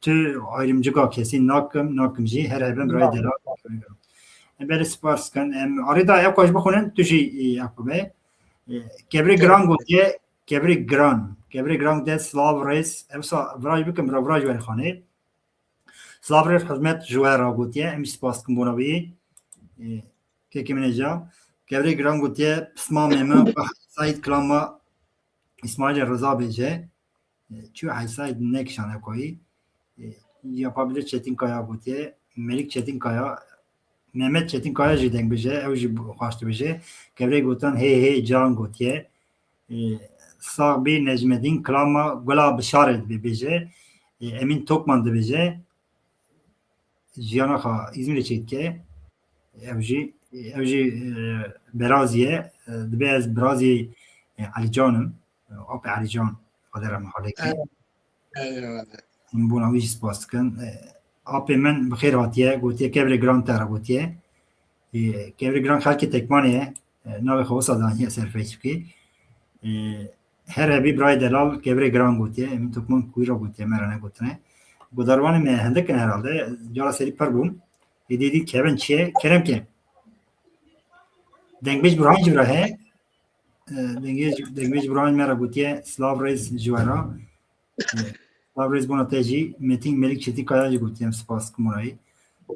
tu ayrımcıga kesî nakim, nakim jî, her hebin birayê delal. E, belê spas dikin. Em arê da ew xweş bixwînin, tu jî, e, ew xwe be. E, Kevrê Giran gotiye, Kevrê Giran. Kevrê Giran gotiye, silav, rêz. Ev sa viraj bikim, vira, viraj werê xanê. Silav rêz hizmet ji we re gotiye. Em jî spas dikin bona wî. E, kekê min êca. Kevrê Giran gotiye, pismamê min, Saîd kilama Îsmaîlê Riza bêje. E, çû Heysayî nekişane koyî. E, yapabilir Çetinkaya gotiye. Melik Çetinkaya, Mehmet Çetinkaya jî dengbêje, ew jî xweş dibêje. Kevrê gotan hê hê can gotiye. E, Sax bî Necmedîn kilama Gula Bişarê dibê bêje. E, Emîn Tokman dibêje. Jiyana xwe Îzmîrê çêdike. Ew jî, ew jî, e, berazî ye. E, dibê ez birazî, e, Elîcan im. E, apê Elîcan, Xwedê rehma xwe lê ke. Evet, evet, evet. Em bona wî jî spas dikin. E, apê min bi xêr hatiye, gotiye, Kevrê Giran te re gotiye. E, Kevrê Giran xelkê Tekmanê ye. E, navê xwe wisa daniye ser Facebookê. E, her hebî birayê delal Kevrê Giran gotiye. Emîn Tokman kuyra gotiye, me re negotine. Godarvanê me hindik in herhalde. Cara serî pir bûn. Êdî dî Kevin çi ye? Kerem ke. Dengbêj Burhan jî vira heye. E, dengbêj, dengbêj Burhan me re gotiye, silav rêz ji we re. E, silav rêz bona te jî. Metin Melik Çetinkaya jî gotiye, em spas dikim ona yî.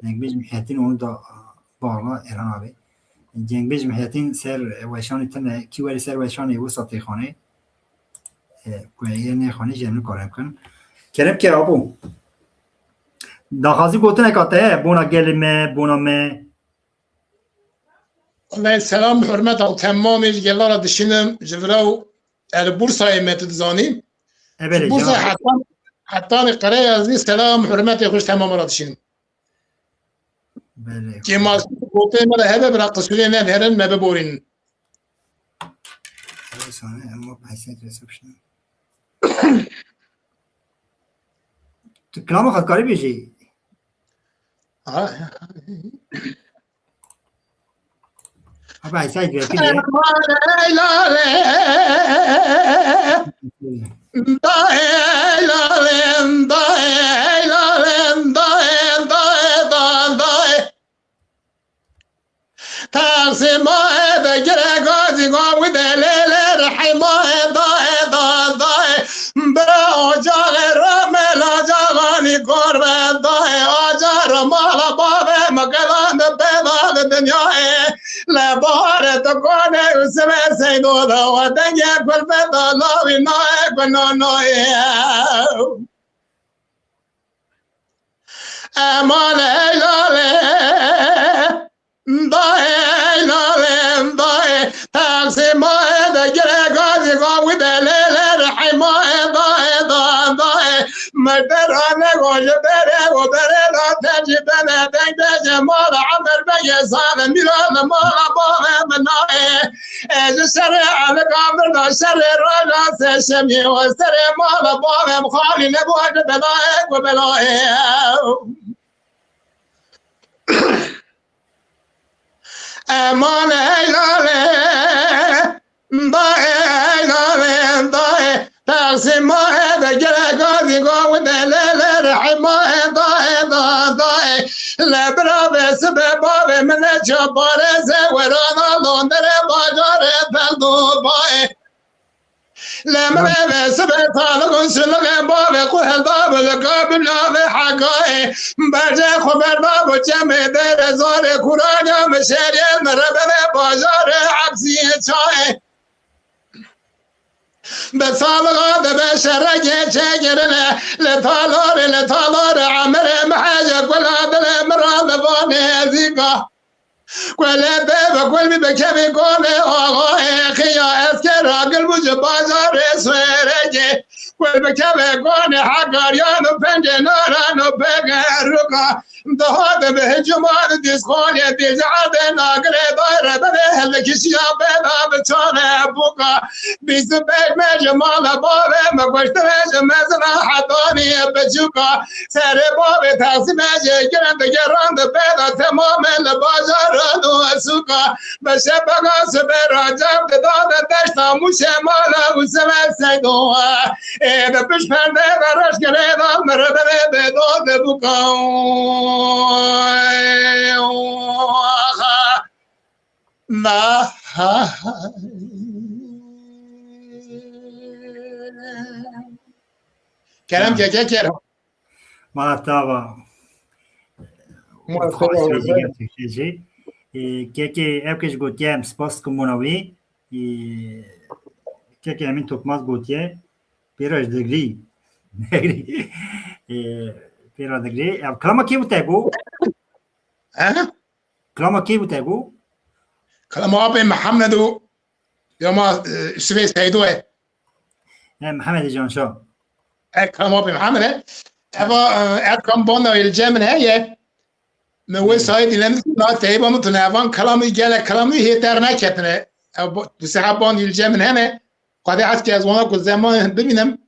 Dengbêj Mihettin onu da bağla Erhan abi. Dengbêj Mihettin ser weşanê tune, kî werî ser weşanê wisa tê xanê. E, ku yê nê xanê jî em nikarin bikin. Kerem ke abo. Daxazî gotineka te heye, bona gelê me, bona me. Wele selam hurmeta û temamê ji gela re dişînim, ji vira û ez li Bursayê me tu dizanî. Ebelê, ji Bursa hetan, hetanê Qereyazî selam hurmetê xwe ji temama re dişînim. Belê. Kêmas gotê me re hebe bira qisûrê nediherin me biborînin. Her saniye, em wek Heysayî reception. Tu kilama xwe dikarî bêjî? Ha. Abi Heysayî diye. Dayê, dayê, dayê. Kor be dayê acar mala bavê me gelan de bela de dinyayê. Le baharê tu konê û sibê seydo de we dengê kulfê de lawî nayê ku nonoyê. Eman ey lalê. Dayê, lalê, dayê, Teqsîmayê de gire gazî gavî de lê lê rihîmayê, dayê, da, dayê. Merde rane go ji berê û berê la te jî bene deng de ji mala Emer Begê Zalim Mîran mala bavê min nayê. Ez ji şerê Elika Mirda şerê roja sêşemî û serê mala bavê min xalî nebû ji belayê ku belayê. Eman ey lalê, dayê ey lalê, dayê. Teqsîmayê de gire gazî gavî de lê lê rihîmayê, dayê da, dayê. Le bira be sibê bavê min ne çaparêzê werana londerê bajarê Feldûbayê. Lê min eve sibê talixin şilixê bavê xwe helda bi li kabin navê Hegayê. Bercê xwe berda bi çemê dêrê zarê kuranya min şêriyê min rebevê bajarê Eksiyê çayê. Bi salixa dibe şerekê çêkirine li talarê, li talarê emirê mihece gula dilê min ra li vanê ezîka. Kulê bê ve kul bî bi kevê konê axayê xiya eskera gil bû ji bajarê Swêrekê. Kul bi kevê konê Hekariyan û pencê naran û pêgeruka. Dihate bi hicûman û dîsxanê dîzadê nagirê dayre bibê hildikişiya bêna bi çavê bûka. Bîst û pênc me ji mala bavê me kuştine ji mezina hetanî biçûka. Serê bavê Texsîmê jê kirin digeran di pêda temamê li bajaran û sûka. Bi şepeka sibê ra cem dida di deşta Mûşê mala û sibê seydo. Ê di pişt perdê de reş girê da miribirê bê do di bûka. Na. Kerem keke kerem. Mala tava. Mala tava. Gerçekten şey. E, keke ev kej gotiye em spas dikim bona wî. E, keke Emin Tokmaz gotiye. Pêra ji digrî. E, pêra digrî. Ya, kilama kê bû te go? He? Kilama kê bû te go? Kilama Apê Mihemed û ya ma, e, Sivê Seydo e. He, Mihemedê Canşa. E, kilama Apê Mihemed e. Eva, e, ev kam banda li cem min heye. Me wê sayê dîlem na teyba min tune. Evan kilamî gelek kilamî hê derneketine. Ev bo-, du sê heb band li cem min hene. Xwedê hez ke ez wana ku zeman bibînim.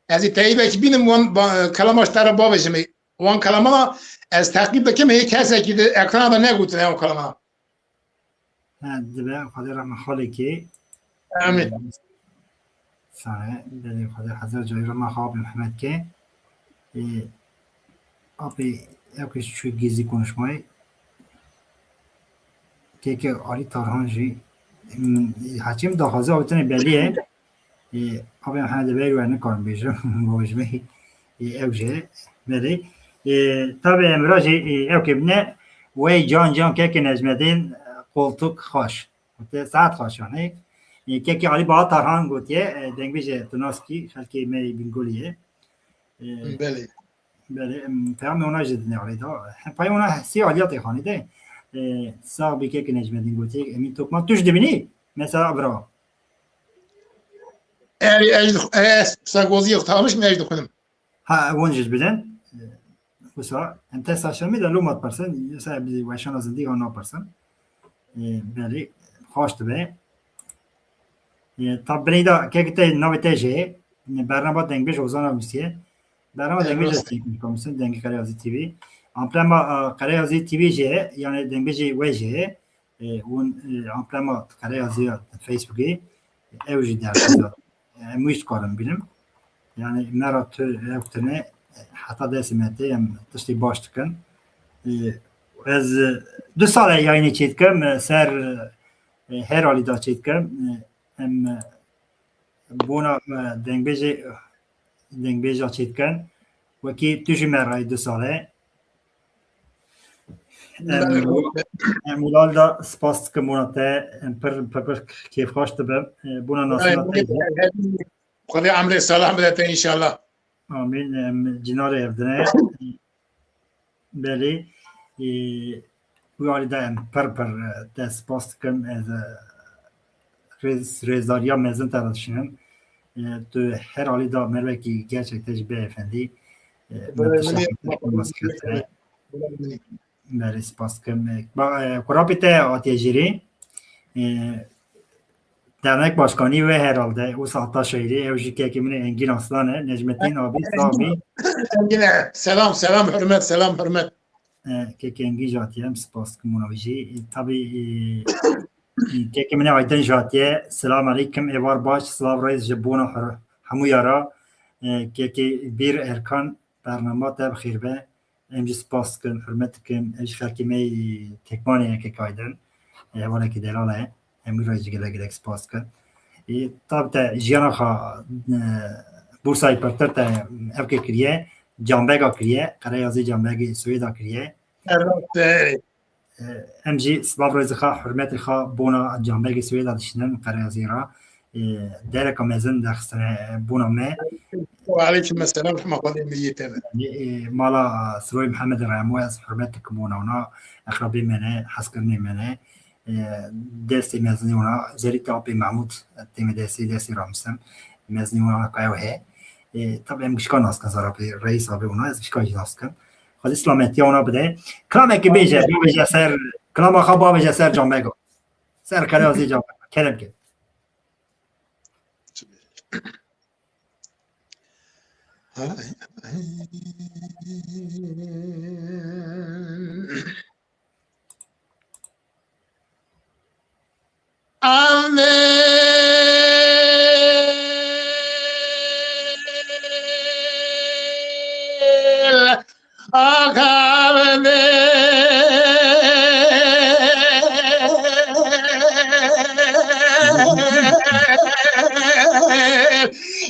Ez ê teyîbekî bînim wan ba-, kelama ji te re bavêjim. Wan kelamana ez teqîb dikim, hê kesekî di ekrana de negotine ew kelamana. Ha, dibe Xwedê rehme xalekê. Amîn. Sare, belê Xwedê hezar carî rehme xalê Mihemed ke. E, apê, ew ke şu gizli konuşmayı. Keke Ali Tarhan jî, m, heçim daxwaza avêtine belî ye. E, abi, em hene de ber we nikarim bêjim, bavêjim, e, ew jî, belê. E, tabi em ra jî, e, ew ke bine, wey can can keke Necmedîn, e, koltuk xweş. Te saet xweş yani. E, keke Ali Baha Tarhan gotiye, e, dengbêje tu nas kî, xelkê me yê Bingolî ye. E, Belê. Belê, em, peyamê wana jî dinê alê da. Hem payê wana sê aliyatê xanê de. E, sax bî keke Necmedîn gotiye, Emîn Tokmaz, tu jî dibînî? Mesela bira. Erê, ez, ez, Sagozî Yextamiş mi ez dixwînim? Ha, wan jî bidin. E, wisa, em te saşemî de loma dipersin, yoksa bi weşana zindî ha napersin. E, belê, xweş dibe. E, tab bineyda, keke te, navê te jê, bernama dengbêj Ozan Amisiye. Bernama dengbêj Rast. Dengê Komisyon, Dengê Karayazî T V. Amplema, e, Karayazî T V jê, yani dengbêjê we jê. E, hûn, e, amplema Karayazî ya Facebookê, ew jî derkeza. Em wî jî dikarin bînin. Yani me ra tu ew tune, e, heta destê me tê, em tiştê baş dikin. E, ez, e, du sal e yayînê çêdikim, e, ser, e, her alî da çêdikim. E, em, e, bona, e, dengbêjê, dengbêja çêdikin. Wekî tu jî me rayî du sal e. Em, em Wilal da spas dikim bona te, em pir, pir, pir kêfxweş dibim. E, bona nasîna te jî. Xwedê emrê salah bide te înşallah. Amîn. Em cinarê ev dine. Belê. E, wî alî de em pir, pir, e, te spas dikim. Ez, e, rêz-, rêzdariya mezin te re dişînim. E, tu her alî de mervekî gerçekten jî bêefendî. E, Belê, min tiştekî min ê te spas dikim. Belê, spas dikim. E, ba, e, kurapê te hatiye jêrê. E, dernek başkanî wê herhalde, wisa heta şehîrê, ew jî kekê min ê Engîn Aslan e, Necmettin abî, sağ bî. Engîn e. Selam, selam, hürmet, selam, hürmet. E, kekê Engîn jî hatiye, em spas dikim ona wî jî. E, tabî, e, e, kekê min ê Aydin jî hatiye. Selam aleykum, êvar baş, silav rêz ji bona her-, hemûya re. E, kekê Bîr Erkan, bernama te bi xêr be. Em jî spas dikin, hurmet dikin. Em jî xelkê me yê Tekmanê ye, kek Aydin. E, hevalekî delal e. Em wî re jî gelek gelek spas dikin. E, tab te jiyana xwe, e, Bursayê pirtir te ev kê kiriye, Canbega kiriye, Qereyazê Canbegê Swêda kiriye. Evet, evet. E, em jî silav rêzê xwe, hurmetê xwe bona Canbegê Swêda dişînin, Qereyazê re. E, dereka mezin derxistine bona me. Ve aleykum selam, rehma Xwedê me yê te be. E, mala Siroyê Mihemed Remo, ez hurmet dikim bona ona, eqrabê me ne, hezkirinê me ne. E, destê mezinê ona, özellikle apê Mahmud, tême destê, destê ramiştim. Mezinê ona kaya he. E, tabi em gişka nas dikin, zarapê reis abi ona, ez gişka jî nas dikim. Xwedê silametiya ona bide. Kilamekî bêje, bavêje ser, kilama xwe bavêje ser Canbega. Ser Qereyazê Canbega. Kerem ke.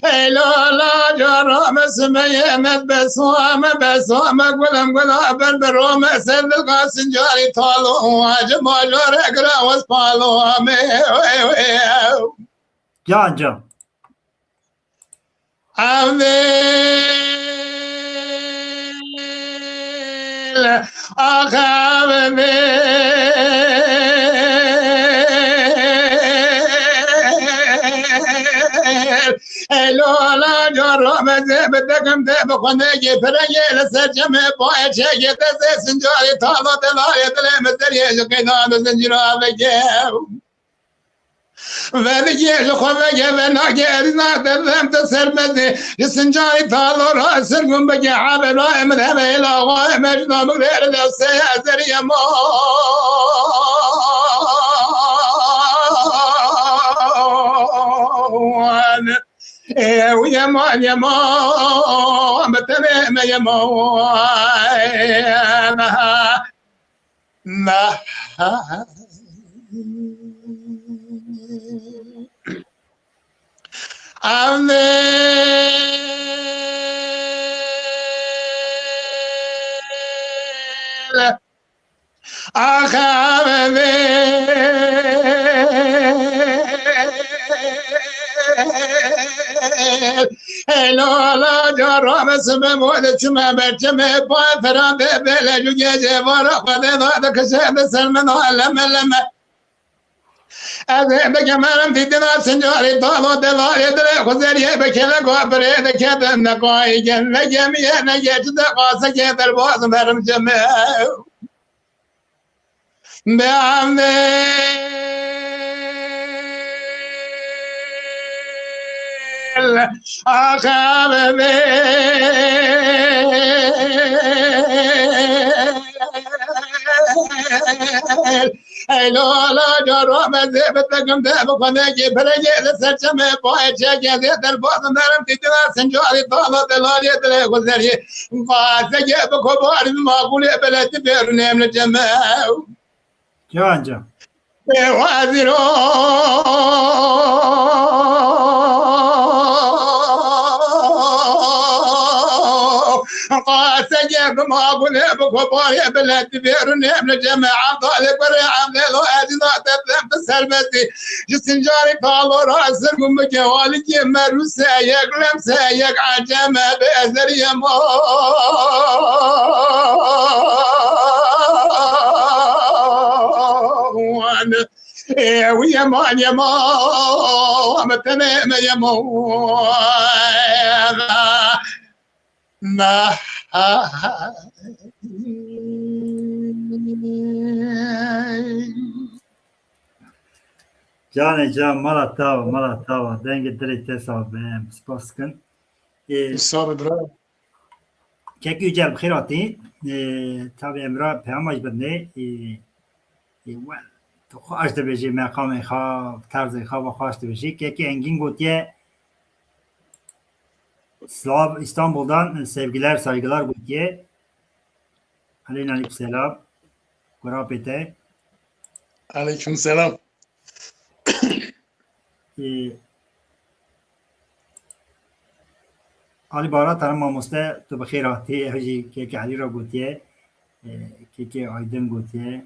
Ey lala cara me simeye me besame besame gulem gula ber berome ser dilka sincarî talo acı bajare gira wes palo me. Can can. Evdil, ah evdil. Ey lola cara me zê bi dekim de bi xwendekê pirengê li ser çemê bayê çekê destê sincarî talo delalê dilê min deriyê ji qeydan bi zincîra veke. Vedigê ji xwe veke venakê erîna derdem te sermezê. Ji sincarî talo ra sirgûn bike havê ra emir heve hêla xwe heme ji namik rê li destê ezerî ema. Ew yeman yeman bi tenê me yeman. Ey lola cara me sibe bo de çime berçime pa fera de bele ju gece vara xwedê da de kişe de ser min ha leme leme. Ez ê bikemerim dîtina sincarî talo delalê dilê xwezeriyê bi kelek wa birê diketin ne qayî gel ne gemiye ne geç de qasekê derbaz merim cime. Bi evdil, ah evdil. Ey lola cara me zê bi dekim de bi xwedekê pirengê li ser çemê bayê çekê zê derbazin derim dîtina sincarî talo delalê dilê xwezeriyê. Qaseke bi kobarî bi maqûlê belê ti bêrûnê min li cem e. Can can. Ê wezîro, Qasegê bi mabûnê bi koparê bi letîfê rûnê bi cemê Evdalê kurê Evdêlo ezîza te dem bi serbestî. Ji sincarê kalora sir bû min kewalikê merû se yek lem se yek eceme bi ezeriyê man. Ew yeman yeman, tenê me yeman. Canê can, mala tawa, mala tawa, dengê dilê te sax be, em spas dikin. Ê, Sabe bira. Kek Yücel, bi xêr hatî. Ê, tabi em ra peyama jî bidinê. Ê, ê, we, tu xweş dibêjî, meqamê xwe, terzê xwe, xweş dibêjî. Kekê Engîn gotiye, Slav İstanbul'dan sevgiler, saygılar gotiye. Aleyna aleyküm selam. Gura pê te. Aleyküm selam. Ê, Alî Bara, tane mamoste, tu bi xêr hatî, ew jî kekê Elî re gotiye, ê, kekê Aydin gotiye.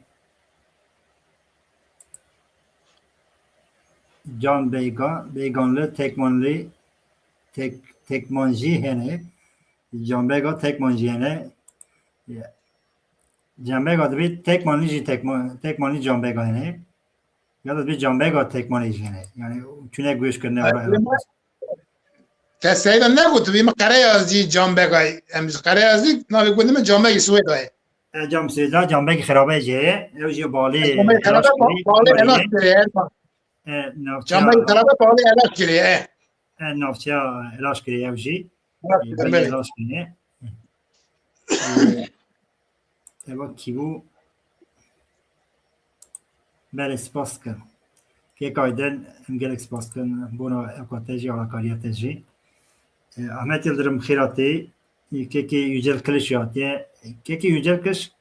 Can Beyga, Beyganlı, Tekmanlı, Tek-, Tekmancı hene. Can Beyga, Tekmancı hene. Ya. Can Beyga dibê Tekmanlı jî Tekma-, Tekmanlı Can Beyga hene. Ya da dibê Can Beyga Tekmanlı jî hene. Yani, tune guş kirine. Te seyda ne gotu, bi min Qereyazî Can Beyga. Em Qereyazî, navê gundê min Can Beyga Swêda ye. E, Can Swêda, Can Beyga Xirabe jê ye. Ew jî balê Can Beyga Xirabe, balê Elaş kirê, Erkan. E, navçeya Can Beyga Xirabe, balê Elaş kirê, e. E, navçeya Elaş kirê ew jî. Elaş kirê, belê. Elaş kirê. E, Eva kî bû? Belê, spas dikim. Kêk Aydin, em gelek spas dikin. Bona ewka te jî, alakariya te jî. E, Ahmet Yildirim xêr hatî. E, kekê Yücel Kiliç hatiye. E, kekê Yücel Kiliç,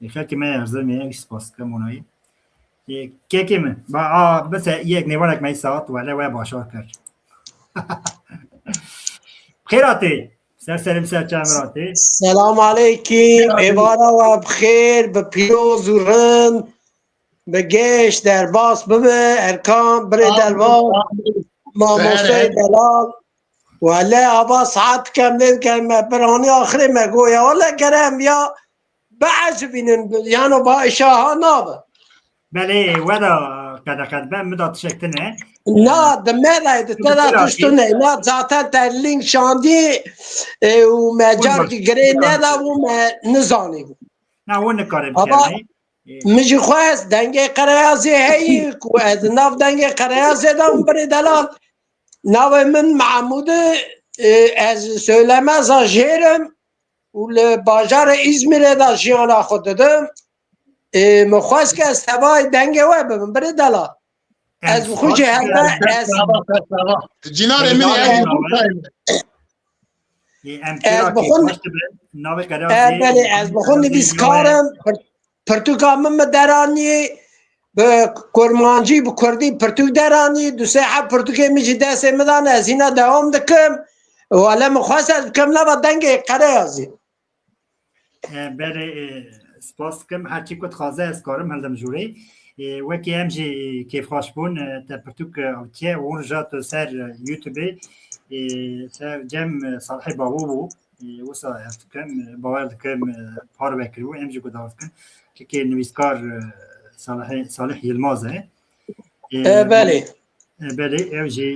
e, xelkê me Erzurumê ye, wî spas dikim onayî. E, kekê min, ba, a, bise yek nêvanek me saet, wele we başar kir. Xêr hatî. Ser serê min, ser çavê min hatî. Selam aleykim. Êvara we bi xêr, bi pîroz û rind, bi geş derbas bibe. Erkan, birê delal, mamosteyê delal. Wele ava saet dikem lê dikem me, bir anî axirê me goya. Wele kerem ya, biecibînin, yano ba işaha nabe. Belê, we da qedexe dibe, min da tişek tune. Na, di me re, di te de tişt tune. Na, zaten te link şandî, e, û me car girê nedabû, me nizanîbû. Na, hûn nikarin bikin. Min jî xwest dengê Qereyazê heyî, ku ez nav dengê Qereyazê de birê delal. Navê min Mahmûd e, e, ez Söylemeza jêr im û li bajarê Îzmîrê de jiyana xwe didim. Ê, min xwest ke ez tevayê dengê we bibim, birê delal. Ez bi xwe jî hebe, ez Cinarê min, ez bi xwe, e, belê, ez bi xwe nivîskar im, pir-, pirtûka min min deranî, bi kurmancî, bi kurdî pirtûk deranî, du sê heb pirtûkê min jî destê min de ne, ez hîna dewam dikim. Wele min xwest ez bikim nava dengê Qereyazî. E, belê, e, spas dikim. Her çi ku dixwaze ez karim hildim jûrê. E, wekî em jî kêfxweş bûn, e, te pirtûk, e, avitiye, û hûn ja tu ser, e, YouTube-ê, e, ser cem, e, Salihê Bavo bû. E, wisa ez dikim, e, bawer dikim, e, parve kiribû, em jî guhdar dikin. Çikê nivîskar, e, Salihê, Salih Yilmaz e. E, e, belê. E, belê, ew jî, e,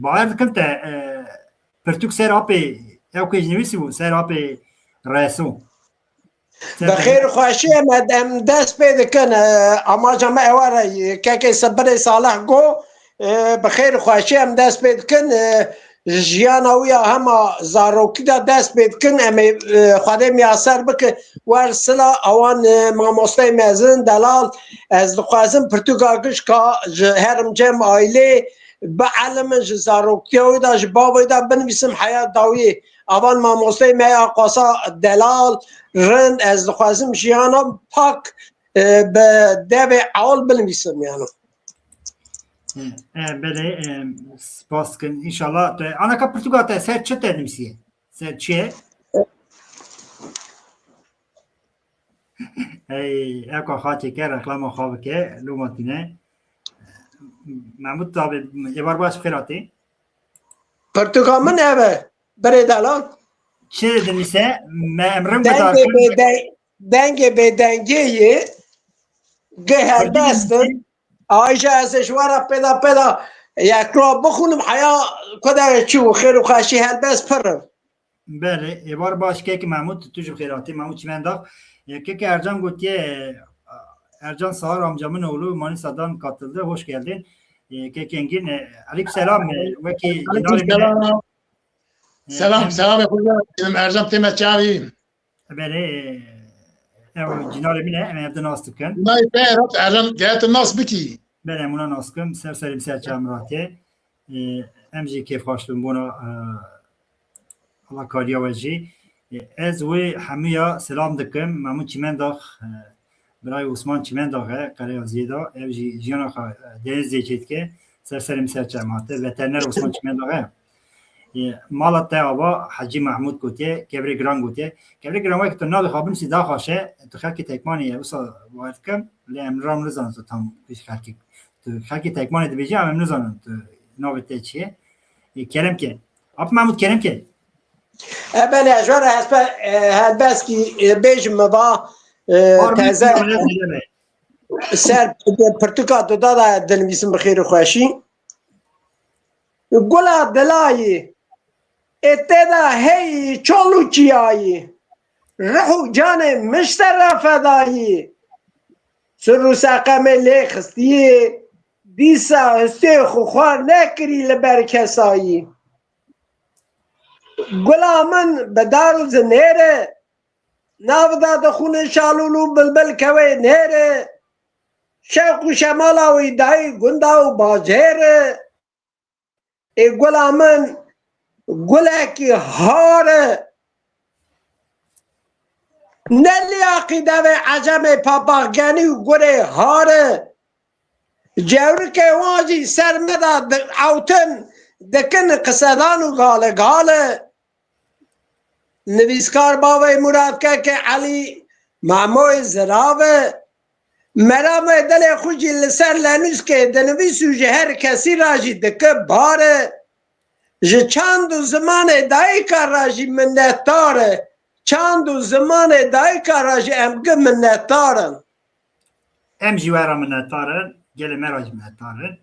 bawer dikim te, e, pirtûk ser apê, ew ku jî nivîsî bû, ser apê Reso. Ser Bi xêr û xweşî em, em dest pê dikin. E, amaca me ew e, kekê Sibirê Salih got, e, bi xêr û xweşî em dest pê dikin. E, jiyana wî ya hema zarokî de dest pê dikin. Em ê, e, Xwedê miyaser bike. Wer sila awan, e, mamosteyê mezin, delal. Ez dixwazim pirtûka gişka ji herim cem aîlê bielimin, ji zaroktiya wî de, ji bavê de binivîsim heya dawiyê. Avan mamosteyê me ya Qasa delal, rind, ez dixwazim jiyana pak, e, bi devê ewil binivîsim, yani. E, e, belê, e, spas dikin. Înşallah te, anaka pirtûka te ser çi te nivîsiye? Ser çi ye? Ey, eka xaçê ke, reklama xwe bike, loma tîne. Mehmûd tabi, êvar baş xêr hatî. Pirtûka min ev e, birê delal. Çi dinivîse? Me emrin Dengê bidar. Bêdeng, dengê bêdengê yê, gi helbestin. Ayşe ez ê ji we re pêda pêda yekra bixwînim, heya ku de çi û xêr û xweşî helbest pir in. Belê, êvar baş kek Mehmûd, tu jî bi xêr hatî, Mehmûd Çimendax. E, kek Ercan gotiye, e, Ercan Sahar amcamın oğlu Manisa'dan katıldı, hoş geldin. E, kek Engin, e, aleyküm selam, e, wekî cinarê min e. Aleyküm selam. E, Selam, em, selam, hoş geldin. Ercan Temeçavi. Belê, e, ew cinarê min e, em ev de nas dikin. Nayê te, Ercan, gel tu nas bikî. Belê, em wina nas kim, ser serê min ser çavê min re tê. E, em jî kêfxweş bin bona, e, alakariya we jî. E, ez wê hemûya selam dikim. Memûn Çimendax, e, birayê Osman Çimendax e, Qereyaziyê de. Ev jî jiyana xwe, e, denizê çê dike. Ser serê min ser çavê min hate. Veteriner Osman Çimendax e. E, mala te ava Hecî Mehmûd gotiye, Kevrê Giran gotiye. Kevrê Giran wek tu navê xwe binusî daha xweş e, tu xelkê Tekmanê ye, wisa bawer dikim. Lê em ram nizanin tu tam kî ji xelkê, tu xelkê Tekmanê dibêjî, em, em nizanin tu navê te çi ye. E, kerem ke. Ap Mehmûd, kerem ke. E, belê, ez ji we re hespe, e, helbestkî, e, bêjim, min va, e, Ar teze min ser pirtûka tu da da dinivîsim bi xêr û xweşî. Gula dilayî, ê tê de heyî çol û çiyayî, rih û canê min ji te re fedayî. Sir û seqemê lê xistiyê, dîsa hustê xwe xwar nekirî li ber kesayî. Gula min bi dar û zinêre, nav de dixwîne şalûl û bilbil kewê nêre, şewq û şemala wî dayî gunda û bajêre. Ê gula min, gulekî har e. Ne liyaqî devê ecemê papaxgenî û gurê har e. Cewrikê wan jî ser me de di-, ewtin dikin qisedan û gale gale. Nivîskar bavê Murad Keke Elî Mamoyê Zirav e. Meramê dilê xwe jî li ser lenûskê dinivîs û ji her kesî re jî dike bar e. Ji çand û zimanê dayika re jî minnetdar e. Çand û zimanê dayika re jî em gi minnetdar in. Em jî we re minnetdar in, gelê me re jî minnetdar in.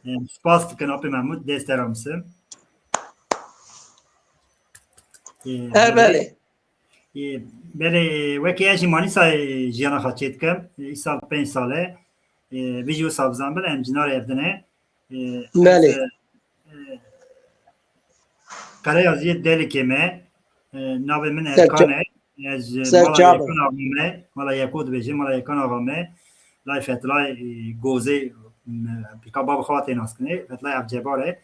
Em, spas dikin Apê Mehmûd, dest te re misim. Ee, E, belê. Ee, belê, wekî ez jî Manîsayê jiyana xwe çêdikim. Ee, îsal pênc sal e. Ee, vî jî wisa bizan bile em cinarê ev din e. Ee, Belê. Ez, e, e, Qereyaziyê Delikê me. E, navê min Ser Erkan ça- e. Ez, e, Ser mala çabe. Yekan Axa me, mala Yeko dibêje, mala Yekan Axa me. Lay Fethilayê, e, Gozê, m, pîka bavê xwe tê naskirinê. Fethilayê Evcebar e.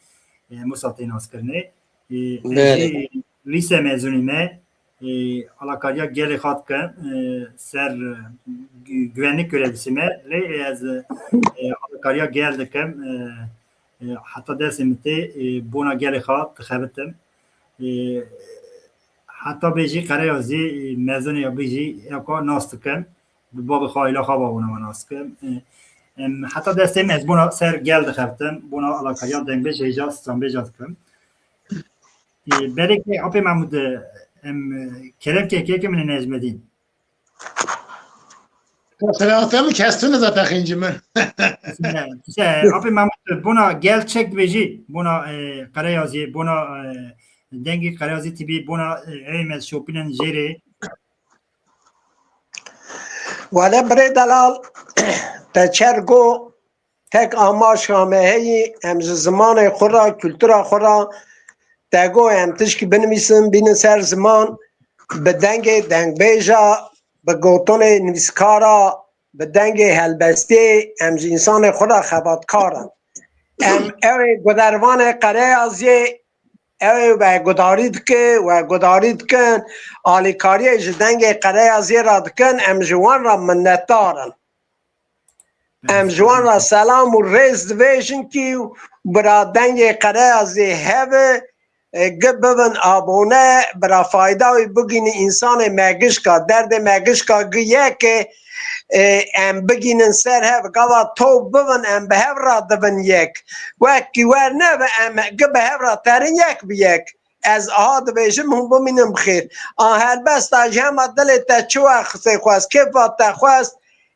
E, Musa tê naskirinê. E, ez Belê. jî lîse mezûnî me. E, alakariya gelê xwe dikim, e, ser, e, gü-, güvenlik görevlisi me. Lê ez, e, alakariya gel dikim. E, e, heta destê min tê, e, bona gelê xwe dixebitim. E, heta bê jî Qereyazî, e, mezûnê ya bî jî eka nas dikim. Bi bavê xwe, aîla xwe, babûna me nas dikim. E, em, heta destê min ez bona ser gel dixebitim. Bona alakariya dengbêj, hêja, stranbêja dikim. E, belê ke Apê Mehmûd, e, em, e, kerem ke kêkê min ê Necmedîn. Xelatê min kes tune de pexîncî min. Apê Mehmûd, bona gel çek dibêjî, bona, e, Qereyaziyê, bona, e, dengê Qereyazî T V, bona, e, ewê me şopînin jêrê. Wele birê delal, te çer got, tek amaşa me heyî, em ji zimanê xwe re, kultura xwe re, te got em tişkî binivîsin, bînin ser ziman, bi dengê dengbêja, bi gotinê nivîskara, bi dengê helbestê, em ji însanê xwe re xebatkar in. Em ew ê gudervanê Qereyaziyê, ew ê we gudarî dike, we gudarî dikin, alîkariyê ji dengê Qereyaziyê re dikin, em ji wan re minnetdar in. Em ji wan re selam û rêz dibêjin kî bira dengê Qereyazê hebe, e, gi bibin abone, bira fayda wî bigînin însanê me gişka, derdê me gişka gi yek e, e, em bigînin ser hev, gava top bibin, em bi hev re dibin yek. Wekî wer nebe, em gi bi hev re terin yek bi yek. Ez aha dibêjim, hûn bimînin bi xêr. A helbesta jî hema dilê te çi wextê xwest, kêfa te xwest,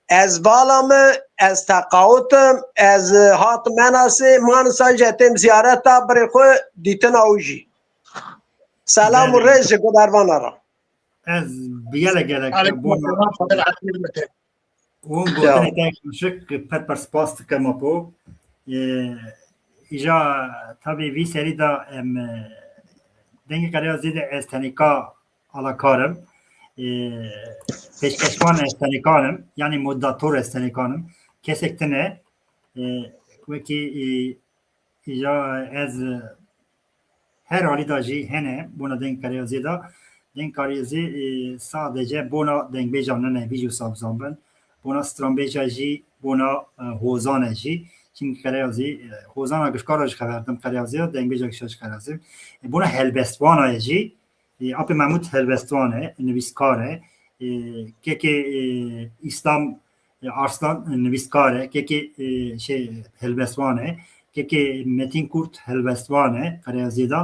ez vala me, ez teqawit im, ez, e, hatim Menasê, Manisa jî têm ziyareta birê xwe dîtina û jî. Selam û Belê. rêz ji guhervana re. Ez bi gelek gelek Aleykum bona selam, Xwedê bi xêr bike. Hûn Ya. gotinê te şik pir pir spas dikim, Apo. Ee, îja tabî vî serî de em, e, dengê Qereyazê de ez tenêka alakar im. Ee, pêşkeşvan ez tenêkan im. Yanî moderator ez tenêkan im. Kesek tune. Ee, wekî, e, îja ez, e, her alî de jî hene bona deng Qereyazê de. Deng Qereyazê, e, sadece bona dengbêjan nine, vî jî wisa bizan bin. Bona stranbêja jî, bona, e, hozan e jî. Çimkî Qereyazê, e, hozana gişkara jî xeber dim Qereyazê de, dengbêja gişka jî Qereyazê. E, bona helbestwana ye jî. E, Apê Mehmûd helbestwan e, nivîskar e. E, kekê, e, Îslam, e, Arslan, e, nivîskar e. Kekê, e, şey, helbestwan e. Kekê Metin Kurt helbestwan e, Qereyazê de.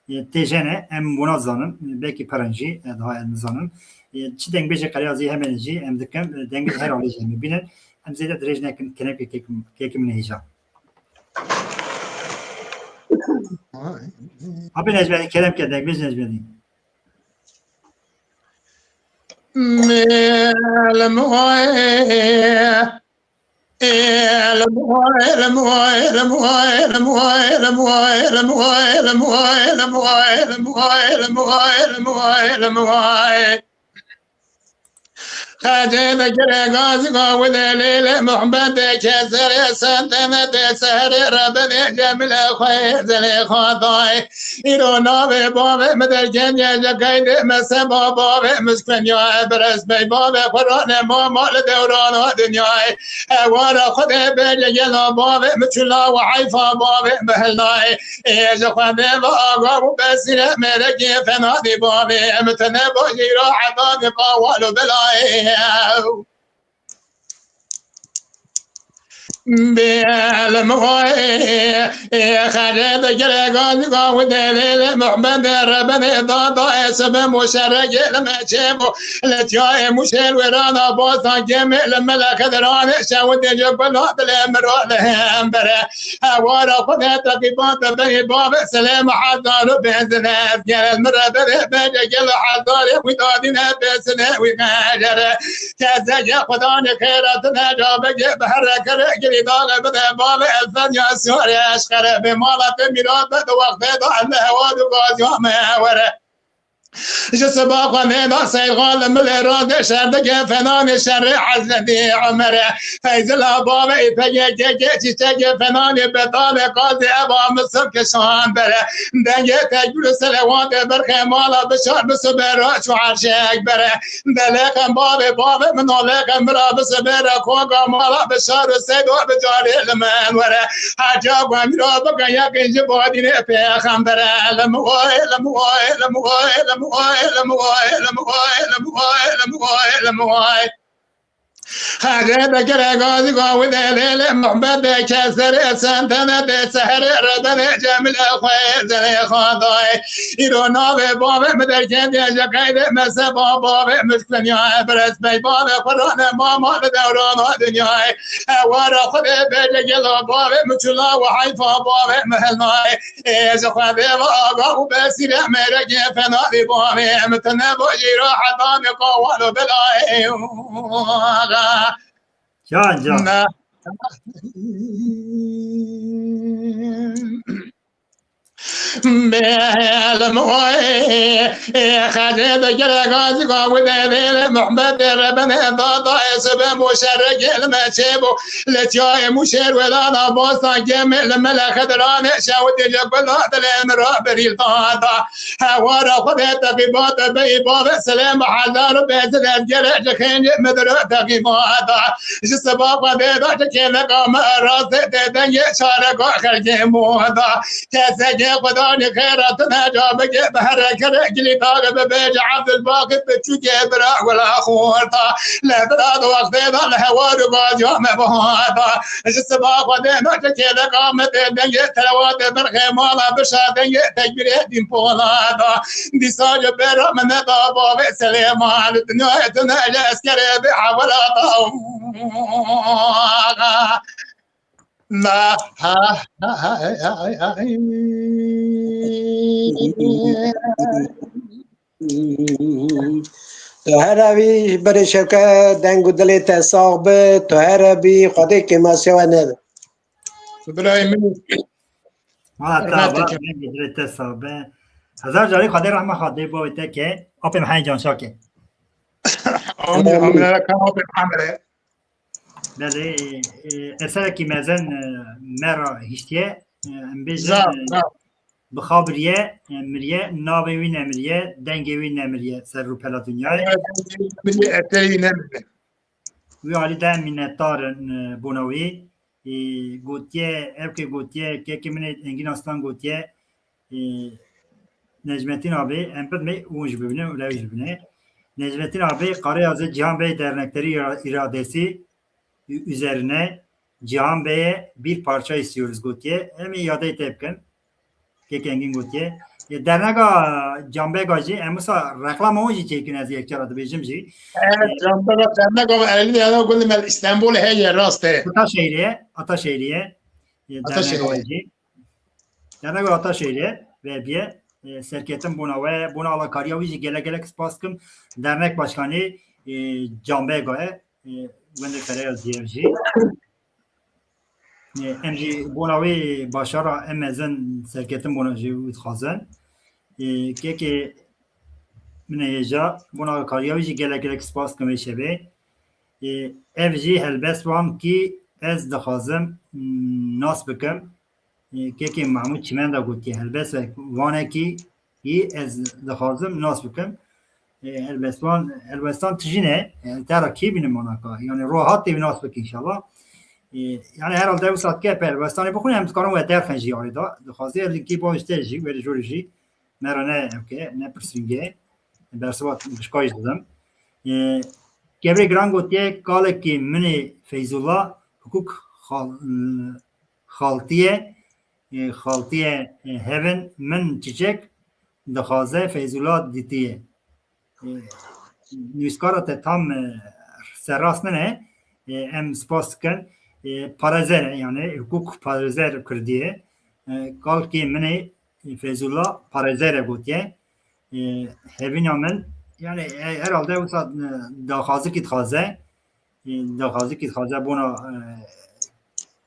E, tê jene, em wina zanin, belkî perin jî, e, daha em nizanin. E, çi dengbêjê Qereyazê hemên jî, em dikin, e, dengbêj her alî jî em bînin. Em zêde dirêj nekin, kerem ke kêkim, kêkim min hêja. Abi Necmettin, kerem ke, dengbêj Necmettin. Xecê de gire gazî gawide lêlê muhbetê keserê sentenetê seherê rebinê cemilê xwe zelê xwe dayê. Îro navê bavê min derketiye ji qeydê me seba bavê min ji keniya Ebrez bey bavê xwe rane mama li dewrana dinyayê. Ewara Xwedê bêje gela bavê min çula û heyfa bavê min hilnayê. Ê ji Xwedê ve aga û besîre mêrekê fenadî bavê min tune bajîra hedanî qawal û belayê. Bêlim oy, ê xerê de gire gazî gawide lêlê muhbetê rebinê dada ê sibim û şerekê li me çêbû. Li tiyayê mûşê li wêrana bostan kêmê li mele xediranê şewitê ji gula dilê min ro li hembere. Hewara Xwedê teqîbate berî bavê Silêm hezar û pênc sed ez gel min re berê bêje gel hezarê wî dadîne bêsine wî mejere. Kezeke Xwedanê xêretine cabeke bi here kere girî daxe bide bavê Elfenya Siyarê eşqere bê mala te mîrat be di wextê de elle hewa du gaziya me were. Ji siba xwe nêda seyr xwe li milê radê şerdikê fenanê şerê Hezretî Omerê. Feyzila bavê îpegê kekê çîçekê fenanê betalê qazê eva misil kişan bere. Dengê tekbîr û selewatê berxê mala bişar bi sibê ra çû erşek bere. Delêxem bavê bavê min olêxem bira bi sibê re koka mala bişar û seydo bi carê li min were. Her ca ku em îro bikin yekîn ji badînê pêxembere. Lim oy, lim oy, lim oy, lim oy, lim oy, lim oy, lim oy, lim oy, lim oy. Xerê de gire gazî gawide lêlê muhbetê keserê sentenetê seherê rebinê cemilê xwe zelê xadayê. Îro navê bavê min derketiye ji qeydê mezheba bavê min ji keniya Ebrez bey bavê xwe rane mama li dewrana dinyayê. Ewara Xwedê bêje gela bavê min çula û heyfa bavê min hilnayê. Ê ji Xwedê ve aga û besîre mêrekê fenadî bavê min tune bajîra hedanê qawal û belayê. Can, can. Na. Bêlim oy, ê xerê de gire gazî gawide lêlê muhbetê rebinê dada ê sibê mûşerekê li me çêbû. Li tiyayê mûşêr welana bostan kêmê li mele xediranê şewitê ji gula dilê min ra birîl dada. Hewara Xwedê teqîbate beyî bavê Silêm hezar û pênc sed ez gere ji xêncê min diro teqîbata. Ji siba Xwedê da ji kêleka me rastê tê dengê çareka xelkê moda. Kesekê Xweda Anî xêra tine cabekê bi herekere gilî dage bibêje Ebdulbaqî piçûkê bira wela xorta. Li bira di wextê de li hewar û baca me bihata. Ji siba Xwedê me ji kêleka me tê dengê telewatê birxê mala bişa dengê tekbîrê dîn polata. Dîsa ji bêra min neda bavê Silêman. Dinyayê tune ji eskerê bê hewelata. La ha ha ha ha ha. Tu here bî berê Şevket, deng û dilê te sax be, tu here bî, Xwedê kêmasiya we nebe. Birayê min. Wala te Rehmet ava, eke. Deng û dilê te sax be. Hezar carî Xwedê rehma Xwedê bo te ke, apê Mehê Canşakê. Amin, amin. Amin. Hele kan apê Mehê. Belê, e, e, eserekî mezin, e, me re hiştiye, e, em bêjin, Zaf, e, zaf. Bi xabiriye, e, miriye, navê wî nemiriye, dengê wî nemiriye ser rûpela dinyayê. Evet, dengê wî nemiriye, eserê wî nemiriye. Wî alî de minnetdar in, e, bona wî. E, gotiye, ev ke gotiye, kekê min ê Engîn Aslan gotiye, e, Necmettin abi, em bidme û ji bibine û lew ji bibine. Necmettin abi, Karayazı Cihan Bey dernekleri ira-, iradesi ü-, üzerine Cihan Bey'e bir parça istiyoruz gotiye. Em ê yadê te bikin. Kek Engîn gotiye. E, dernega Cihan Bey jî, em wisa reklama wan jî çêkin ez yekcara dibêjim jî. Evet, E, Cihan Bey, dernega Erlî de ya gund me Îstanbul heye, rast e. Ataşehir'e, Ataşehir'e. E, Ataşehir'e. Dernega jî. Dernek Ataşehirê ve biye, e, serketin bona we, bona alakariya wî jî gelek gelek spas dikim. Dernek başkanî, e, Canbega ye, e, wendê Fereya Ziyev jî. E, em jî bona wî başara em mezin serketin bona jî wî dixwazin. E, kekê min ê hêja, bona alakariya wî jî gelek gelek spas dikim vê şevê. E, ev jî helbest wan kî ez dixwazim, mm, nas bikim. E, kekê Mahmûd Çimenda gotiye, helbestek wanekî yî ez dixwazim nas bikim. E, helbestvan, helbestan tijî ne, e, te ra kê bînim manaka? Yani rohat tê nas bik inşallah. E, yani herhalde wisa dike pe helbestanê bixwîne, em dikarin we derxin jî yarê da. Dixwazê linkî baş te jî, wê jor jî. Me re ne, ewke, ne pirsînge. Bersiva gişka jî didim. E, Kevrê Giran gotiye, kalekî min ê Feyzullah, hukuk xal-, xaltiye, e, xaltiye, e, hevin min çiçek dixwaze Feyzullah dîtiye. E, nivîskara te tam, e, serrast nine, e, em spas dikin. E, parêzer e, yani hukuk parêzer kirdiye. E, kalkê min ê, e, Feyzullah parêzer e gotiye. E, hevîna min, yani, e, herhalde wisa, e, daxwazikî dixwaze. E, daxwazikî dixwaze bona, e,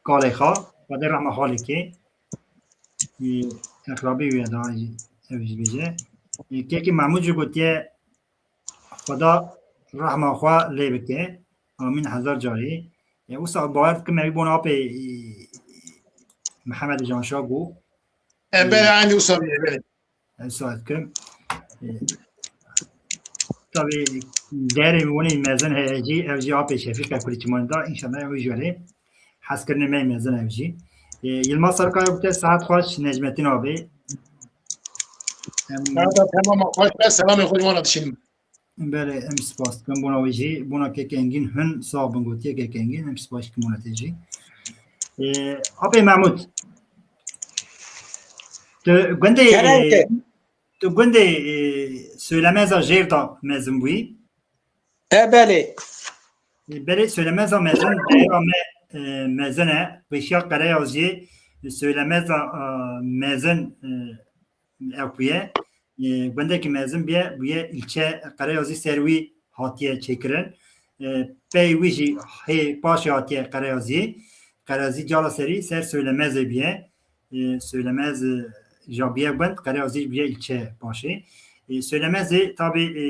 kalê xwe, Xwedê rehma xwe lê ke. E, eqrabê wî ye da, ev jî bêje. E, kekê Mahmûd jî gotiye, Xweda rehma xwe lê bike. Amîn hezar carî. E, wisa bawer dikim, evî bona apê, e, Mihemed Canşa bû. E, belê, aynı wisa bî, belê. Em saet kim. E, tabii, derê winê mezin heye jî, ev jî apê Şefîq e, kurê çiman da, înşallah ew jî were. Hezkirinê me mezin ev jî. E, Yilmaz Sarıkaya gote, saet xweş, Necmettin abi. Em, Saeta temama xweş be, selamê xwe ji wan re dişînim. Belê, em spas dikin bona wê jî, bona kek Engîn hin sax bin gotiye kek Engîn, em spas dikin bona te jî. E, apê Mahmûd, tu gundê, Kerem e, ke. Tu gundê, e, Söylemeza jêr da mezin bûyî? E, belê. E, belê Söylemeza mezin, dayra me, e, mezin e. Pêşiya Qereyaz jî Söylemeza, e, mezin, e, ew bûye. E, gundekî mezin bûye, bûye ilçe Qereyazî ser wî hatiye çêkirin. E, pey wî jî hê paşê hatiye Qereyazî. Qereyazî cara serî ser Söylemezê bûye. E, Söylemez, e, ja bûye gund, Qereyazî bûye ilçe paşê. E, Söylemezê tabi, e,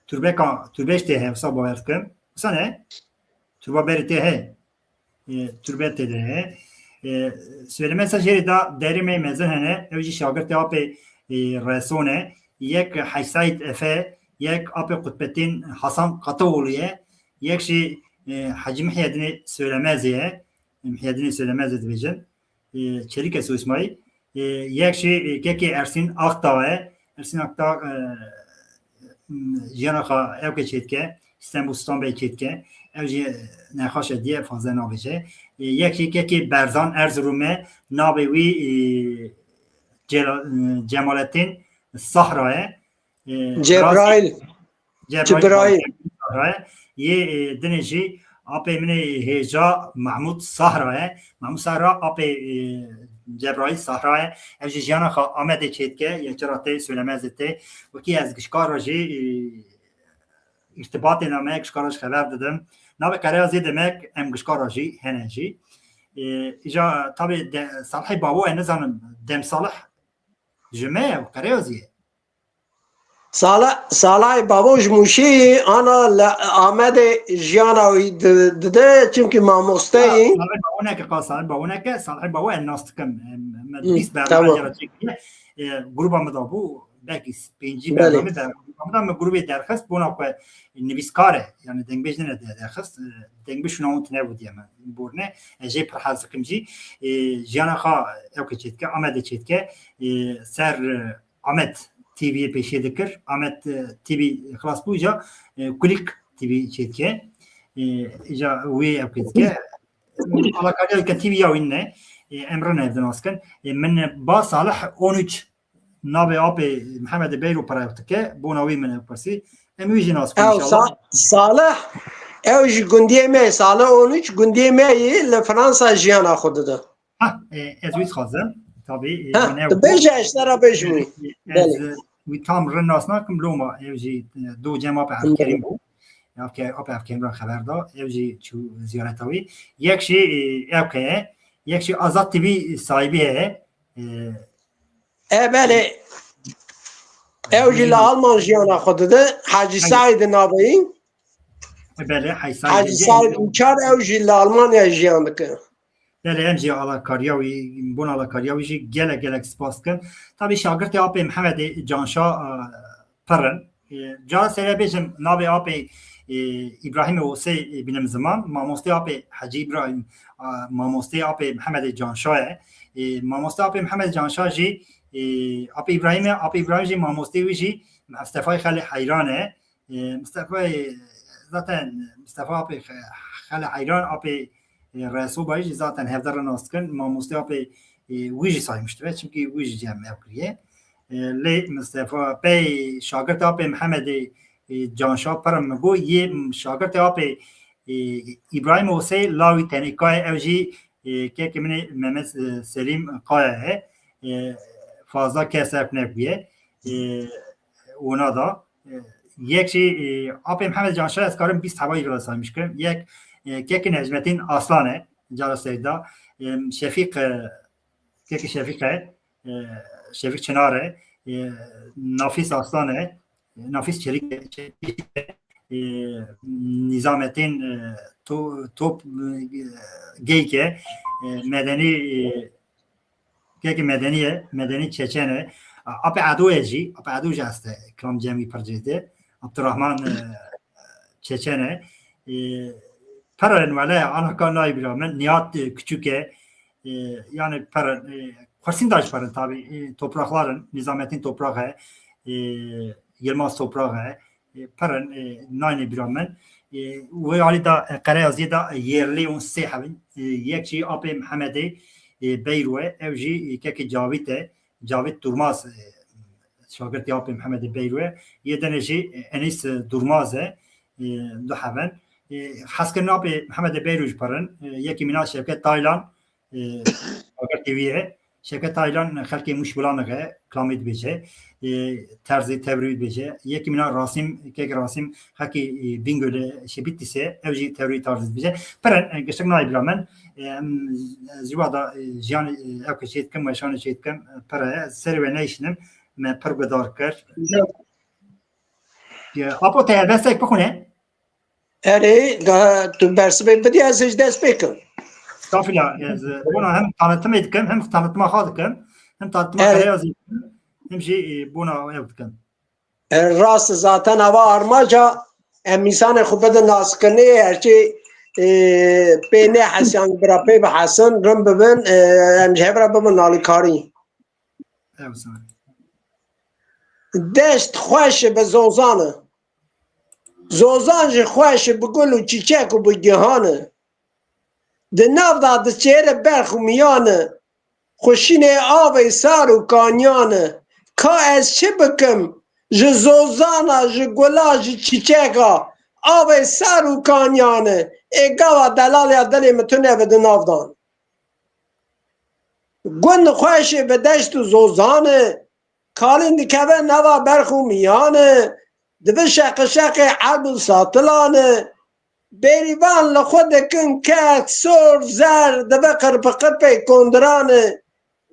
turbeka, turbek tê heye, wisa bawer dikim. Wisa ne? Turba berê tê heye. E, turbe tê de heye. E, Söylemeza jêrê da derê me mezin hene. Ew jî şagirtê apê, e, Reson e. Yek Hec Seîd Efe, yek apê Qutbettin Hasan Katoğlu ye. Yek jî, e, Hacı Mihyedinê Söylemezê ye. Mihyedinê Söylemezê dibêjin. E, Çelîk e soyismayî. E, yek jî, e, kekê Ersîn Akta ye. Ersîn Akta, e, m, jiyana xwe ewkê çêdike, Stenbul Stanbeyê çêdike. Ew jî nexweşe diye fazla nabêje. E, yek jî kekê Berzan Erzurumê, navê wî, e, Cela-, e, Cemalettin Sahra ye. E, Cebrail. Cebrail. Cebrail. Sahra ye. Yê, e, dinê jî apê min ê hêja Mahmud Sahra ye. Mahmud Sahra apê, e, Cebrail Sahra ye. Ev jî jiyana xwe Amedê çêdike, yek cara tê, Söylemezê tê. Wekî ez gişkar re jî, e, îrtibatê ne me, gişkar re ji xeber didim. Navê qereya zê demek em gişkar re jî hene jî. E, îja tabê de, Salihê Bawo, ez nizanim, Dem Salih ji me ye, qereya zê ye. Salih, Salih Babo ji Mûşê yî, ana li Amedê jiyana wî di-, dide, çimkî mamoste yî. Salih Babo neke, qal Salih Babo neke, Salih Babo ez nas dikim. Em, em, Hı, bîst tamam. Bername jara çêkiriye. E, gruba min de bû, belkî pêncî Belê. Bername de, gruba min de min grubê derxist, bona ku nivîskar e, yani dengbêj nine de-, derxist, e, dengbêj şuna û tine bû diye min borne. Ez jê pir hez dikim jî. E, jiyana xwe ew ke çêdike, Amedê çêdike, e, ser, e, Amed T V'yê pêşê dikir. Amed, e, T V xilas bû, îca, e, Kulik T V çêdike. E, îca wê ev kê dike. Alakariya wî ke T V ya wî ne. E, em rine ev dinas kin. E, min ba Salih on üç navê apê Mihemedê Beyro pere dike. Bona wî min ev pirsî. Em wî jî nas kin Ew inşallah. Sa-, Salih, ew ji gundiyê me, Salih on üç gundiyê me yî li Fransa jiyana xwe dide. Ha, e, ez wî dixwazim. Tabî, e, Ha, min ew tu bêje, ez te re bêjim wî. Ez, Belê. E, wî tam rind nas nakim, loma ew jî, e, do cem Apê Evkerîm bû. Evke-, Apê Evkerîm re xeber da. Ew jî çû ziyareta wî. Yek jî, e, ew ke ye. Yek jî Azad T V sahibî heye. E, E, belê. Ew jî li Alman jiyana xwe dide. Hacî Hay- Saîd navê yî. E, belê, Hay Saîd Hacî jî Saîd Uçar, ew jî li Almanya jiyan dike. Belê, em jî alakariya wî, bona alakariya wî jî gelek, gelek spas dikin. Tabî şagirtê apê Mihemedê Canşa, e, pir in. E, cara sere bêjim, navê apê, e, Îbrahîmê Osê, e, bînim ziman, mamostê apê Hecî Îbrahîm, a, mamostê apê Mihemedê Canşa ye. E, mamostê apê Mihemedê Canşa jî, e, apê Îbrahîm e, apê Îbrahîm jî mamostê wî jî Mistefayê Xelê Heyran e. E, Mistefayê, zaten Mistefa apê Xe-, Xelê Heyran, apê, e, Resobayê jî zaten hevdar re nas dikin. Mamostê apê, e, wî jî saymiş dibe, çimkî wî jî cem ev kiriye. E, lê Mistefa pey şagirtê apê Mihemedê, e, Canşa pir in min got, yê şagirtê apê, e, Îbrahîm Osê lawî tenê kayê, ew jî, e, kekê min ê Mehmet, e, Selîm Kaya ye. E, fazla kes ev nebûye. E, ona da. E, yek jî, e, apê Mihemedê Canşa ez karim bîst heba jî vira saymiş kirim. Yek, e, kekê Necmettin Aslan e, cara seyda. E, Şefîq, e, kekê Şefîq e, e, Şefîq Çinar e, e, Nafîs Aslan e, e, Nafîs Çelik e, Çelik e, e, Nizamettin, e, To-, Top, e, Geyk e, e, Medenî, e, Kekê Medenî ye, Medenî Çeçen e. Apê Edo ye jî, apê Edo jî ez te kilam cem wî pir cêz de. Abdurrahman, e, Çeçen e. E, pir in wele, ana ka nayê bîra min. Nihat, e, Küçük e. E, yani pir in, e, Kursîn da jî pir in tabî. E, Topraklar in, Nizamettin Toprak e. E, Yilmaz Toprak e. E, pir in, e, nayne bîra min. E, wê alî da, e, qereya zê da, e, yerli û sê hebin. E, yek jî apê Mihemedê, e, Beyro e, ew jî, e, kekê Cavît e. Cavît Durmaz, e, şagirtê apê Mihemedê Beyro e. Yê dinê jî, e, Enîs, e, Durmaz e. E, du hebin. E, hezkirin apê Mihemedê Beyro jî pir in. E, yekî mîna Şevket Taylan, e, şagirtê wî ye. Şevket Taylan xelkê Mûş Bulanix e, kilamê dibêje. E, terzê tevrê wî dibêje. Yekî mîna Rasim, kek Rasim, xelkê, e, Bingölê, şey, Bitlîsê, ew jî tevrê tarzê dibêje. Pir in, e, giştik nayê bîra min. E, em, ez ji wa da, e, jiyan, e, ew ke çê dikim, weşanê çê dikim, e, pir e. Ez serê we neyşinim, me pir guhdar kir. Ya, apo te helbestek bixwîne? Erê, ga-, tu bersivê bidî, ez ji dest pê kim. Estağfirullah, ez, e, bona hem tanıtımê dikim, hem tanıtıma xwe dikim, hem tanıtıma Erê. Qereya zî dikim, hem jî, e, bona ew dikim. E, rast, zaten ava armaca em mîsanê xwe bidin naskirinê, herçê, e, pê nehesiyan bira pê bihesin, rin bibin, e, em ji hev re bibin alîkarî. Deşt xweş e bi zozan e. Zozan jî xweş e bi gul û çîçek û bi gihan e. Di nav de diçêre berx û miyan e. Xweşînê avê sar û kaniyan e. Ka ez çi bikim? Ji zozana, ji gula, ji çîçeka, avê sar û kaniyan e. Ê gava delal ya dilê min tune bi di nav dan. Gund xweş e bi deşt û zozan e. Kalîn dikeve nava berx û miyan e. Dibe şeqişeqê erb û satilan e. Bêrîvan li xwe dikin kek, sor, zer, dibe qirpiqirpê kondiran e.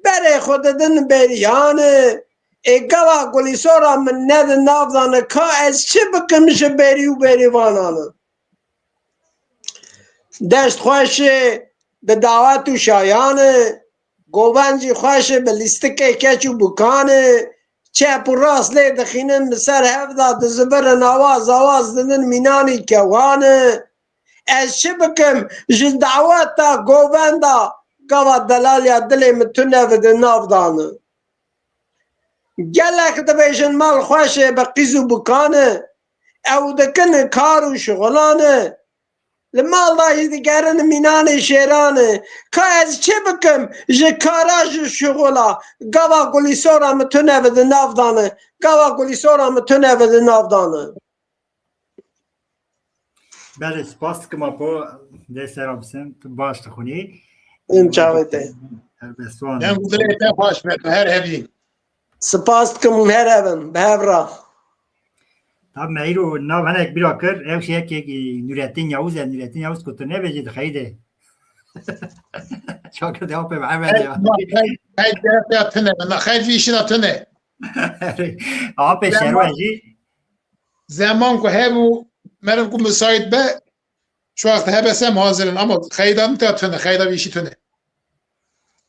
Berê xwe didin bêriyan e. Ê gava gulîsora min ne di nav dan e. Ka ez çi bikim ji bêrî û bêrîvanan e? Deşt xweş e bi dawet û şayan e. Govend jî xweş e bi lîstikê keç û bukan e. Çep û rast lê dixînin, bi ser hev de dizivirin, awaz awaz didin mînanî kewan e. Ez çi bikim? Ji daweta govenda gava delaliya dilê min tune bi di nav dan e. Gelek dibêjin mal xweş e bi qîz û bukan e. Ew dikin kar û şixulan e. Li mal de jî digerin mînanê şêran e. Ka ez çi bikim ji kara, ji şixula? Gava gulîsora min tune bi di nav dan e. Gava gulîsora min tune bi di nav dan e. Belê, spas dikim Apo, dê sera bisin, tu baş dixwînî. Em çavê te. Helbestvan. Dem dilê te baş be, tu her hebî. Spas dikim, her hebin, bi hev re. Tabi me îro nav hinek bîra kir, ew şey yekê Nûrettin Yavuz e, Nûrettin Yavuz ku tu nebêjî dixeyî de. Şakir de Apê Mehemedê ya. Xeyr, xeyr, xeyr, ya tune, na xeyr vî işî de tune. Apê Şerwe jî. Zeman ku hebû, meriv ku misayît be, şu wext hebesem hazir in, ama xeydan te tune, xeyda vî işî tune.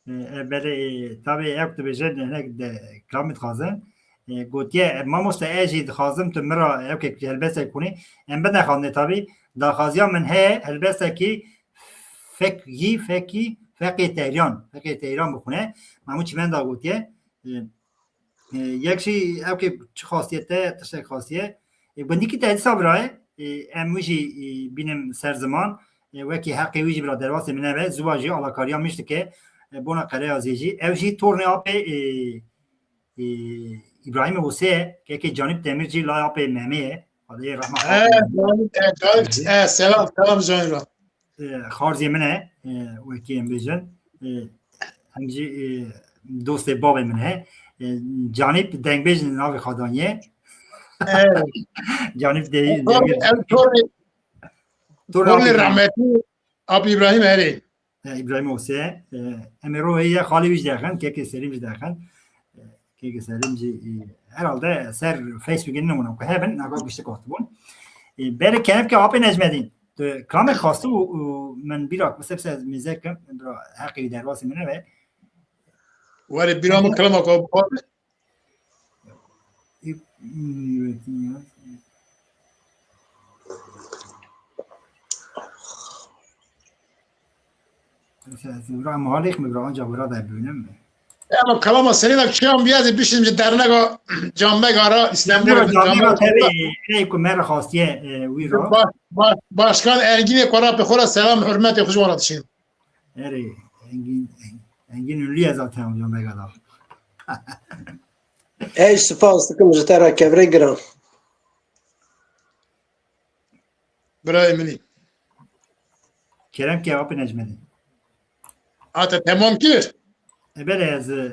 E, e, belê, e, tabi ew dibêje, hinek de kilamê dixwazin. E, gotiye, e, mamoste, ez jî dixwazim tu min re ew kek helbestek xwînî. Em bide xwendinê tabi. Daxwaziya min heye, helbestekî fek-, yî, fekî, feqê Tehran. Feqê Tehran bixwîne. Mamû Çimenda gotiye. E, e, yek jî ew kê çi xastiye te, tiştek xastiye. E, gundîkî te dîsa birayê, e, em wî jî, e, bînin ser ziman. E, wekî heqê wî jî bira derbasê min nebe. Zuba jî alakariya min jî dike. E, bona Qereyazê jî. Ew jî tornê apê, e, e, Îbrahîmê Hosê ye. Kekê Canîb Demir jî lay apê Memê ye. Xwedê rehma He, xatê. Canîb, e, Canîb, e, selam, selam Canîb. E, xarzê min e, e, wekî em bêjin. E, em jî, e, dostê bavê min e. E, Canîb dengbêj navê xwe daniye. Evet. Canîb de, Tornê, de, ev tornê, tornê tornê Abî rehmetî Abî Îbrahîm erê. E, Îbrahîm Ose, e, em ê rohê ye xalê wî jî derxin, kekê Serîm jî derxin. E, kekê Serîm jî, e, herhalde ser Facebookê nîne wana ku hebin, naka giştik hatibûn. E, berê kenepke apê Necmedîn. Tu kilamek xwastibû û min bîra ku sep ser mêze kim, bira heqê wî derbasî min nebe. Were bîra min kilama ku Zura muhalîk mi bira anca wira de bûnim. Ama kalama serê de çiyan biya de bişim ji dernega Canbega ra İstanbul'a. Canbega tabii, ey ku me re xastiye, e, wî ra. Baş-, baş-, Başkan Engînê ku ra bi xwe ra selam hurmetê xwe ji wan re dişînim. Erê, Engîn, Engîn ünlü ye zaten Canbega da. Ey spas dikim ji te re kevirê giran. Birayê min î. Kerem ke apê Necmedîn. Ha, te temam kir? E, belê ez, e,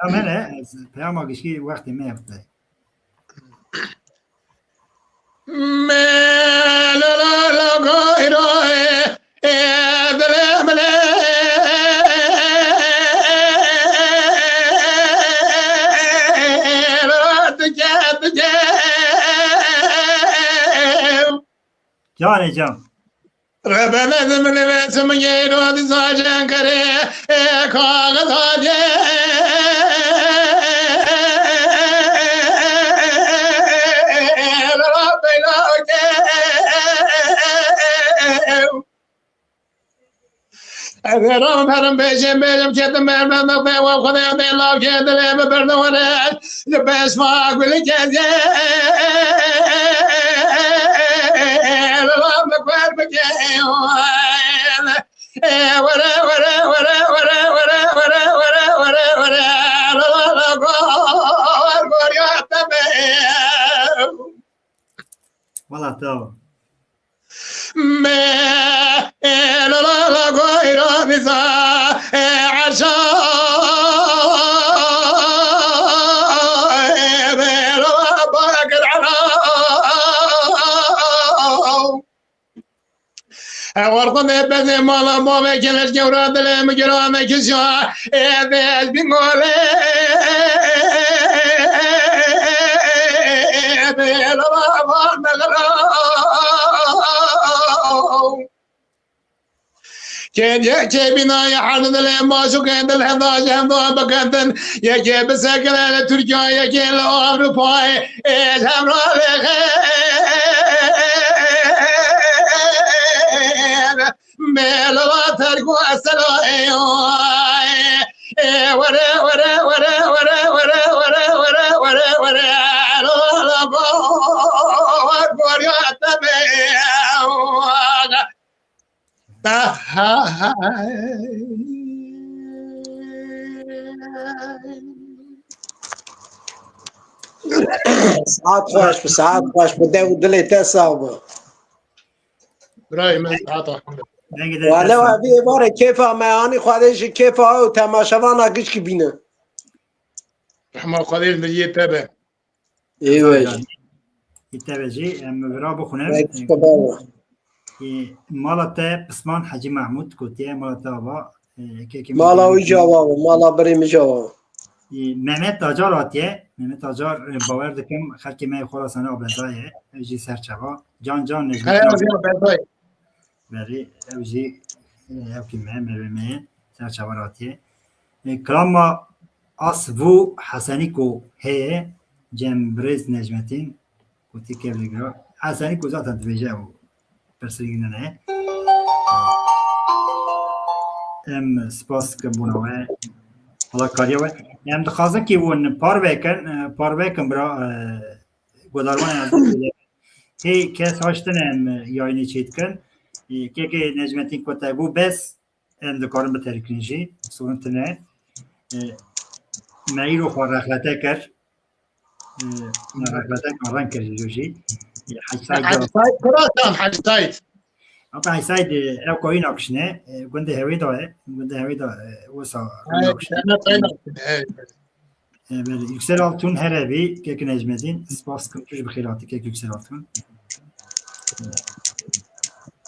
ya me ne, ez peyama gişkî wextê me yaptı. Me la la la gayra e. Canê can. Rebene de min ve çim geyro di zacen kare, e, kaga zacen. Veram verim bêjim bêjim ketim bermem nextê we Xwedê dê lav ke dilê bi birdi were. Li beşma gulî kezê li lav bi kwer bike. Were were were were were were were were were were were were were gor gor ya tebe. Wala te ava. Me, e, la, la, la, goyra biza, e, aşa, e, be, la, la, barakal ala. E, wartan e, bezê mala, mavê keleş gewra dilê mi giran e kişa, e, be, ez bingole, e, be, la, la, la, la, la. Kê yekê bîna ye herd dilê maşûkên dil hevda ji hevda bikentin. Yekê bisekine li Tirkiye, yekê li Ewropayê, ê ji hevra lê xêr. Bê li va terk û esela ê, ê, were, were, were, were, la, la, la, gor, gor, ya te bê. Saet xweş bi, saet xweş bi, dev û dilê te sax bi. Birayê min, saeta xwe. Dengê de Wele dest we vî êvarê kêfa me anî, Xwedê ji kêfa ew temaşevana giş ki bîne. Rehma Xwedê li yê te be. Ê we jî. Î te ve jî, em vira bixwînin. Belkî te baba. Ê, mala te Pisman Hecî Mehmûd gotiye, mala te ava, ê, kekê min Mala kekê wî min. Cava be, mala birê min cava be. Ê, Mehmet Acar hatiye. Mehmet Acar, ê, bawer dikim, xelkê me yê Xorasanê Abeza ye. Ev jî serçava. Can Can Necmettin Kaya Acar. Abeza ye. Berê, ew jî, ê, ew kî me, merivê me ye. Serçava hatiye. Ê, kilama Asvû Hesenîko heye, cem birêz Necmettin. Gotî kevlê gira. Hesenîko zaten dibêje ew pirsgirîk nene. Em spas ke bona we. Alakariya we. Em dixwazin ki hûn parve kin, e, parve kin bira, e, guhdarvanê ez. Hê kes haştine em yayînê çêdikin. E, kekê Necmettin Kotegû bes. Em dikarin biterîkin jî, sorun tune. E, me îro xwe rexlete kir. E, me rexlete reng kir jî jî. E, Hecî Saîd Hecî Saîd, Kurasan Hecî Saîd. Ata Hecî Saîd, e, ew koyî nakişine, e, gundê Hewê da ye. Gundê Hewê da, e, wisa Ay, nakişine. Cennet Aynak. Evet. E, belê, Yüksel Altun her evî, kek Necmettin, spas kim tu ji bi xêr hatî, kek Yüksel Altun.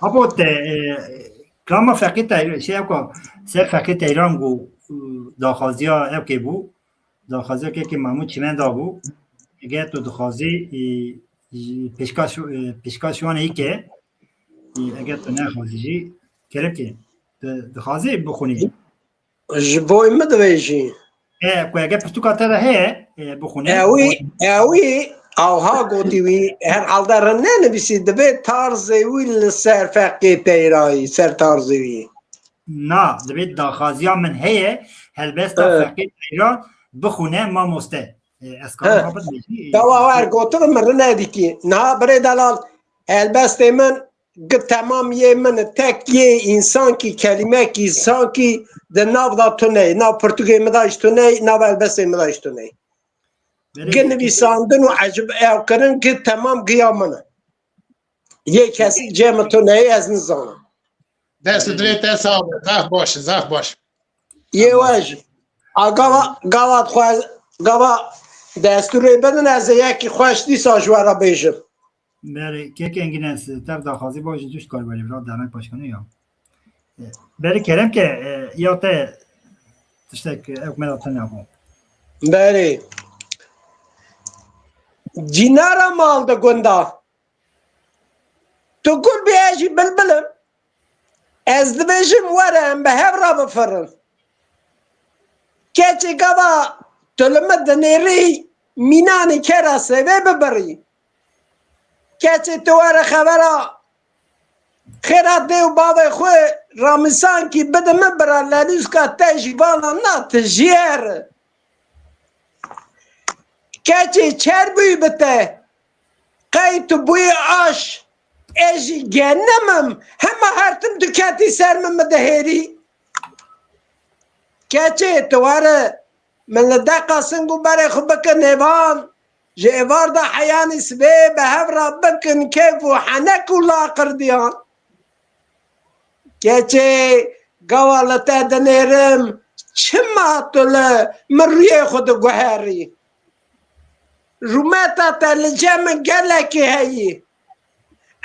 Apo te, e, kama Feqî Teyran, şey, ewka, ser Feqî Teyran ku, e, daxwaziya ewkê bû, daxwaziya kekê Mahmûd Çimen da bû, eger tu dixwazî, e, ji pêşkaş, e, pêşkaş wan ê ke, e, eger tu nexwazî jî, kerem ke, tu dixwazî bixwînî. Ji bo min divê jî. E, ku eger pirtûka te de heye, e, bixwîne. Ewî, ewî, awha gotî wî, herhalde re nenivîsî, divê tarzê wî li ser Feqê Teyrayî, ser tarzê wî. Na, divê daxwaziya min heye, helbesta He. Feqê Teyran bixwîne mamoste. E, ez He. karim xwe bidimê jî, e, Dawa wer gotin min rine dikî. Niha birê delal, helbestê min Gi temam yê min tek yê însankî, kelîmekî, însankî di nav da tuneyê, nav pirtûkê min da jî tuneyê, nav helbestê min da jî tuneyê. Berê Gi yekê nivîsandin û ecib ew kirin, gi temam giya min e. Yê kesî cê min tuneyê, ez nizanim. Dest û dilê te sax be. Zaf baş, zaf baş. Yê we jî. A gava, gava xwe, gava destûrê bidin, ez ê yekî xweş dîsa ji we re bêjim. Berê, kek Engîn, ez tev daxwazî bajin tu ji karî welê vira dernek başkanı ya. E, berê kerem ke, e, ya te tiştek, e, ew me da te nebû. Berê. Cînara mal de gunda. Tu gul bî, ez jî bilbilim. Ez dibêjim were em bi hev re bifirin. Keçê gava tu li min dinêrî mînanî kera sêvê bibirî. Keçê tu were xebera xêra dê û bavê xwe Ramîsankî bide min bira lelûska te jî vala na tijî here. Keçê çer bûyî bi te. Qey tu bûyî aş. Ez jî genim im. Hema her tim tu ketî ser min, min dihêrî. Keçê tu were min li deqa sing û berê xwe bikin nêvan. Ji êvar de heyanî sibê bi hev re bikin keyf û henek û laqirdiyan. Keçê, gava li te dinêrim, çima tu li min rûyê xwe diguherî? Rûmeta te li cem min gelekî heyî.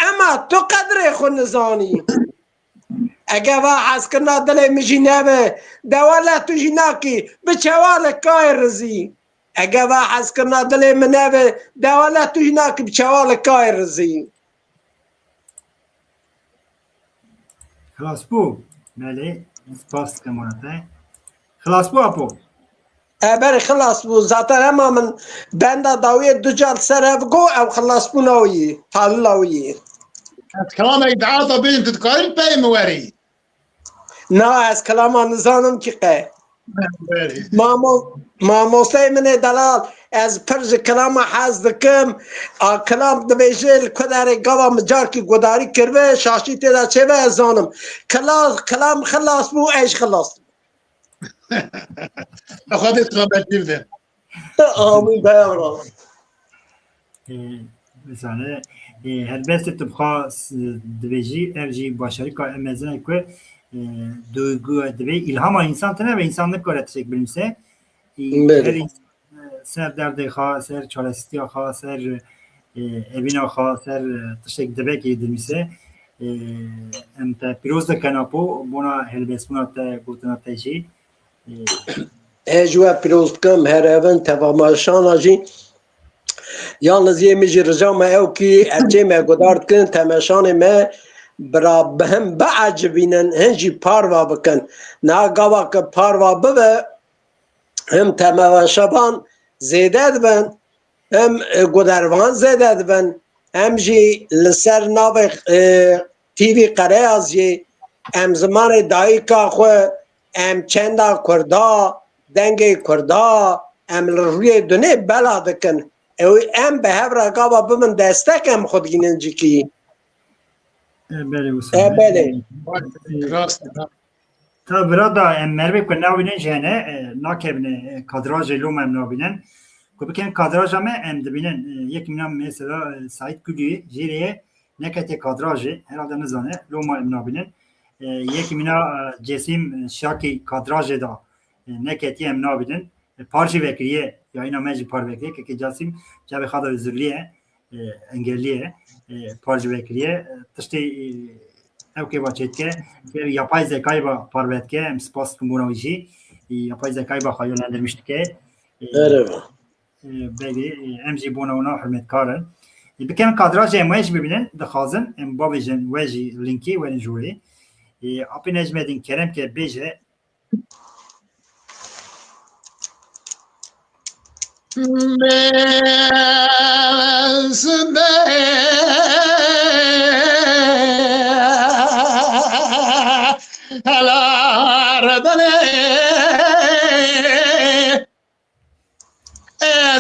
Ema tu qedrê xwe nizanî. Ege va hezkirina dilê min jî nebe, dewala tu jî nakî, bi çawa li kayê rizî? Ege va hezkirina dilê min nebe, dewala tu jî nakî, bi çawa li kayê rizî? Xilas bû. Belê, spas dikim we te. Xilas bû, Apo. E, berê xilas bû. Zaten hema min benda dawiyê du car ser hev got, ew xilas bûna wî, talila wî. Ez kilamek diata bêjim, tu dikarî pey min werî? Na, ez kilama nizanim ki qe. Belê. Mamo-, mamosteyê min ê delal, ez pir ji kilama hez dikim. A, kilam dibêje li ku derê gava min carkî gudarî kiribe, şaşî tê de çêbe ez zanim. Kila-, kilam xilas bû, ez jî xilas bûm. Xwedê selametî bide. Amîn, beyavra. Ê, bizane, ê, helbestê tu bixwa s-, dibêjî, ev jî başarîka em mezin e ku, ê, duygu dibê, îlhama însan tune ve însan nikare tiştek binivîse. Ê, Belê. Her însan, e, ser derdê xwe, ser çaresiztiya xwe, ser, e, evîna xwe, ser, e, tiştek dibekê dinivîse. Ê, em te pîroz dikin Apo, bona helbestbûna te, gotina te jî. Ez ji we pîroz dikim, her evin temaşana jî. Yalniz yê min jî rica me ew kî ev çê me guhdar dikin, temaşanê me bira bi him biecibînin, hin jî parva bikin. Niha gava ke parva bibe, him temaşevan zêde dibin. Em, e, gudervan zêde dibin. Em jî li ser navê, e, T V Qereyaz jî em zimanê dayika xwe, em çenda Kurda, dengê Kurda, em li rûyê dunê bela dikin. Ew em bi hev re gava bibin destek em xwe digînin cikî. E, belê, wisa E, belê. Rast e. Ta vira da em merivê ku nabînin jî hene, e, nakevine, e, kadrajê loma em nabînin. Ku bikin kadraja me em dibînin, e, yek mîna mesela, e, Saîd Kulî jê re ye, neketiye kadrajê, herhalde nizane, loma em nabînin. E, yek mîna, e, Cesîm, e, Şakî kadrajê da, e, neketiye em nabînin. E, par jî vekiriye, yayîna me jî par vekiriye, kekê Cesîm, çavê xwe da zirliye. e, engellî ye, e, par ji vekiriye. E, tiştê, e, ew kê va çêdike, kê yapay zekayê va parve dike, em spas dikin bona wî jî. E, yapay zekayê va xwe yönlendirmiş dike. E, Erê va. e, belê, e, em jî bona wana hurmetkar in. E, bikin kadrajê em we jî bibînin, dixwazin, em bavêjin we jî linkê werin ji wê. E, Apê Necmedîn kerem ke bêje,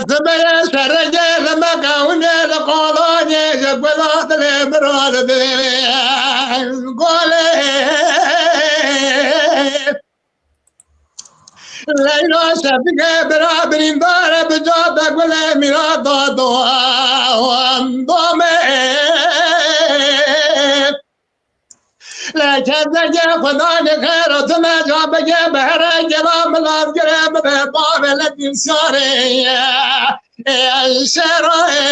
Sibê sereke li meqewimê li qolanê ji gulat lê miran bê golê. Leyla şefike bira birîndar e bi ca de gulê mîra da dowa domê. Lê kezegê Xwedayê xêr û tune ca bigê bi here gela milav gire bibe bavê li dîsyarê ye. Ê şêro ê.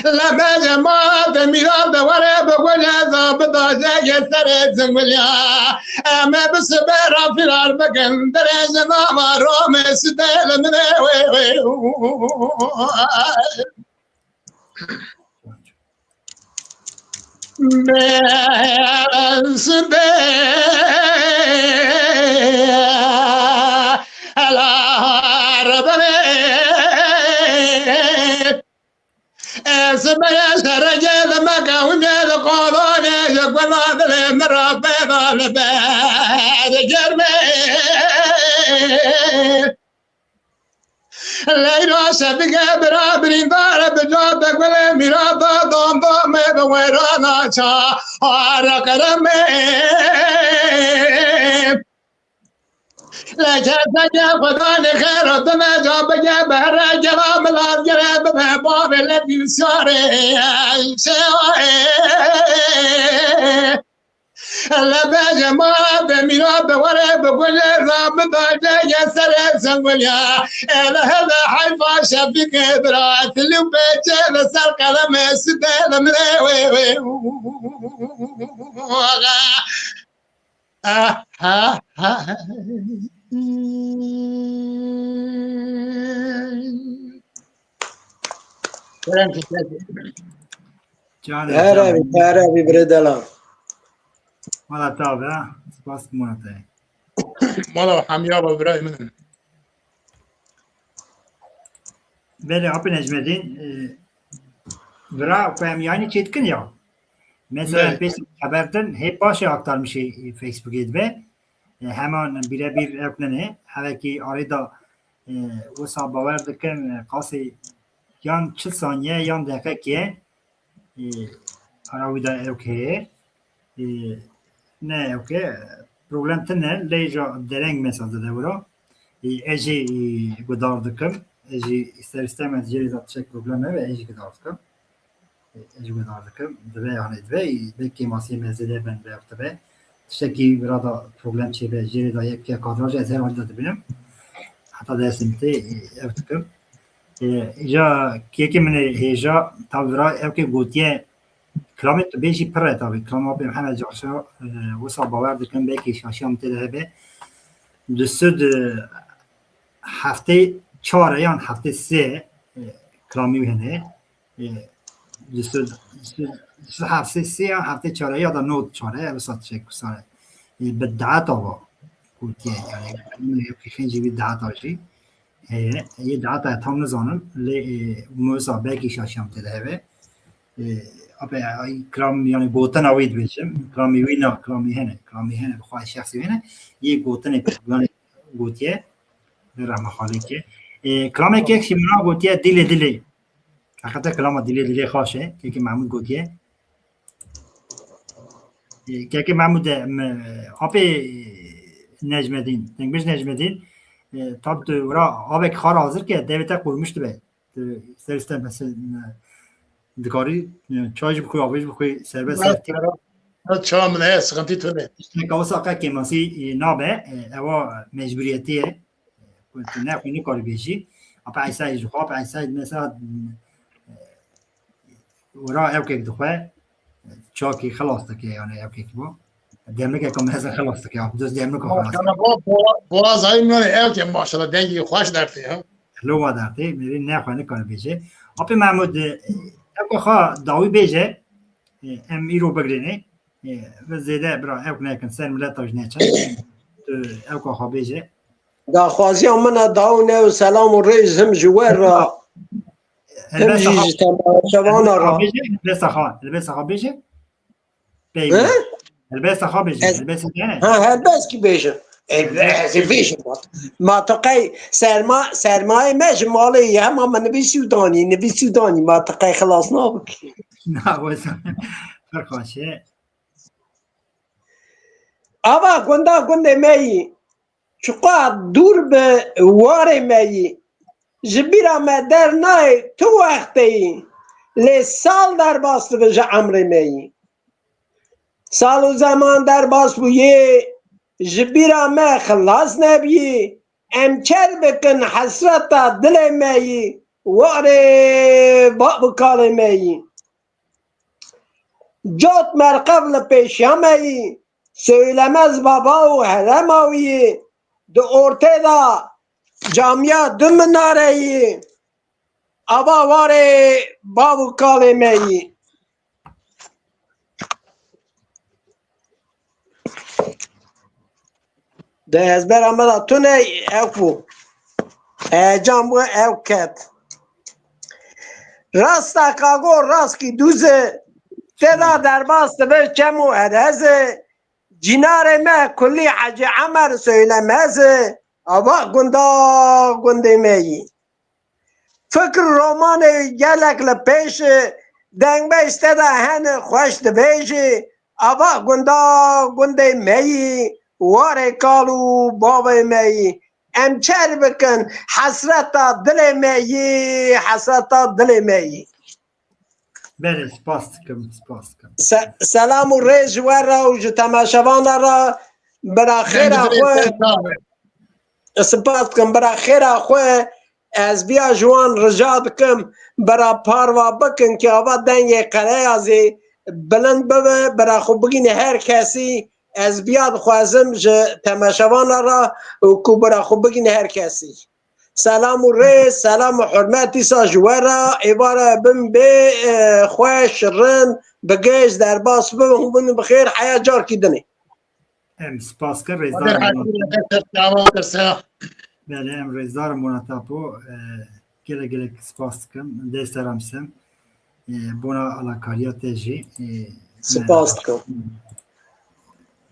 Lê bêje ma de mîra de were bi gulê za bida jegê serê zingulya. Em ê bi sibê re firar bikin dirêj nava Romê sibê li min ê wê wê. Sibê sereke li meqewimê li qolanê Gula dilê min re pêda li ber germê. Leyla şefike bira birîndar e, bi ca be gulê mîra da damdamê bi wêrana çar qeremê. Leke zeke Xwedê xêr û dime ca bike, behre gela milav gere bibe bavê le dîlsarê. Şewaê. Ele bêje ma be mîna be were be gulê ra bidayde ye serê zengulya. Ele hele heyfa şefike bira tilî bêje le ser qeleme sibele mire we we. Ah, ha, ha. Kerem ki. Canê, Her canê. Evî, her evî birê delan. Mala te be, spas ki mala te. Mala hemiya be birayê min. Belê, apê Necmedîn, e, vira ku em yanî çêdikin ya. Mesela Belê. Pêş xeber din, hê paşê aktarmişê, e, Facebookê dibe. E, heman birebir ew nene, hevekî arê da, e, wisa bawer dikim, e, qasê yan çil saniye yan deqekê, e, ara wî de ew heye. E, ne ew ke, problem tune, lê ja dereng mesaj dide wira. E, ez jî, e, guhdar dikim. Ez jî ister istemez jê re tiştek problem hebe, ez jî guhdar dikim. E, ez jî guhdar dikim. Dibe, yani dibe, e, belkî masiyê me zêde ben be, dibe. Tiştekî wira da problem çêbe, jê re da yek ya kadraj ez her halde dibînim. Heta destê min tê, e, ev dikim. E, ja kekê min ê hêja, tabi vira ew ke gotiye, kilamê tu bêjî pir e tabi. Kilama Apê Mihemed Caşa, e, wisa bawer dikim, belkî şaşiya min tê de hebe. Du sed, e, heftê çar e yan heftê sê, e, kilamî wî hene. E, du sed, du sed, du sed heftê sê ya heftê çar e ya da nod çar e, wisa tişek wisa e. E, bi deheta va gotiye, yani, yekî xêncî wî deheta jî. E, yê deheta tam nizanim, lê, e, min wisa belkî şaşiya min tê de hebe. E, apê, ay, kilam, yani, gotina wî dibêjim. Kilamê wî na, kilamê hene, kilamê hene, bi xwe şexsî hene. Yê gotinê, yani, gotiye, rehma xalê ke. E, kilamê kek jî min gotiye, dilê dilê. Heqete kilama dilê dilê xaş e, kekê Mehmûd gotiye. E, kekê Mehmûd e, me, apê Necmedîn, dengbêj Necmedîn, e, tab tu wira avek xar hazir ke, devê te qurmîş dibe. Tu ser istem mesela, e, dikarî, e, çay jî bixwî, avê jî bixwî, serbest. Bas, sertî. Bas, çawa min heye, sıkıntı tune. Tişteka wisa qe kêmasî, e, nabe, e, ewa mecburiyetî ye. Ku tu nexwî nikarî bêjî. Apa Eysa jî xwe, apa Eysa mesela, e, wira ewkek dixwe, çakî xilas dike, yani ewkek bu. Demlikek mezin xilas dike, doz demlik xilas dike. Maşallah, bo-, bo-, boğaz ayım yani ewkek maşallah, dengi hoş dertê ya. Lo wa dertê, mêrî nexwe nikare bêje. Apê Mehmûd, e, ewka xwe dawî bêje, e, em îro bigirêne. E, ve zêde bira ewk nekin, ser mileta jî neçin. Tu ewka xwe bêje. Daxwaziya min e, dawî ne û selam û rêz him ji we re. Him jî ji temaşevana re. Helbesta xwe, helbesta xwe bêje. Peyvê. He? Helbesta xwe bêje, Ez helbesta ne? Ha, helbest ki bêjim. Ez, ez ê bêjim. Ma tu qey serma-, sermayê me ji malê ye, hema min nivîsî û danî, nivîsî û danî, ma tu qey xilas nabikî. Na, wesa. Pir xweş e. Ava gunda gundê me yî. Çiqa dûr bi warê me yî. Ji bîra me dernayê tu wextê yî. Lê sal derbas dibe ji emrê me yî. Sal û zeman derbas bûyê, ji bîra me xilas nebiyî. Em ker bikin hesreta dilê me yî. Warê bab û kalê me yî. Cot merqev li pêşiya me yî, Söylemez baba û herema wî yî, di ortê de camiya du minare yî, ava warê bav û kalê me yî. Di ezbera me de tune ew bû. Heyecan bû, ew ket. Rasta kago, rast ki dûz e. Tê de derbas dibe çem û erez e. Cînarê me kulî Hecî Emer Söylemez e. Ava gunda gundê me yî. Fikr romanê gelek li pêş e. Dengbêj te de hene xweş dibêjî. Ava gunda gundê me yî. Warê kal û bavê me yî. Em çer bikin hesreta dilê me yî. Hesreta dilê me yî. Belê, spas dikim, spas dikim. Se-, selam û rêz ji we re û ji temaşevana re. Bira xêra xwe. Spas dikim, bira xêra xwe. Ez biya ji wan rica dikim, bira parva bikin ki ava dengê qereya zî bilind bibe, bira xwe bigîne her kesî. Ez biya dixwazim ji temaşevana re û ku bira xwe bigîne her kesî. Selam û rê, selam û hurmet dîsa ji we re, êvara bin bê, e, xweş, rin, bi gêj derbas bibin, hûn bin bi xêr, heya carkî dinê. Em spas kir, rêzdar Belê, em. Belê, em rêzdar in bona te po, e, gelek gelek spas dikim, dê seram sem. E, bona alakariya te jî, e, Spas dikim.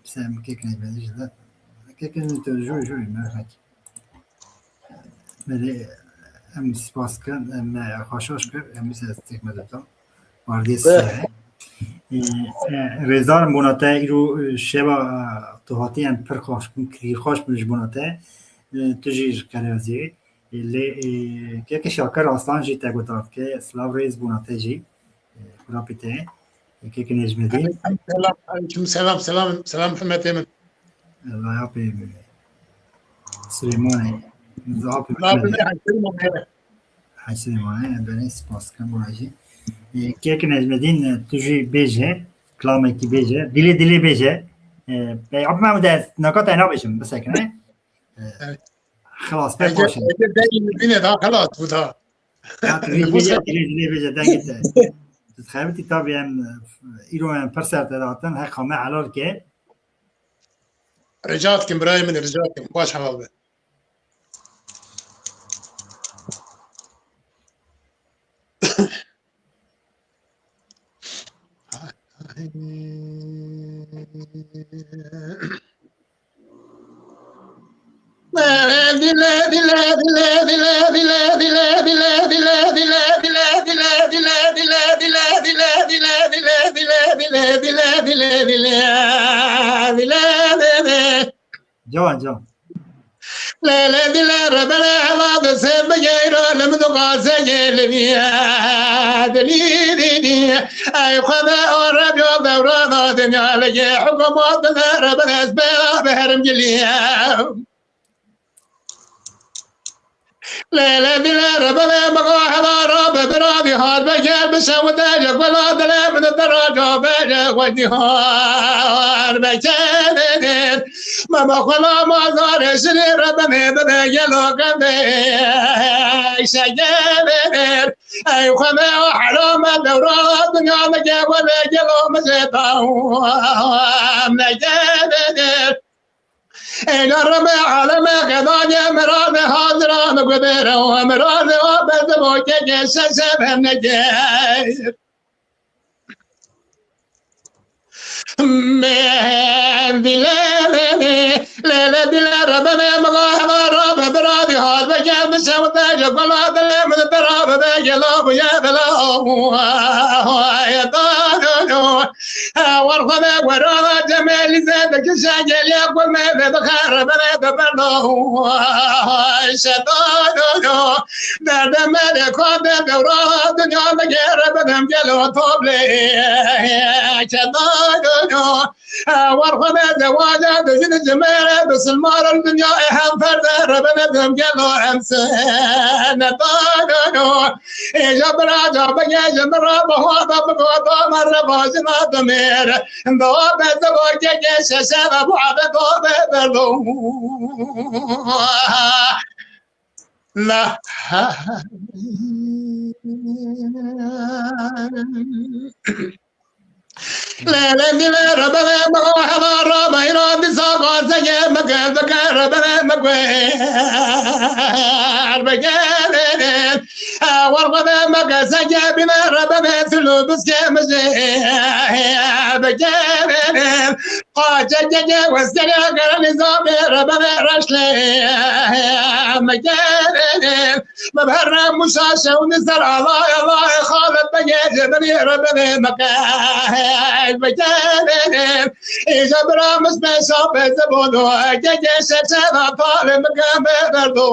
Sem kek ne beni jî de. Kek ne te jû jû me hek. Belê, em spas dikin, em xweşaş kir, em wisa ez têk me ditam. Wardiyê Beh. sere. E, e, rêzdar in bona te, îro, e, şeva, e, tu hatî em pir xweş bin, kirî xweş bin ji bona te. E, tu jî ji qerezê. E, lê, e, keke Şakir Aslan jî te guhdar dike. Silav rêz bona te jî. E, xurapî te. E, keke Necmedîn. Aleyküm selam, aleyküm selam, selam, selam hurmetê min. Laya pê Silêmanê. Zaf Laya pê Hecî Silêmanê. Hecî Silêmanê, belê spas dikim bona jî. E, keke Necmedîn, e, tu jî bêje, kilamekî bêje, dilê dilê bêje. E, bey, Abdulmehmûd ez naka te nabêjim, bisekine. E, Evet. Xilas pê Ege, paşê. Ege dengê min bîne da xilas bû da. Ya, tu vî Nifûs bêje, dilê dilê bêje, dengê te. Tu dixebitî tabii em, îro em pir ser te datin, heqa me helal ke. Rica dikim, birayê min, rica dikim. Baş helal be. Can, can. Lê, lê, dilê, rebele, hela, de, se, be, geyro, le, min, do, ga, se, ge, le, bi, ya, de, li, di, di. Ey, xwe, be, o, reb, yo, be, ra, da, de, ya, le, ge, hukuma, de, de, rebe, de, be, be, herim, gili, ya. Lê, lê, dilê, rebe, be, be, ga, hela, ra, be, be, ra, bi, har, be, gel, be, se, we, de, le, we, la, de, le, min, de, ra, ga, be, le, we, di, har, be, ke, de, de. Mama xwela mazarê şirê re bimê bibe gelo qedê şegerê. Ey xwedê o herame dewra dinya dike wele gelo mijê dawam negedir. Ey la rebe aleme qedane mirade haziran gudere o mirade o bezimo keke şeşe ben neger. Dilê, lê, lê, dilê, rebebe, mila, hema, rabe, bira, dî, hal, be, gel, bi, şev, de, gel, bela, dilê, min, bira, be, be, gel, bu, ye, bela, o, ay, da, do, do. Ha, war, xwe, be, wera, da, cemê, lîze, de, kişe, gel, ye, gul, me, de, de, xare, be, de, de, bela, o, ay, şe, da, do, do. Derdê me lê ka de dewra dinya digere bidim gelo toblê. Çe da do do. War xwe me zewaca dijin cimêre bisilmar dinya e hem ferde re bidim gelo em se. Ne da do do. Ê ja bira ca bige ji min re biho da bigo da me re vajina dimêr. Do be zibo keke şeşe ve bu abe do be berdo. La. Lê, lê, dilê, rebebe, mexo, heva, rabe, îro, dîsa, gazege, mege, dege, rebebe, mege, rebege, lê, lê. Warqebe meke seke bîne rebebe filo biske mizê begerim. Qace gege westene gere nizamê rebebe reşle megerim. Meberre muşa şewni ser alay alay xalet bege ceberi rebebe meke begerim. Îja bira mizme şape zebono gege şeşe da pale meke meberdo.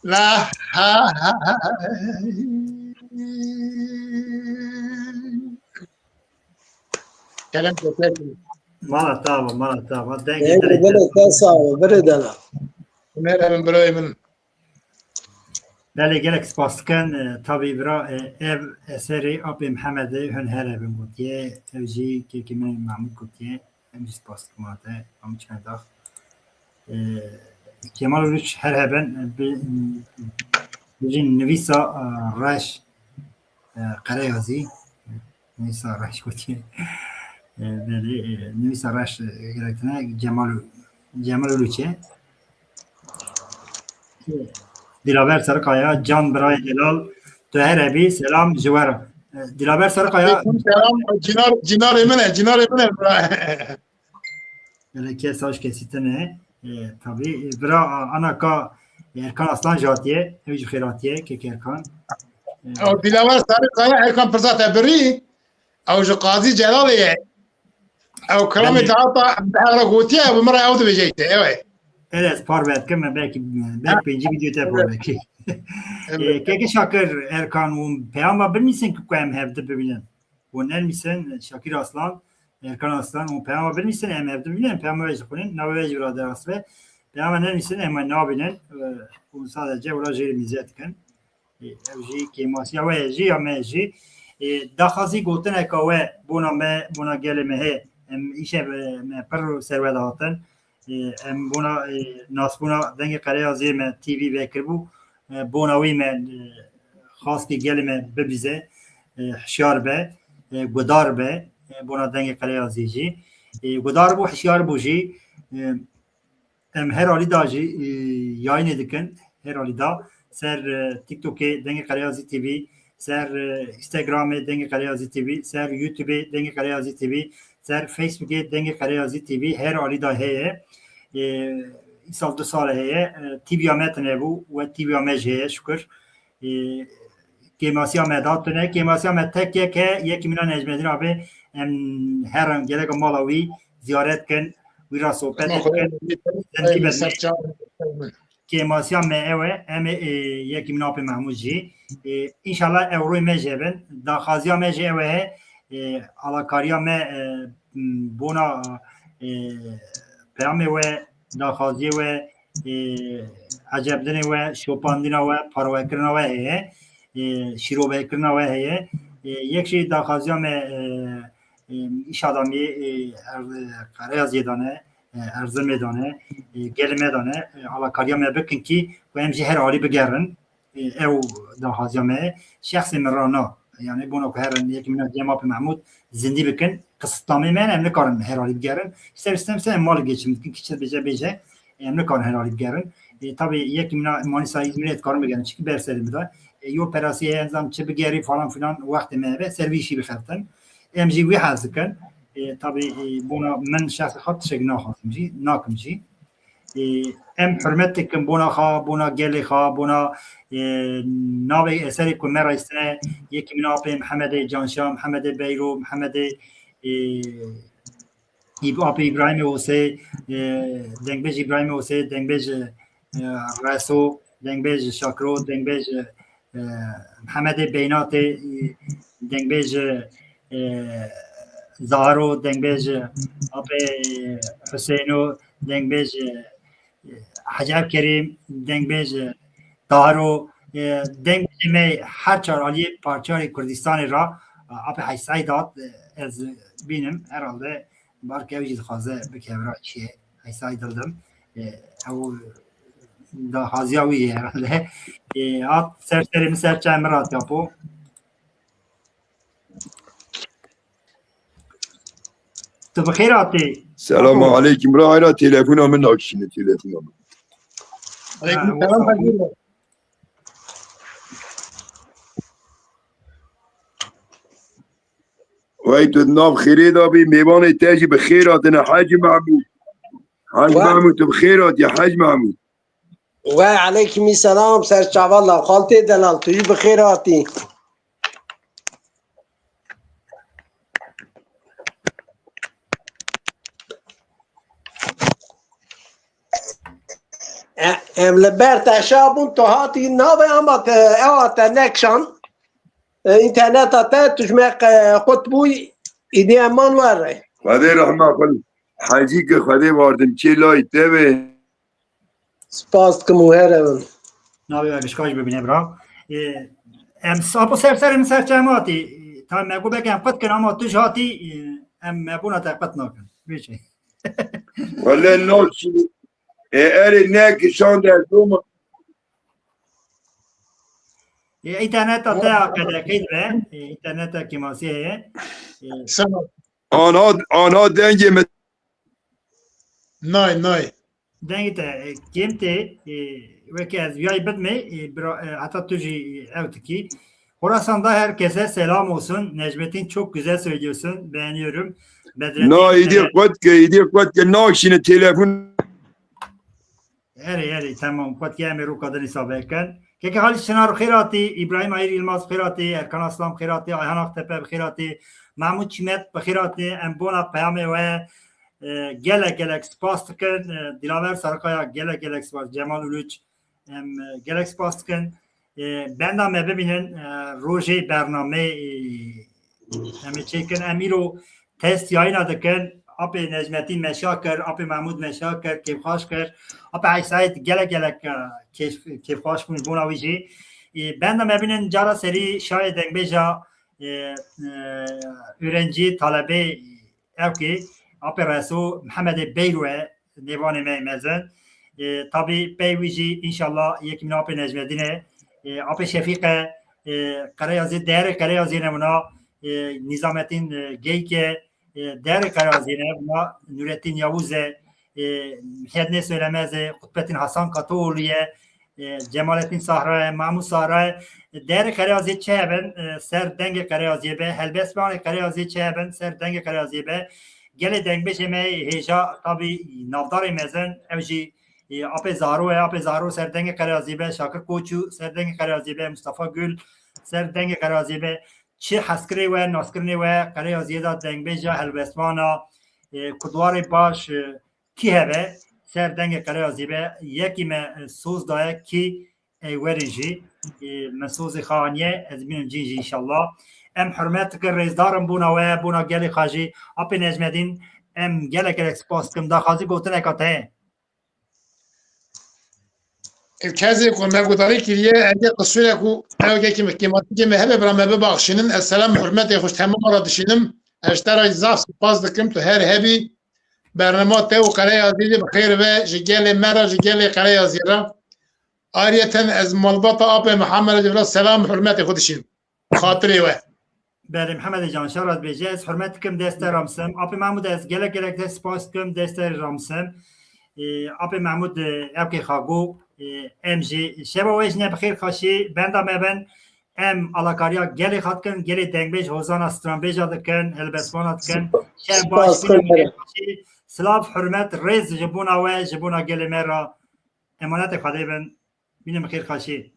La ha ha. Kerem teşekkür. Mala tava, mala tava. Dengê Dengê dilê dilê te sağ ol, biri dela. Umer em birayê min. Belê gelek spas dikin. E, tabî bira, e, ev eserê Apê Mihemedê hûn her hebin gotiye. Ev jî kekê min Mahmûd gotiye. Em jî spas dikim te. Em çime dax. E, Kemal Uluç her heben, e, bi, bijin nivîsa, e, reş, e, Qereyazî. Nivîsa reş gotiye. E, belê, e, nivîsa reş, e, gerek tine Cemal, Cemal Uluç'e. Dilaver Sarıkaya, can birayê delal, tu her hebî, selam ji we re. E, Dilaver Sarıkaya. Aleyküm selam, Cinar, Cinarê min e, Cinarê min e, bira. Belê kes saç kesîtine. E, tabî, e, bira, a, ana ka, e, Erkan Aslan jî hatiye, ew jî xêr hatiye, kek Erkan. E, Ew Dilaver Sarıkaya Erkan pirsa te birî, ew ji Qazî Celalê ye. Ew kilamê Belê. Te hata, ew re gotiye, bi min re ew dibêje îşte, ew e. Evet, ez parve dikim, me belkî, belkî Ha. pêncî vîdeo te Evet. parve kir. Evet. E, kekê Şakir Erkan û peyama binivîsin ku em hevdi bibînin. Hûn nenivîsin, Şakir Aslan, Erkan Aslan, hûn peyama binivîsin, em hevdi bibînin, peyama we jî xwînin, navê we jî vira derast be. Peyama nenivîsin, em we nabînin, e, hûn sadece wila jêrê mîze dikin. E, ew jî kêmasiya we ye jî ya me ye jî. E, daxwazî gotineka we bona me, bona gelê me heye. Em îşev, e, me pir ser we de hatin. E, em bona, e, nasbûna Dengê Qereyaziyê me T V vekiribû. E, bona wî me, e, xaskî gelê me bibîze, e, hişyar be, e, gudar be, e, bona Dengê Qereyaziyê jî. E, gudar bû, hişyar bû jî. E, Em her alî da jî, e, yayînê dikin. Her alî da ser, e, TikTokê Dengê Qereyazî T V, ser, e, Instagramê Dengê Qereyazî T V, ser YouTubeê Dengê Qereyazî T V, ser Facebookê Dengê Qereyazî T V her alî da heye. E, îsal du sal e heye. E, T Vya me tune bû we T Vya me jî heye şukur. E, Kêmasiya me da tune. Kêmasiya me tek yek e, yekî min a Necmedîn abi, em herin geleka mala wî ziyaret kin, wî ra sohbet Dema bikin. Xwedê Zindî Xwedê bin. Ser çav. Kêmasiya me ew e, em ê, e, yekî min a Apê Mehmûd jî. E, înşallah ewroyê me jî hebin. Daxwaziya me jî ew e, e, alakariya me, e, m, bona, e, peyamê we, daxwaziyê we, e, ecebdinê we, şopandina we, parwekirina we heye, e, şîrovekirina we heye. E, yek jî daxwaziya me, e, e, îş adamiyê, e, er-, Qereyaziyê dane, e, Erzimê dane, e, gelê me dane, e, alakariya me bikin kî ku em jî her alî bigerin. E, ew daxwaziya me ye. Şexsê min ra na. Yani bona ku herin yekî min a Cem Apê Mehmûd zindî bikin, qisitnameyê me hene, em nikarin her alî bigerin. Ser istem ser em malê geçim dikin, kî çi dibêje bêje. E, em nikarin her alî bigerin. E, tabii yekî min a Manîsa, Îzmîrê dikarin bigerin. Çikî ber serê min de. E, yo perasî heye, nizam çi bigerî falan filan, wextê me hebe, ser vî işî bixebtin. Em jî wî hez dikin. E, tabii, e, bona min şexsê xwe tiştek naxwazim jî, nakim jî. E, em hurmet dikin bona xwe, bona gelê xwe, bona, e, navê eserê ku me rayistine, yekî min a Apê Mihemedê Canşa, Mihemedê Beyro, Mihemedê, e, Îb-, Apê Îbrahîmê Osê, e, dengbêj Îbrahîmê Osê, dengbêj, e, Reso, dengbêj Şakiro, dengbêj, e, Mihemedê Beynatê, e, dengbêj, e, Zahiro, dengbêj Apê Huseyno, dengbêj, e, Hecî Evkerîm, dengbêj Tahiro, e, dengbêjê me her çar aliyê parçeyê Kurdistanê ra, e, Apê Hecî Seîd hat, e, ez bînim, herhalde belkî ew jî dixwaze bikeve ra çiyê. Hecî Seîd Dildim. E, ew daxwaziya wî ye herhalde. E, hat ser serê min, ser çayê min ra, Apo. Tu bi xêr hatî. Selamu Apo. Aleykum. Bira, hayra telefona min nakişîne, telefona min. Aleyküm selam Hacı. Wey tu di nav xêrê de bî, mêvanê te jî bi xêr hatine Hacî Mahmûd. Hacî Mahmûd, tu bi xêr hatî Hacî Mahmûd. Wey aleyküm selam, ser çava la xaltê delal, tu jî bi xêr hatî. E, em li ber te şa bûn, tu hatî navê ama te, ewa te nekşan. E, înterneta te, tu ji me qe-, qut bûy, îdî em man were. Xwedê rehma xwe, Hecî ki Xwedê wardim çê layî te be. Spas dikim û here bin. Navê we gişka jî bibîne bira. E, em s-, apo ser ser em ser çem hatî. Ta me got belkî em qut kin ama tu ji hatî, e, em me bûna te qut nakin. Vê çi? Wele navşî. E, erê ne kişan de doma. E, înterneta te ya qedeqî be. E, înterneta kêmasî heye. E, Sema. Ana, ana dengê min. Nay, nay. Dengê te, e, kêm tê, e, weke ez viyayî bidmê, e, bira, e, heta tu jî, e, ew dikî. Horasan'da herkese selam olsun. Necmettin çok güzel söylüyorsun. Beğeniyorum. Bedrettin, Na, îdî e, qut ke, îdî qut ke, nakşîne telefon. Erê, erê, temam. Qet ke em ê roka din hesabê kin. Keke Halî Çinar bi xêr hatî, Îbrahîm Ayîr Yilmaz bi xêr hatî, Erkan Aslan bi xêr hatî, Ayhan Aktepe bi xêr hatî, Mahmûd Çîmet bi xêr hatî. Em bona peyamê we, e, gelek gelek spas dikin. E, Dilaver Sarıkaya gelek gelek spas. Cemal Uluç, em, e, gelek spas dikin. E, benda me bibînin, e, rojê bernameyê, e, em ê çêkin. Em îro test yayîna dikin. Apê Necmetîn me şa kir, apê Mahmûd me şa kir, kêfxweş kir. Apê Hecî Seîd gelek gelek, e, kêf-, kêfxweş bûn ji bona wî jî. E, benda me bînin cara serî şayê dengbêja, e, e, öğrenci, talebê, ew kê, apê Reso, Mihemedê Beyro e, nêvanê me yê mezin. E, tabî pey wî jî înşallah yekî min apê Necmedîn e, e, apê Şefîq e, e, Qereyazê, değerê Qereyazê ne wina, e, Nîzametîn, e, Geyk e, e, değerê Qereyazê ne wina, Nurettin Yavuz e, e, Mihyedinê Söylemez e, Kutbettin Hasan Katoğlu ye, e, Cemalettin Sahra ye, Mahmûd Sahra ye. Değerê Qereyazê çi hebin, e, ser dengê Qereyazê be, helbestvanê Qereyazê çi hebin, ser dengê Qereyazê be. Gelê dengbêjê me hêja, tabî navdarê mezin, ew jî, e, apê Zaro ye, apê Zaro ser dengê Qereyazê be, Şakir Koçu ser dengê Qereyazê be, Mustafa Gül ser dengê Qereyazê be. Çi hezkirinê we, naskirinê we, Qereyazê de dengbêja, helbestvan a, e, kuduarê baş, e, kî hebe, ser dengê Qereyazê be, yekî me, e, soz daye kî ey werin jî, e, me sozê xwe aniye, ez bînim cîn jî înşallah. Em hurmet dikin, rêzdar in bona we, bona gelê xwe jî. Apê Necmedîn, em gelek gelek spas dikim. Daxwazî gotineka te heye? Ev kesê ku me guhdarî kiriye, eger qisûrek û ew yekê me kêmatikê me hebe, bira me bibaxşînin. Ez selam û hurmetê xwe ji temama re dişînim. Ez ji te re zaf spas dikim, tu her hebî. Bernama te û Qereyazî de bi xêr ve, ji gelê me re, ji gelê Qereyazî re. Ayrıyeten ez malbata apê Mihemed re selam û hurmetê xwe dişînim. Xatirê we. Belê, Mihemedê can, şer rat bêje. Ez hurmet dikim, dest te ramsim. Apê Mahmûd, ez gelek gelek te spas dikim, dest te ramsim. Ê, apê Mahmûd, e, ew kê xwe got, e, em jî şeva we ji ne bi xêr xweşî, benda me bin. Em alakariya gelê xwe dikin, gelê dengbêj, hozana stranbêja dikin, helbestwana dikin. Şev baş, bînin bi xêr xweşî. Silav, hurmet, rêz ji bona we, ji bona gelê me re. Emanetê Xwedê bin. Bînin bi xêr xweşî.